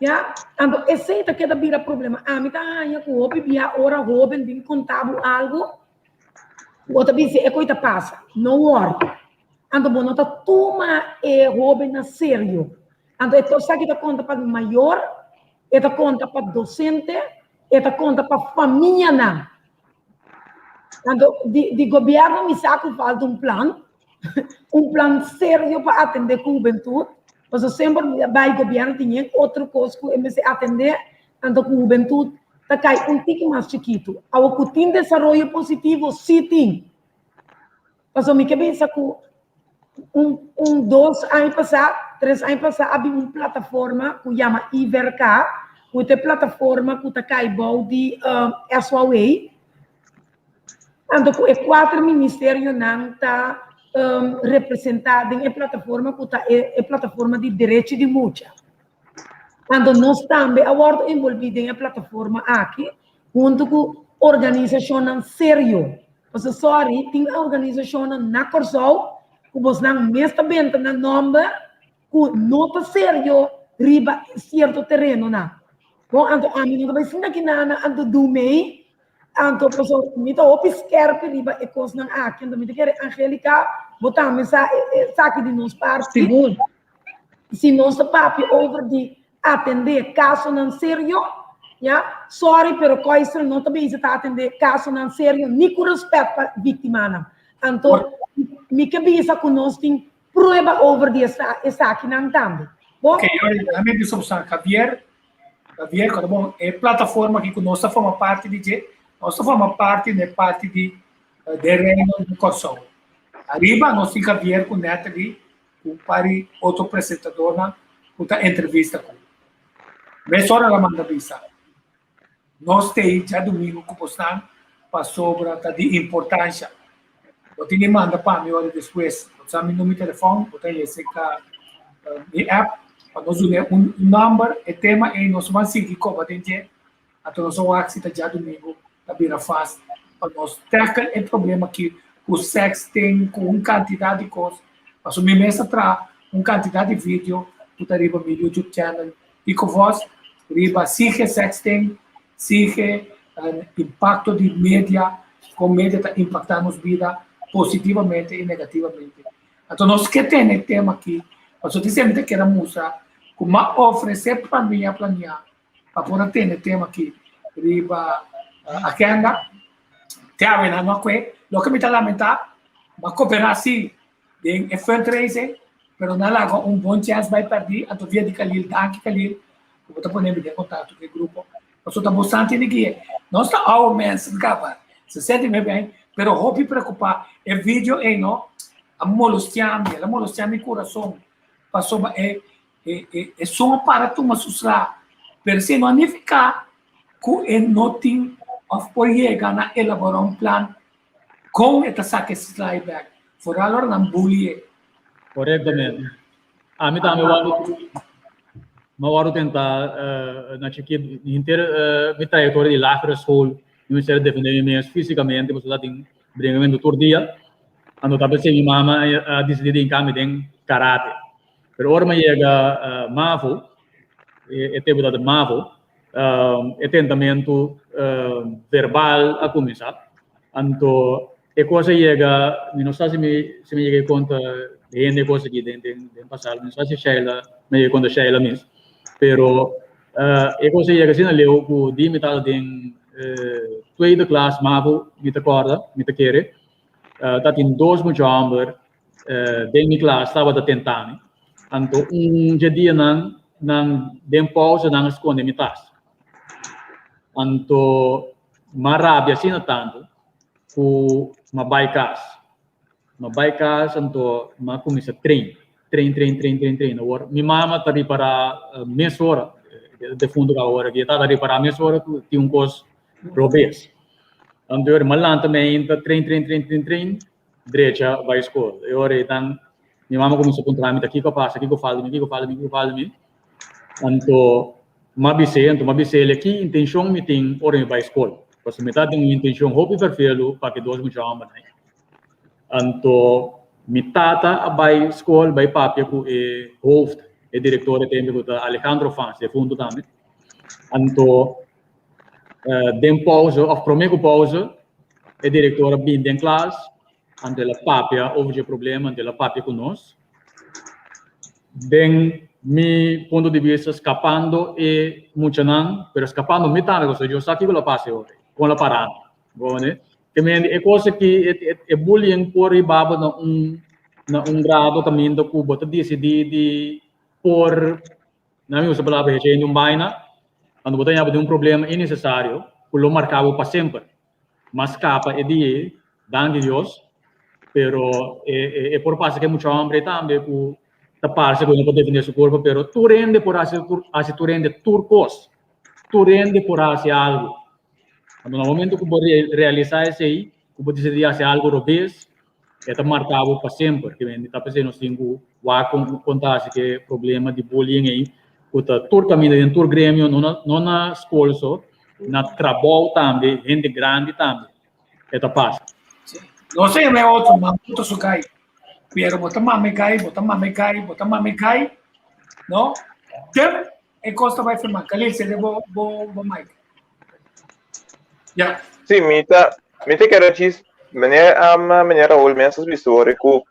Ya, anto esei ta keda bira problema. Ami ta haña ku hopi bia ora hóben bin konta bo algu, bo ta bisa e koi ta pasa, no wòri. Anto bo no ta tuma e hóben na serio. Anto e esaki ta konta pa mayor, e ta konta pa dosente, e ta konta pa famianan. Anto di di gobièrnu mi sa ku falta un plan, un plan serio pa atendé ku hubentut, pasobra semper bai gobièrnu tin yen otro kos ku e mester atendé, anto ku hubentut ta kai un tiki mas chikitu. Awor ku tin desaroyo positivo, sí tin. Pasobra mi ke bisa ku un un dos aña pasá, tres aña pasá a bin un plataforma ku yama IVRK, ku ta e plataforma ku ta kai bou di SOAW. Anto ku e kuater ministerionan ta representá den e plataforma ku ta e plataforma di derechi di mucha. Anto nos tambe a wòrdu enbolbí den e plataforma aki huntu ku organisashonnan serio. Pasobra sòri, tin organisashonnan na Kòrsou ku bosnan mes ta benta nan nòmber ku no ta serio riba sierto terenonan. Bon, anto ami no ta bai sinta kinan anto dumei Anto paso mi ta hopi skerpi riba e kosnan aki, anto mi ta kere Angelica bo tambe sa esaki di nos parti. Sigur. Si nos ta papia over di atende kasonan serio, ya, sorry pero Koister no ta bezig ta atende kasonan serio ni ku respet pa viktimanan. Anto mi ke bisa ku nos tin prueba over di esakinan tambe. Bo? Ok, ami bisa bo sa Javier Javier, cuando bon, e plataforma aki cu nos ta forma parti di dje, nos ta forma parti na e parti di den Reino di Kòrsou. Ariba nos tin Javier cu Natalie cu un par di otro presentadornan cu ta entrevista cu. Mesora el a manda bisa, Nos t'ei djadumingu ku bosnan pasobra ta di importansha. Bo tin di manda pa mi ora despues. Bo sa mi number di telefòn, bo ta yese ka mi app pa nos dun'é un number. E tema ei nos ban sigui koba den dje, anto nos a wak si ta djadumingu ta bira fas pa nos tackle e problema aki ku sexting, ku un kantidat di kos. Pasobra mi mes a traha un kantidat di video ku ta riba mi YouTube channel Kiko Vos riba sige sexting, sige impacto di media, kon media ta impacta nos bida positivamente y negativamente. Anto nos ke tene e tema aki, pasobra tin semper ta keda mustra ku m'a ofrece pa mi a planea pa por a tene e tema aki riba agenda. Te awe nan no a kue. Loke mi ta lamenta, m'a cooperá si den e fundraising, pero nan laga un bon chèns bai pèrdí, anto via di Khalil, danki Khalil, ku bo ta pone mi den kontakto ku e grupo, pasobra ta bo san tene guia. Nos ta oude mensen kaba, 69 aña, pero hopi preokupá. E video ei no a molestiá mi, el a molestiá mi kurason, pasobra e e e esun a para tuma su sla, pero esei no a nifiká ku e no tin òf por yega na elaborá un plan Kon e ta saka e slai bek? Foral ora nan bully e. Korektamente. Ami tambe wòrdu mi a wòrdu tentá na chikit henter mi trayektoria di lagere school mi mester a defendé mi mes físikamente pasobra ta tin bringamentu tur dia. Anto ta p'esei mi mama a disidí di hinká mi den karate. Pero ora mi a yega mavo, e tempu tabata mavo, E tentamentu verbal a kuminsá. Anto E kos a yega, mi no sa si mi si mi yega konta hende e kos aki den den den pasado, mi no sa si Sheila, mi yega konta Sheila mes, pero e kos a yega asina leu ku di mi tabata den tweede klas mavo, mi ta kòrda, mi ta kere, tatin dos mucha hòmber den mi klas tabata tenta mi, anto un dje dianan nan den pousa nan a skonde mi tas, anto m'a rabia asina tantu ku m'a bai kas. M'a bai kas anto m'a kuminsá train, train, train, train, train, train. Awor mi mama ta ripará mesora, defuntu kaba awor aki, e tabata ripará mesora ku tin un kos robes. Anto m'a lanta mi ainda train, train, train, train, train, drecha bai skol. E ora ei tan mi mama kuminsá puntra mi ta kiko a pasa, kiko falta mi, kiko falta mi, kiko falta mi. Anto m'a bis'é, anto m'a bis'é ki intenshon mi tin ora mi bai skol. Pasobra mi ta tin un intenshon hopi ferfelu pa ki dos mucha hòmbernan ei. Anto mi tata a bai skol bai papia ku e hoofd, e direktor e tempu ku ta Alejandro Fans, defuntu tambe. Anto den pauze òf promé ku pauze e direktor a bini den klas, anto el a papia over dje problema, anto el a papia ku nos. Den mi punto di bista skapando e muchanan, pero skapando mi tambe pasobra yo sa kiko lo pasa e ora, kon lo para mi. Bo wende? Ke mende e kos aki, e bullying por riba bo na un na un grado kaminda ku bo ta disidí di por, nan mi usa palabra hecha hende un baina, anto bo ta haña bo den un problema innesesario ku lo marka bo pa semper. M'a skapa e dia ei, danki Dios, pero e e por pasa ku e mucha hombre tambe ku ta parse ku e no por defende su kurpo, pero tur hende por hasi hasi tur hende tur kos, tur hende por hasi algu. Anto na momento ku bo realisá esei, ku bo disidí hasi algu robes, e ta marka bo pa semper. Ke mende ta p'esei nos tin ku wak kon kon ta hasi ke problema di bullying ei ku ta tur kaminda den tur gremio, no na no na skol so, na trabou tambe, hende grandi tambe e ta pasa. No sé, me otro, ma otro su gai. Pero bo ta mame gai, bo ta mame gai, bo ta mame gai, no? Dem e kos ta bai firma. Khalil, sende bo bo bo mic. Ja. Sí, mi ta mi ta kere djis meneer um, meneer Raúl mes a bisa ori ku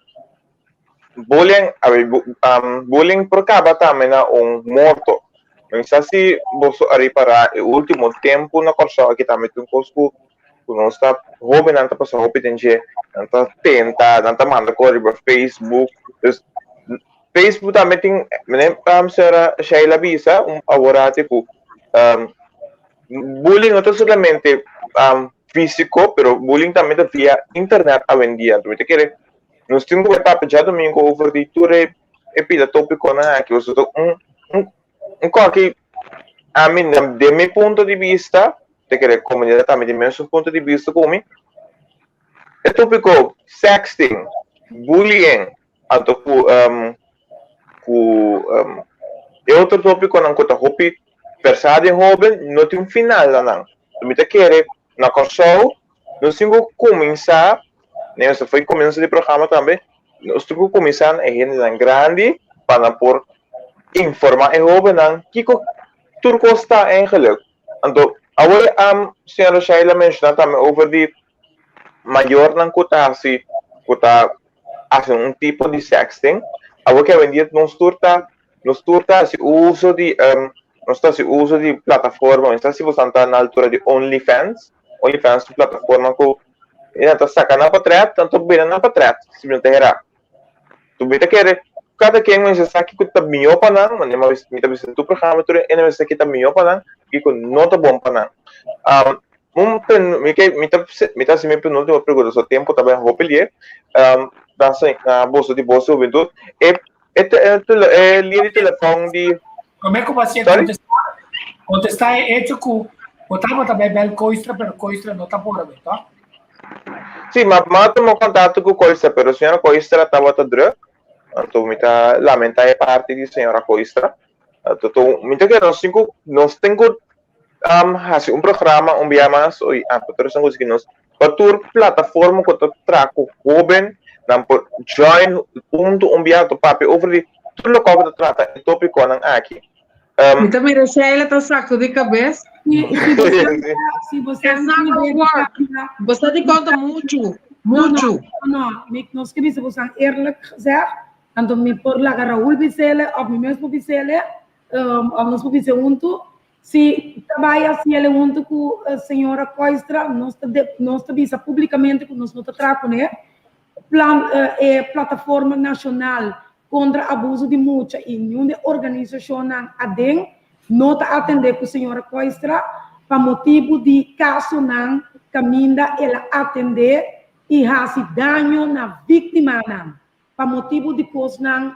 bullying, a ver, um, bullying por kaba tambe na un morto. Mi sa si boso a ripará e último tempu na Kòrsou aki tambe tin un kos ku ku nos ta hóbennan ta pasa hopi den dje, nan ta tenta, nan ta manda kos riba Facebook. Dus Facebook tambe tin, meneer um, señora Sheila bisa un aworati ku um, bullying no ta solamente um, físico, pero bullying tambe ta via internet awendia. Anto mi ta kere nos tin ku bai papia djadomingo over di tur e e pida tópikonan aki, pasobra ta un un un kòki ami den mi punto di bista, ta kere komunidat tambe tin mesun punto di bista ku mi, e tópiko sexting, bullying, anto ku ku e otro tópikonan ku ta hopi pèrsá den hóben no tin un final na nan. Mi ta kere na Kòrsou nos tin ku kuminsá, esei foi komienso di programa tambe, nos tin ku kuminsá na e hendenan grandi pa nan por informá e hóbennan kiko tur kos ta eigenlijk. Anto awor señora Sheila menshoná tambe over di mayornan ku ta hasi ku ta hasi un tipo di sexting, awor ke awendia nos tur ta nos tur ta hasi uso di nos ta hasi uso di plataforma, mi sa si boso ta na altura di OnlyFans, OnlyFans ta un plataforma ku nan ta saka nan potret, nan ta bira nan potret si mi no ta hera. Mi ta kere kada ken mester sa kiko ta mihó pa nan, manera mi ta bisa den tur programa tur hende mester sa kiko ta mihó pa nan, kiko no ta bon pa nan. Un pen, mi ke, mi ta, mi ta hasi mi penúltimo pregunta, so tempu ta bai hopi lié, na na boso di Bos Hubentud, e e e liña di telefòn di. Promé ku bo hasié kontestá, kontestá e echo ku bo tabata bai bèl Koistra, pero Koistra no ta por awe, tòg? Sí, ma m'a tuma kontakto ku Koistra, pero señora Koistra tabata drùk, anto mi ta lamentá e parti di señora Koistra. Anto mi ta kere nos tin ku, nos tin ku hasi un programa un bia mas oy ah pa tur esun kos nos pa tur plataforma ku ta traha ku hoben nan por join huntu un bia to papia over di tur loke ku ta trata e topikonan aki. Mi ta mira Sheila ta sakudi kabes. Si bo sa Bo sa di konta muchu. Muchu. No, no, mi nos ke bisa bosan eerlijk gezegd, anto mi por laga Raúl bisele of mi mes por bisele, um, of nos por bise huntu. Si ta bai hasiele huntu ku eh, señora Koistra, nos ta de, nos ta bisa públicamente ku nos no ta traha kuné. Plan, eh, e plataforma nacional kontra abuso di mucha i niun di e organisashonnan aden no ta atendé ku señora Kooistra pa motibu di kasonan kaminda el a atendé i hasi daño na víktimanan pa motibu di kosnan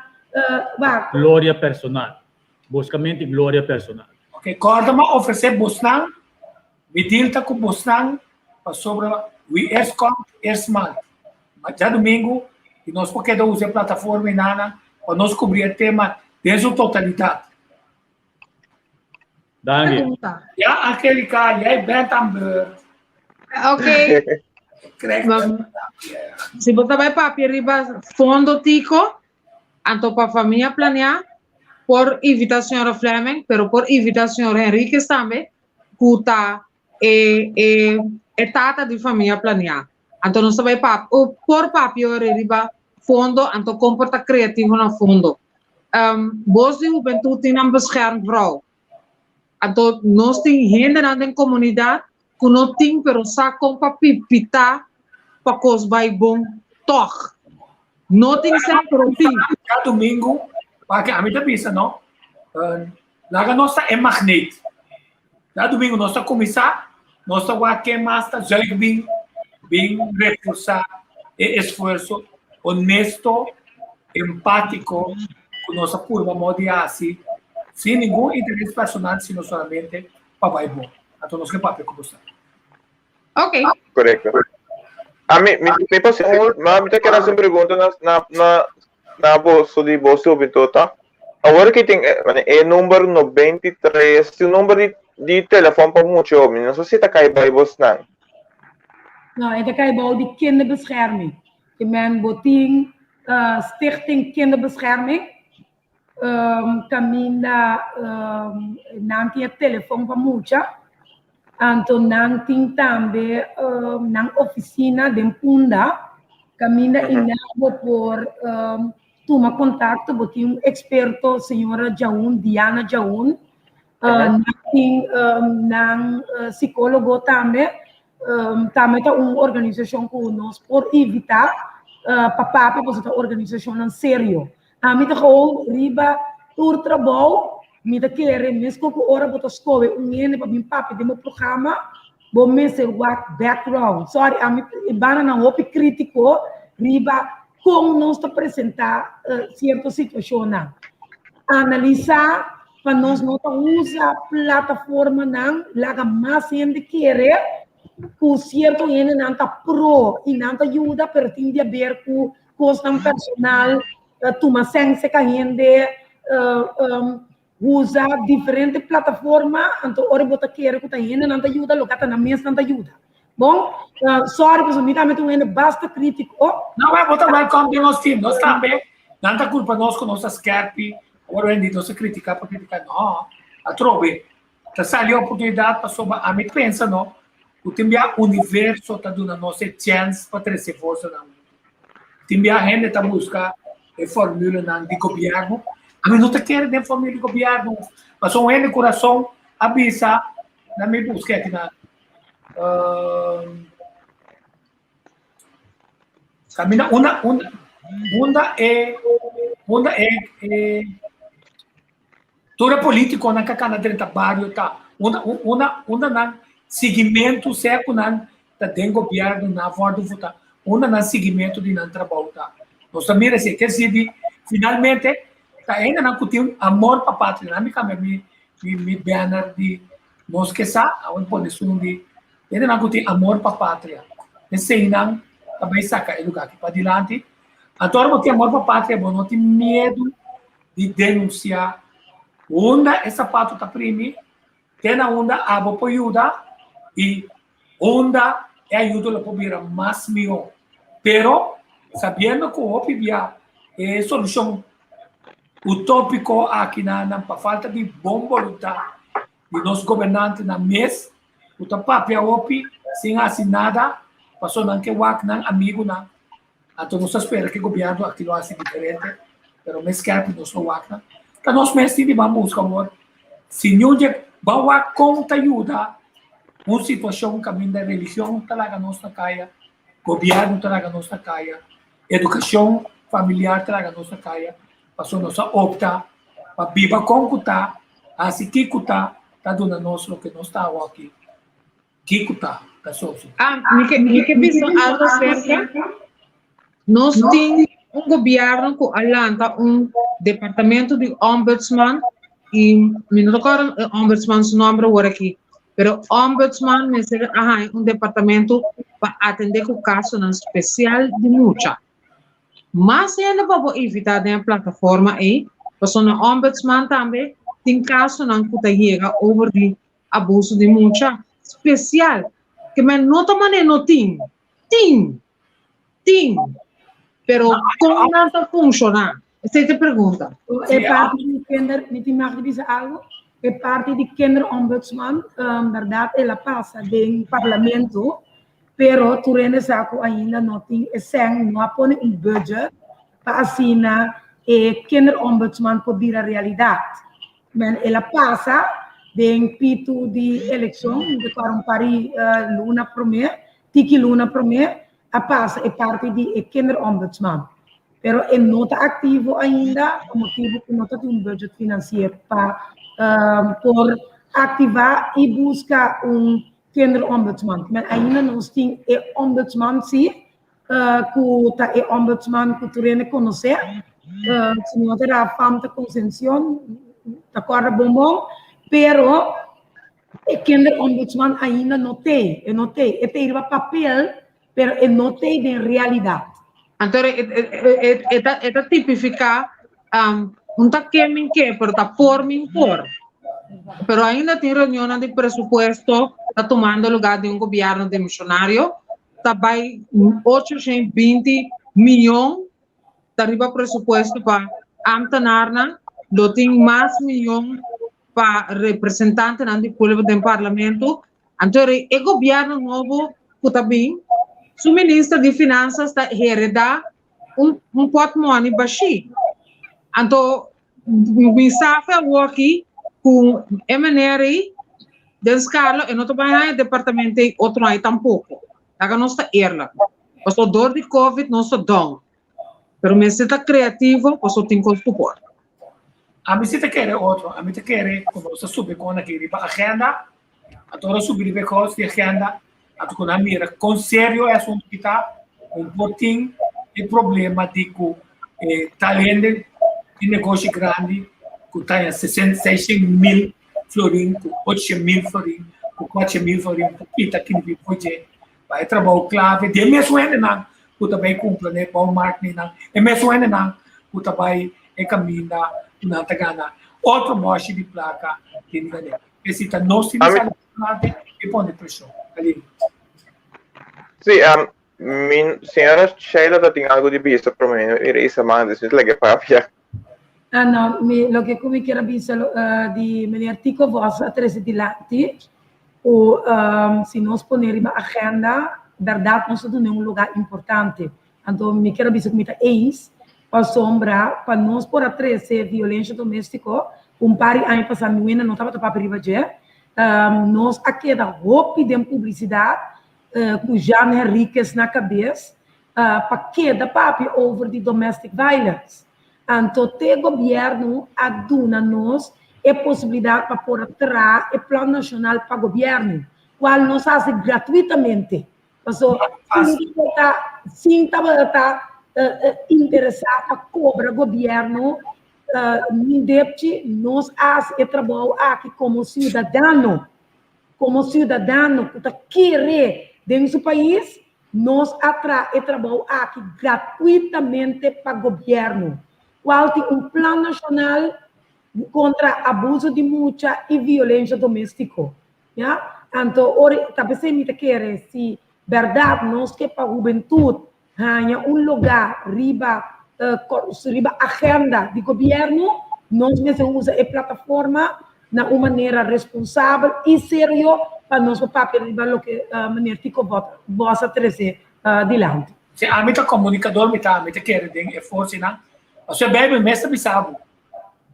wak. Gloria personal. Buskamente gloria personal. Ok, kòrda mi a ofresé bosnan, mi deal ta ku bosnan pasobra wie eerst komt, eerst maalt. Ma djadumingu i nos por keda usa e plataforma i nana pa nos kubri e tema den su totalidat. Danki. Ja, Angelica, jij bent aan beurt. Ok. Si bo ta bai papia riba fondo Tico, anto pa famia planea por invita señora Fleming, pero por invita señor Henriquez tambe, cu ta e, e, e tata di famia planea. Anto nos ta bai pap, o por papia ora riba fondo, anto kon por ta creativo na fondo. Um, bos di hubentud tin nan bescherm vrouw. Anto nos tin hendenan den comunidad cu no tin pero sa kon pa pipita pa cos bai bon toch. No tin sèn pero tin. Djadomingo, pa ke ami ta bisa no, laga nos ta e magneet. Djadomingo nos ta kuminsá, nos ta wak ken mas ta zuig bin, bin reforsá e esfuerso honesto, empátiko ku nos a purba modo di hasi sin ningun interes personal sino solamente pa bai bon. Anto nos ke papia ku bo sa. Ok. Korekto. A mi, mi, mi pasi un, ma mi ta kere hasi un pregunta na, na, na, na boso di Bos Hubentud ta. Awor ki tin e, e number 93, tin un number di, di telefon pa mucha hopi, no sa si ta kai bai bosnan. No, e ta kai bou di kinderbescherming. Ke men bo tin uh, Stichting Kinderbescherming, um, kaminda um, nan tin e telefon pa mucha. Anto nan tin tambe um, nan oficina den Punda, kaminda mm -hmm. bo por um, tuma contacto, bo tin un experto, señora Jaun, Diana Jaun, uh, nan tin um, nan uh, psicólogo tambe, um, tambe ta un organisacion ku nos por invita uh, pa papia, pasobra ta organisacionnan serio. Ami ta gewoon riba tur trabou, mi ta kere mesco ku ora bo ta skohe un hende pa bin papia den bo programa, bo mester wak background. Sorry, ami e bananan hopi krítiko riba kon nos ta presentá sierto situashonnan. Analisá pa nos no ta usa plataformanan laga mas hende kere ku sierto hendenan ta pro i nan ta yuda pero tin di haber ku kosnan personal, tuma sèn seka hende, usa diferente plataforma, anto ora bo ta kere ku ta hendenan ta yuda, loke ta nan mes nan ta yuda. Bon, sorry pasobra mi tambe ta un hende basta krítiko. No, maar bo ta welkom den nos team. Nos tambe, nan ta kulpa nos ku nos ta skèrpi, ora hende nos ta kritiká pa kritiká. No, atrobe ta sali oportunidat pasobra ami pensa no ku tin bia universo ta duna nos e chèns pa trese forsanan huntu. Tin bia hende ta buska e formulanan di gobièrnu. Ami no ta kere den formula di gobièrnu. Pasobra un hende ku rason a bisa na mi buska aki na Camina una una unda e unda e e tur e politiconan ka cana drenta bario ta unda unda unda nan siguimento sea cu nan ta den gobierno nan wordo vota unda nan siguimento di nan trabou ta nos ta mira esey ker si di finalmente ta hendenan cu tin amor pa patria nan mi cambia mi mi banner di Nos ke sa, awe pone sun di hendenan ku tin amor pa patria. Eseinan ta bai saka e lugá aki padilanti. Anto ora bo tin amor pa patria, bo no tin miedu di denunsiá unda e sapato ta primi, te na unda abo por yuda i unda e ayudo lo por bira mas mihó. Pero, sabiendo ku hopi bia e solushon utópiko aki na nan pa falta di bon boluntat di nos gobernantenan mes ku ta papia hopi sin hasi nada. Pasobra nan ke wak nan amigunan. Anto nos ta spera ku e gobièrnu aki lo hasi diferente, pero mes skèrpi nos lo wak nan. Ta nos mes tin di ban buska awor. Si niun dje ban wak kon ta yuda un situashon kaminda religion ta laga nos na kaya, gobièrnu ta laga nos na kaya, edukashon familiar ta laga nos na kaya, pasobra nos a opta pa biba kon ku ta, hasi kiko ta, ta duna nos loke nos ta awoki. Kiko ta ta soso? Ah, mi ke, mi ke bisa algo cerca. Nos tin un gobierno ku a lanta un departamento di ombudsman y mi no ta acorda e ombudsman su nombre awor aki, pero ombudsman mester a haña un departamento pa atende ku kasonan spesial di mucha. Mas hende pa bo invita den e plataforma ei, pasobra ombudsman tambe tin kasonan ku ta yega over di abuso di mucha spesial ke men no ta mane no tin tin tin pero kon nan ta funshoná esei ta e pregunta. E parti di kinder, mi tin mag di bisa algo? E parti di kinderombudsman, berdad el a pasa den parlamento, pero tur hende sa ku ainda no tin e sèn, no a pone un budget pa asina e kinderombudsman por bira realidat. Men el a pasa den pitu di elekshon, mi ta kòrda un par di luna promé, tiki luna promé, a pasa e parti di e kinderombudsman. Pero e no ta aktivo ainda pa motibu ku no ta tin un budget finansier pa por aktivá i buska un kinderombudsman. Men ainda nos tin e ombudsman sí, ku ta e ombudsman ku tur hende konosé, si no ta era Famte Concencion, ta kòrda bon bon, pero e kinderombudsman ainda no t'ei, e no t'ei, e t'ei riba papel, pero e no t'ei den realidat. Anto e ta e ta tipifiká un ta ke min ke, pero ta por min por. Pero ainda tin reunionnan di presupuesto ta tumando lugá den un gobièrnu demishonario ta bai 820 miyon ta riba presupuesto pa ambtenarnan, lo tin mas miyon pa representantenan di pueblo den parlamento. Anto e gobierno nobo ku ta bin, su minister di finanzas ta hereda un, un portmoni bashí. Anto mi safe awoki ku e meneer ei den Scarlo e no ta bai haña departamento ei otro aña tampoko. Laga nos ta eerlijk. Pasobra dor di covid nos ta down. Pero mester ta creativo pasobra tin kos ku por. Ami si ta kere otro. Ami ta kere ku nos ta subi kon aki riba agenda. Anto ora subi riba e kos di agenda, anto ku nan mira kon serio e asuntu ki ta, un por tin e problema di ku e tal hende tin negoshi grandi ku ta haña 600 mil florin, ku 800 mil florin, ku 400 mil florin, ku kita kinibi por dje pa e trabou klave di e mesun hendenan ku ta bai kumpra na e bouwmarkt nan, e mesun hendenan ku ta bai e kaminda ku nan ta gana otro bòshi di plaka tin di gana. Esei ta nos tin di sali adelante i pone preshon. Aline. Sí, um, mi señora Sheila ta tin algo di bisa promé mi reisa man, dus mi ta laga papia. Ah, no, mi, loke ku mi kier a bisa di meneer Tico Vos a trese dilanti, ku um, si nos pone riba agenda, bèrdat nos ta duna un lugá importante. Anto mi kier a bisa ku mi ta eens, pasobra pa nos por a trese violensha doméstiko, un par di aña pasá mi wenda no tabata papia riba dje, nos a keda hopi den publisidat ku Jean Henriquez na kabes pa keda papia over di domestic violence. Anto te gobièrnu a duna nos e posibilidat pa por a traha e plan nashonal pa gobièrnu, kual nos a hasi gratuitamente. Paso, sin tabata, sin tabata interesá pa kobra gobièrnu ni depchi, nos a hasi e trabou aki komo siudadano, komo siudadano ku ta kere den su pais, nos a traha e trabou aki gratuitamente pa gobièrnu, kual tin un plan nashonal kontra abuso di mucha i violensha doméstiko. Ya? Anto ora ta p'esei mi ta kere si bèrdat nos ke pa hubentut haña un lugá riba riba agenda di gobièrnu, nos mester usa e plataforma na un manera responsabel i serio. pa nos por papia riba loke meneer Tico Vos a trece dilanti. Si ami ta komunikador mi ta, mi ta kere den e forsinan. Pasobra e Beibel mes ta bisa bo,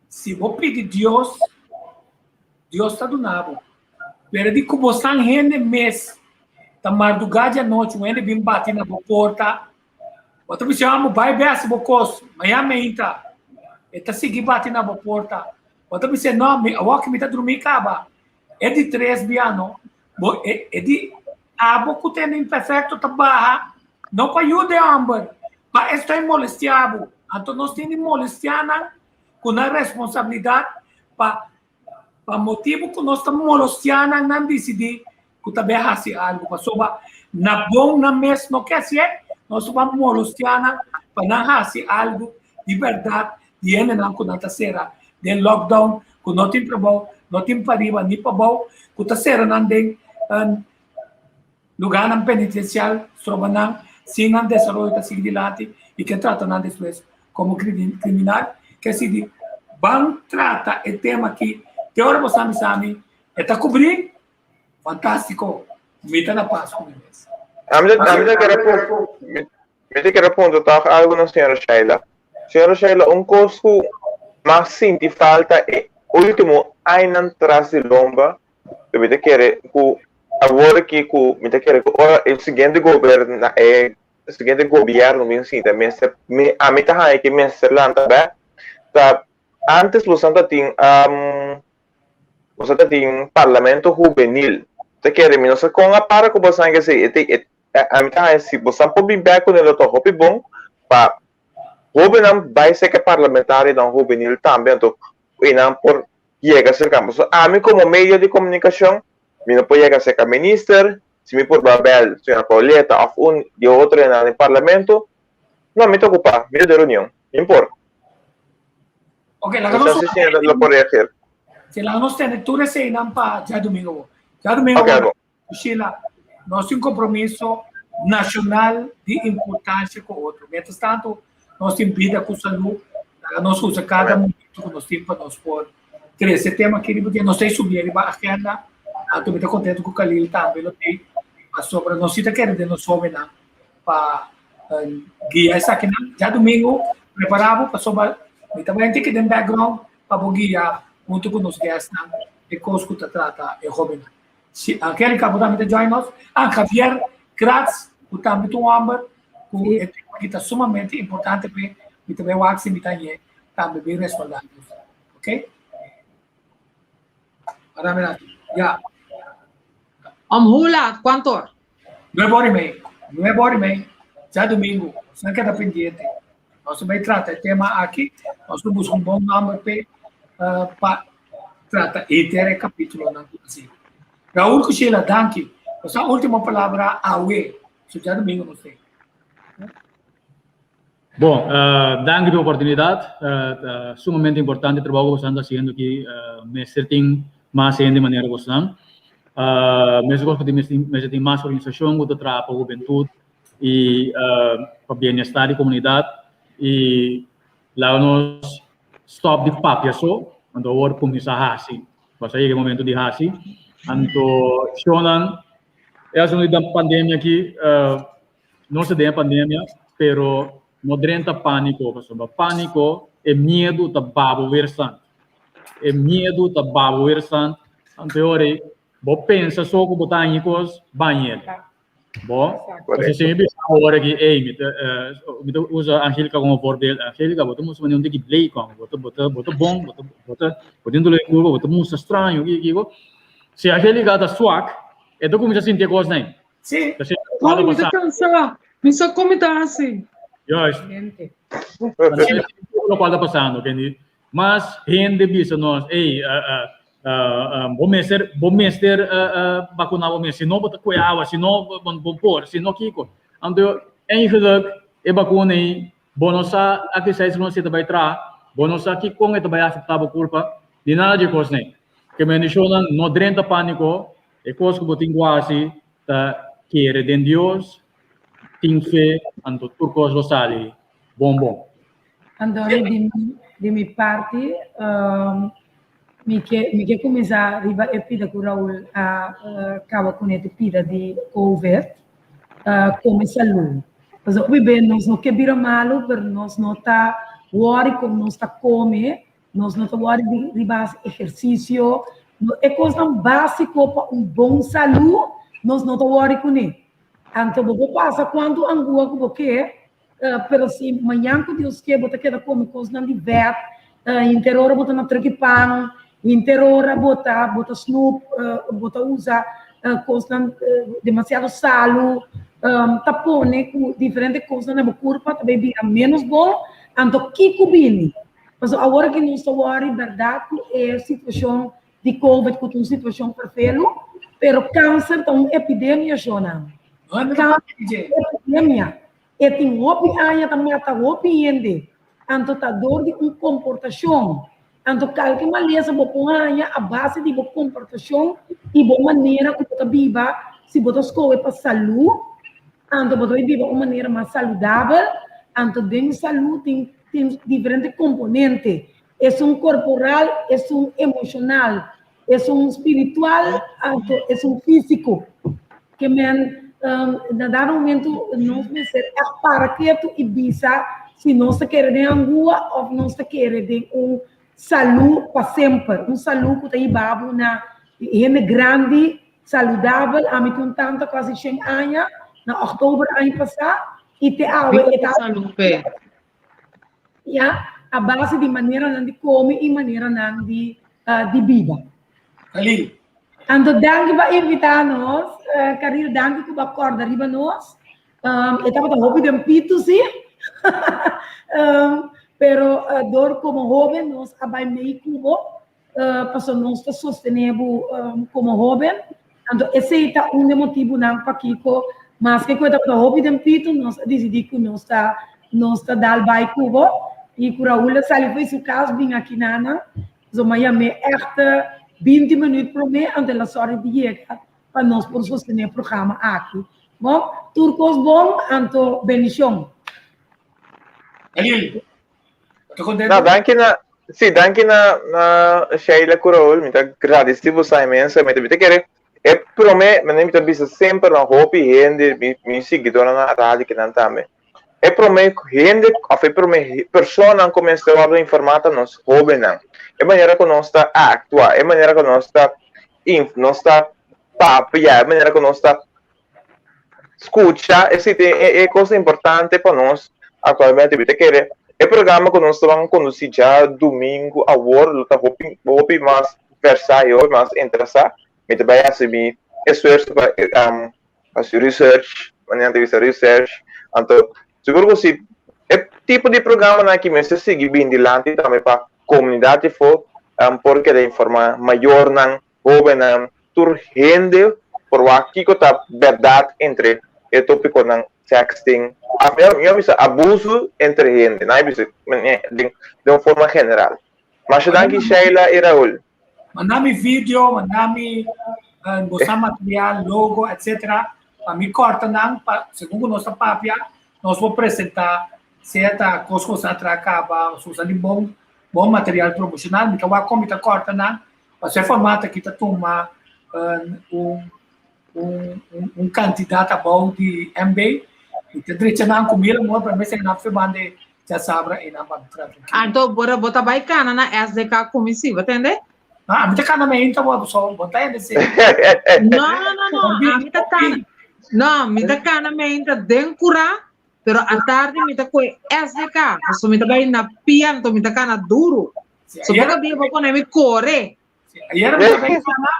si bo pidi Dios, Dios ta duna bo. Pero di ku bo san hende mes ta mardugá di anochi, un hende bin bati na bo porta, bo ta bisa, amo bai bèsti bo kos, mañan meinta. E ta sigui bati na bo porta. Bo ta bisa, no, mi awor ki mi ta drumí kaba. E di tres bia no, bo e, e di abo ku tende imperfekto ta baha, no pa yuda e hòmber, pa e stoi molestiá bo. Anto nos tin di molestiá nan ku nan responsabilidat pa Pa motibu ku nos ta molostiá nan, nan disidí ku ta bai hasi algu. Pasobra na bon nan mes no ke hasié, nos ta ban molostiá nan pa nan hasi algu di bèrdat di hendenan ku nan ta sera den lockdown, ku no tin trabou, no tin pariba ni pabou, ku ta sera nan den lugánan penitensial, stroba nan sin nan desaroyo ta sigui dilanti i ke trata nan despues komo kriminal. Ke sigui ban trata e tema aki te ora bo sa bisa mi e ta kubrí, fantástiko, mi ta na pas ku mi mes. Ami ta ami ta kere mi ta kere puntra tòg algu na señora Sheila. Señora Sheila, un kos ku mas sinti falta e último añanan tras di lomba, ku mi ta kere ku awor aki ku mi ta kere ku ora e siguiente goberna e siguiente gobierno bin sinta mester mi ami ta haña ke mester lanta bek ta antes boso ta tin boso ta tin parlamento hubenil ta kere mi no sa kon a para ku boso ke esei e ami ta haña si boso por bin bek kuné lo ta hopi bon pa hobennan bai serka parlamentarionan hubenil tambe anto einan por yega serka pasobra ami komo medio di komunikashon mi no por yega serka minister Si mi purba bel señora Pauleta of un di e otronan den parlamento, no, mi ta ocupa, mi ta den reunion, mi por. Ok, laga nos Si señora lo por reagir. Si, laga nos tene tur eseinan pa djadumingo bo. Djadumingo Ok, bo, bo. Sheila, nos tin compromiso nacional di importancia cu otro. Mientras tanto, nos tin bida cu salud, laga nos usa cada momento cu nos tin pa nos por Trese tema aki riba dia, nos ta subi riba agenda, anto mi ta contento cu Khalil tambe lo tei, pasobra nos si ta kere den nos hobennan pa guia esakinan. Djadumingu prepara bo pasobra mi ta bai tiki den background pa bo guia hunto cu nos guestnan e cos cu ta trata e hobennan. Si Angelica bo tambe ta join nos, ah Javier Kratz cu tambe ta un homber cu e tema aki ta sumamente importante p'e, mi ta bai wak si mi ta hañ'e tambe bin respaldá nos. Ok? Ahora mira, ya. Om hoe laat? Cuanto or? Nueve hora y media. Nueve hora y media. Ya domingo. Nos queda pendiente. Nos vai trata el tema aquí. Nos busca un bom nombre pe, uh, pa trata e capítulo nan así. Raúl Kushela, danki. Nossa última palavra awe. So ya domingo nos tem. Bon, danki pa e oportunidat. Ta sumamente importante e trabou ku boso ta hasiendo aki. Mester tin mas hende manera bosonan. Meskos ku tin mester tin mas organisashon ku ta traha pa hubentut i pa bienestar di komunidat. I laga nos stòp di papia so, anto awor kuminsá hasi. Pasobra a yega e momento di hasi. Anto shownan, e asuntu di pandemia aki. Nos ta den e pandemia, pero no drenta pániko, pasobra pániko, e miedu ta babo weerstand. E miedu ta babo weerstand. Anto e ora ei, bo pensa so ku bo ta haña kos, baña el. Bo, pasobra si mi bisa awor aki, ey, mi ta, mi ta usa Angelica komo voorbeeld. Angelica, bo ta mustra manera un tiki blei kon, bo ta, bo ta, bo ta bon, bo ta, bo ta, bo tin dolor di kurpa, bo ta mustra straño, kiko, kiko. Si Angelica ta swak, e ta kuminsá sinti e kosnan ei. Sí. Oh, mi ta cansá. Mi sa con mi ta haci. Juist. Lo cual ta pasando, kendi. Mas hende bisa nos, ey, bo mester, bo mester vacuna bo mes, si no bo ta cue awa, si no bo por, si no kico. Anto, eigenlijk, e vacuna ey, bo no sa a ki seis luna si e ta bay traha, bo no sa ki con e ta bay afecta bo curpa, ni nada dje cosnan. Ke bendicionnan no drenta panico, E kos ku bo tin ku hasi ta kere den Dios, tin fe, anto tur kos lo sali bon bon. Anto di mi parti. Mi ke mi ke kuminsá riba e pida ku Raul a kaba kuné di pida di Covid, kome salú. Pasobra hopi be nos no ke bira malu pero nos no ta wòri kon nos ta kome, nos no ta wòri riba hasi ehersisio, e kosnan básiko pa un bon salú nos no ta wòri kuné. Anto bo por pasa kuantu angua ku bo ke, pero si mañan ku Dios ke bo ta keda kome kosnan di vèt, henter ora bo ta na triki pan, henter ora bo ta bo ta snoep, bo ta usa kosnan demasiado salu, ta pone ku diferente kosnan na bo kurpa ta bai bira ménos bon, anto kiko bini? Pasobra awor aki nos ta wòri bèrdat ku e situashon di Covid ku ta un situashon ferfelu, pero kanser ta un epidemia shona. Kanser epidemia. E tin hopi aña ta mata hopi hende. Anto ta dor di un komportashon. Anto kalke malesa bo por haña a base di bo komportashon i bo manera ku bo ta biba, si bo ta skohe pa salú, anto bo ta bai biba un manera mas saludabel, anto den salú tin tin diferente komponente. Esun korporal, esun emoshonal, esun spiritual, anto esun físiko. Ke men na dado momento nos mester ègt para ketu i bisa si nos ta kere den angua òf nos ta kere den un salú pa semper, un salú ku ta hiba bo na hende grandi, saludabel. Ami tin un tanta kuasi shen aña, na òktober aña pasá, i te awe e ta. Ya, a base di maneranan di kome i maneranan di di biba. Khalil. Anto danki pa invitá nos, Karil danki ku bo a kòrda riba nos. E tabata hopi den pitu si, pero dor komo hóben nos a bai mei ku bo pasobra nos ta sostené bo komo hóben. Anto esei ta un di e motibunan pakiko maske ku e tabata hopi den pitu nos a disidí ku nos ta nos ta dal bai ku bo i ku Raul a sali fo'i su kas bin aki nanan. So mi a yam'é ègt binti minüt promé anto el a sòri di yega pa nos por sostené e programa aki. Bon, tur kos bon, anto bendishon. Khalil, bo ta kontento? No, danki na, sí, danki na, na Sheila ku Raul, mi ta gradisí boso inmenso, mi ta, mi ta kere e promé, manera mi ta bisa semper na hopi hende, mi, mi siguidónan na radio kinan tambe, e promé hende òf e promé personanan ku mester wòrdu informá ta nos hóbennan. E manera ku nos ta aktua, e manera ku nos ta nos ta papia, e manera ku nos ta skucha, esei ta e kos importante pa nos aktualmente. Mi ta kere e programa ku nos ta ban kondusí djadumingu awor lo ta hopi hopi mas versá i hopi mas interesá. Mi ta bai hasi mi esfuerso pa hasi research, manera nan ta bisa research, anto sigur ku si e tipo di programanan aki mester sigui bin dilanti tambe pa komunidat afó por keda informá mayornan Hóbennan, tur hende por wak kiko ta bèrdat entre e tópikonan sexting, mi a bisa abuso entre hende, nan a bisa den un forma general. Masha danki Sheila i Raul. Manda mi video, manda mi bosa material, logo, etc. Pa mi kòrta nan, pa segun ku nos ta papia, nos por presentá sea ta kos ku nos a traha kaba, nos usa di bon bon material promoshonal. Mi ta wak kon mi ta kòrta nan Pasobra e formato aki ta tuma un un un kantidat abou di MB i ta drecha nan ku mil amor pero mester nan firmando djasabra einan pa mi traha tranquilo. Anto bo bo ta bai kana na SDK ku mi si, bo tende? No, ami ta kana meinta bo, so bo ta hende si. No, no, no, no, ami ta kana, no, mi ta kana meinta den kura, pero atardi mi ta koe SDK, pasobra mi ta bai na pia, anto mi ta kana duru. So poco dia bo pone mi kore. Ayer mi ta bai kana,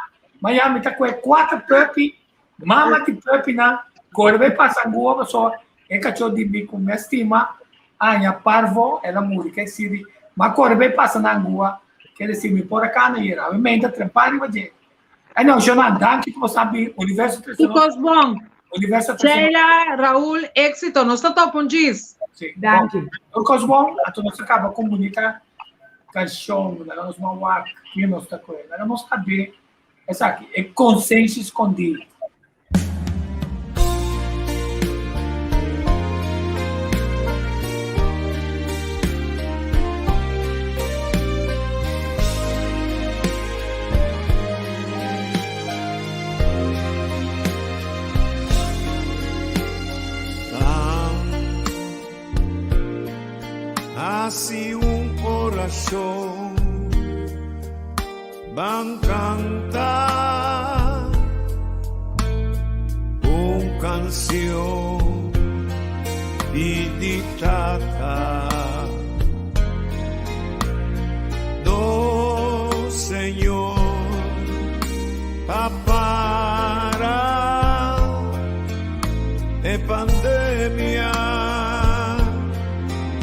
ma ya mi ta kue kuater puppy, mama di puppy nan, kore bai pasa angua paso e kachó di mi ku mi a stima aña parvo, el a muri ke siri, ma kore bai pasa na angua, ke desi mi por a kana ayer, awe meinta trempa riba dje. Anyway, Shonan, danki ku bo sa bin Universo Tur kos bon. Universo 3 Sheila, Raul, éxito. Nos ta topa un djis. Sí. Danki. Tur kos bon, anto nos a kaba ku un bunita kanshon, laga nos ban wak ken nos ta kohe. Laga nos hab'é esaki, e konsenshi skondí. corazón van cantar un canción di di tata. No, Señor, pa para e pandemia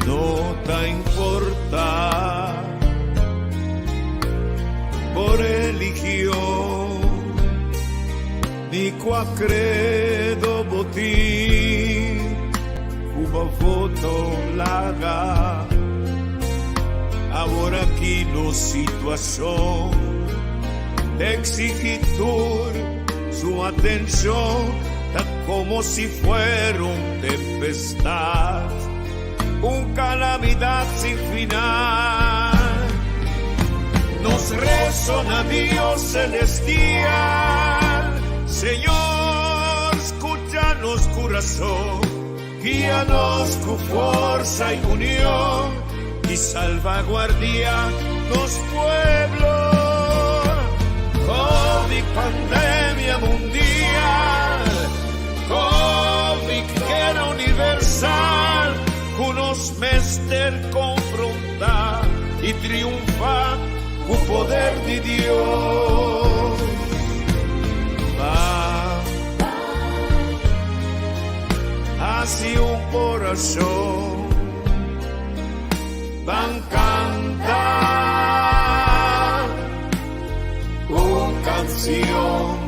no ta importa bo religion ni cua credo bo tin cu bo voto laga awor aki nos situacion ta exigi tur su atencion ta como si fuera un tempestad un calamidad sin final nos rezo na Dios celestial Señor scucha nos curazon guia nos cu forza y union y salvaguardia nos pueblo Covid pandemia mundial Covid guera universal cu nos mester confronta y triunfa cu poder di Dios Ban haci un oracion Ban canta un cancion.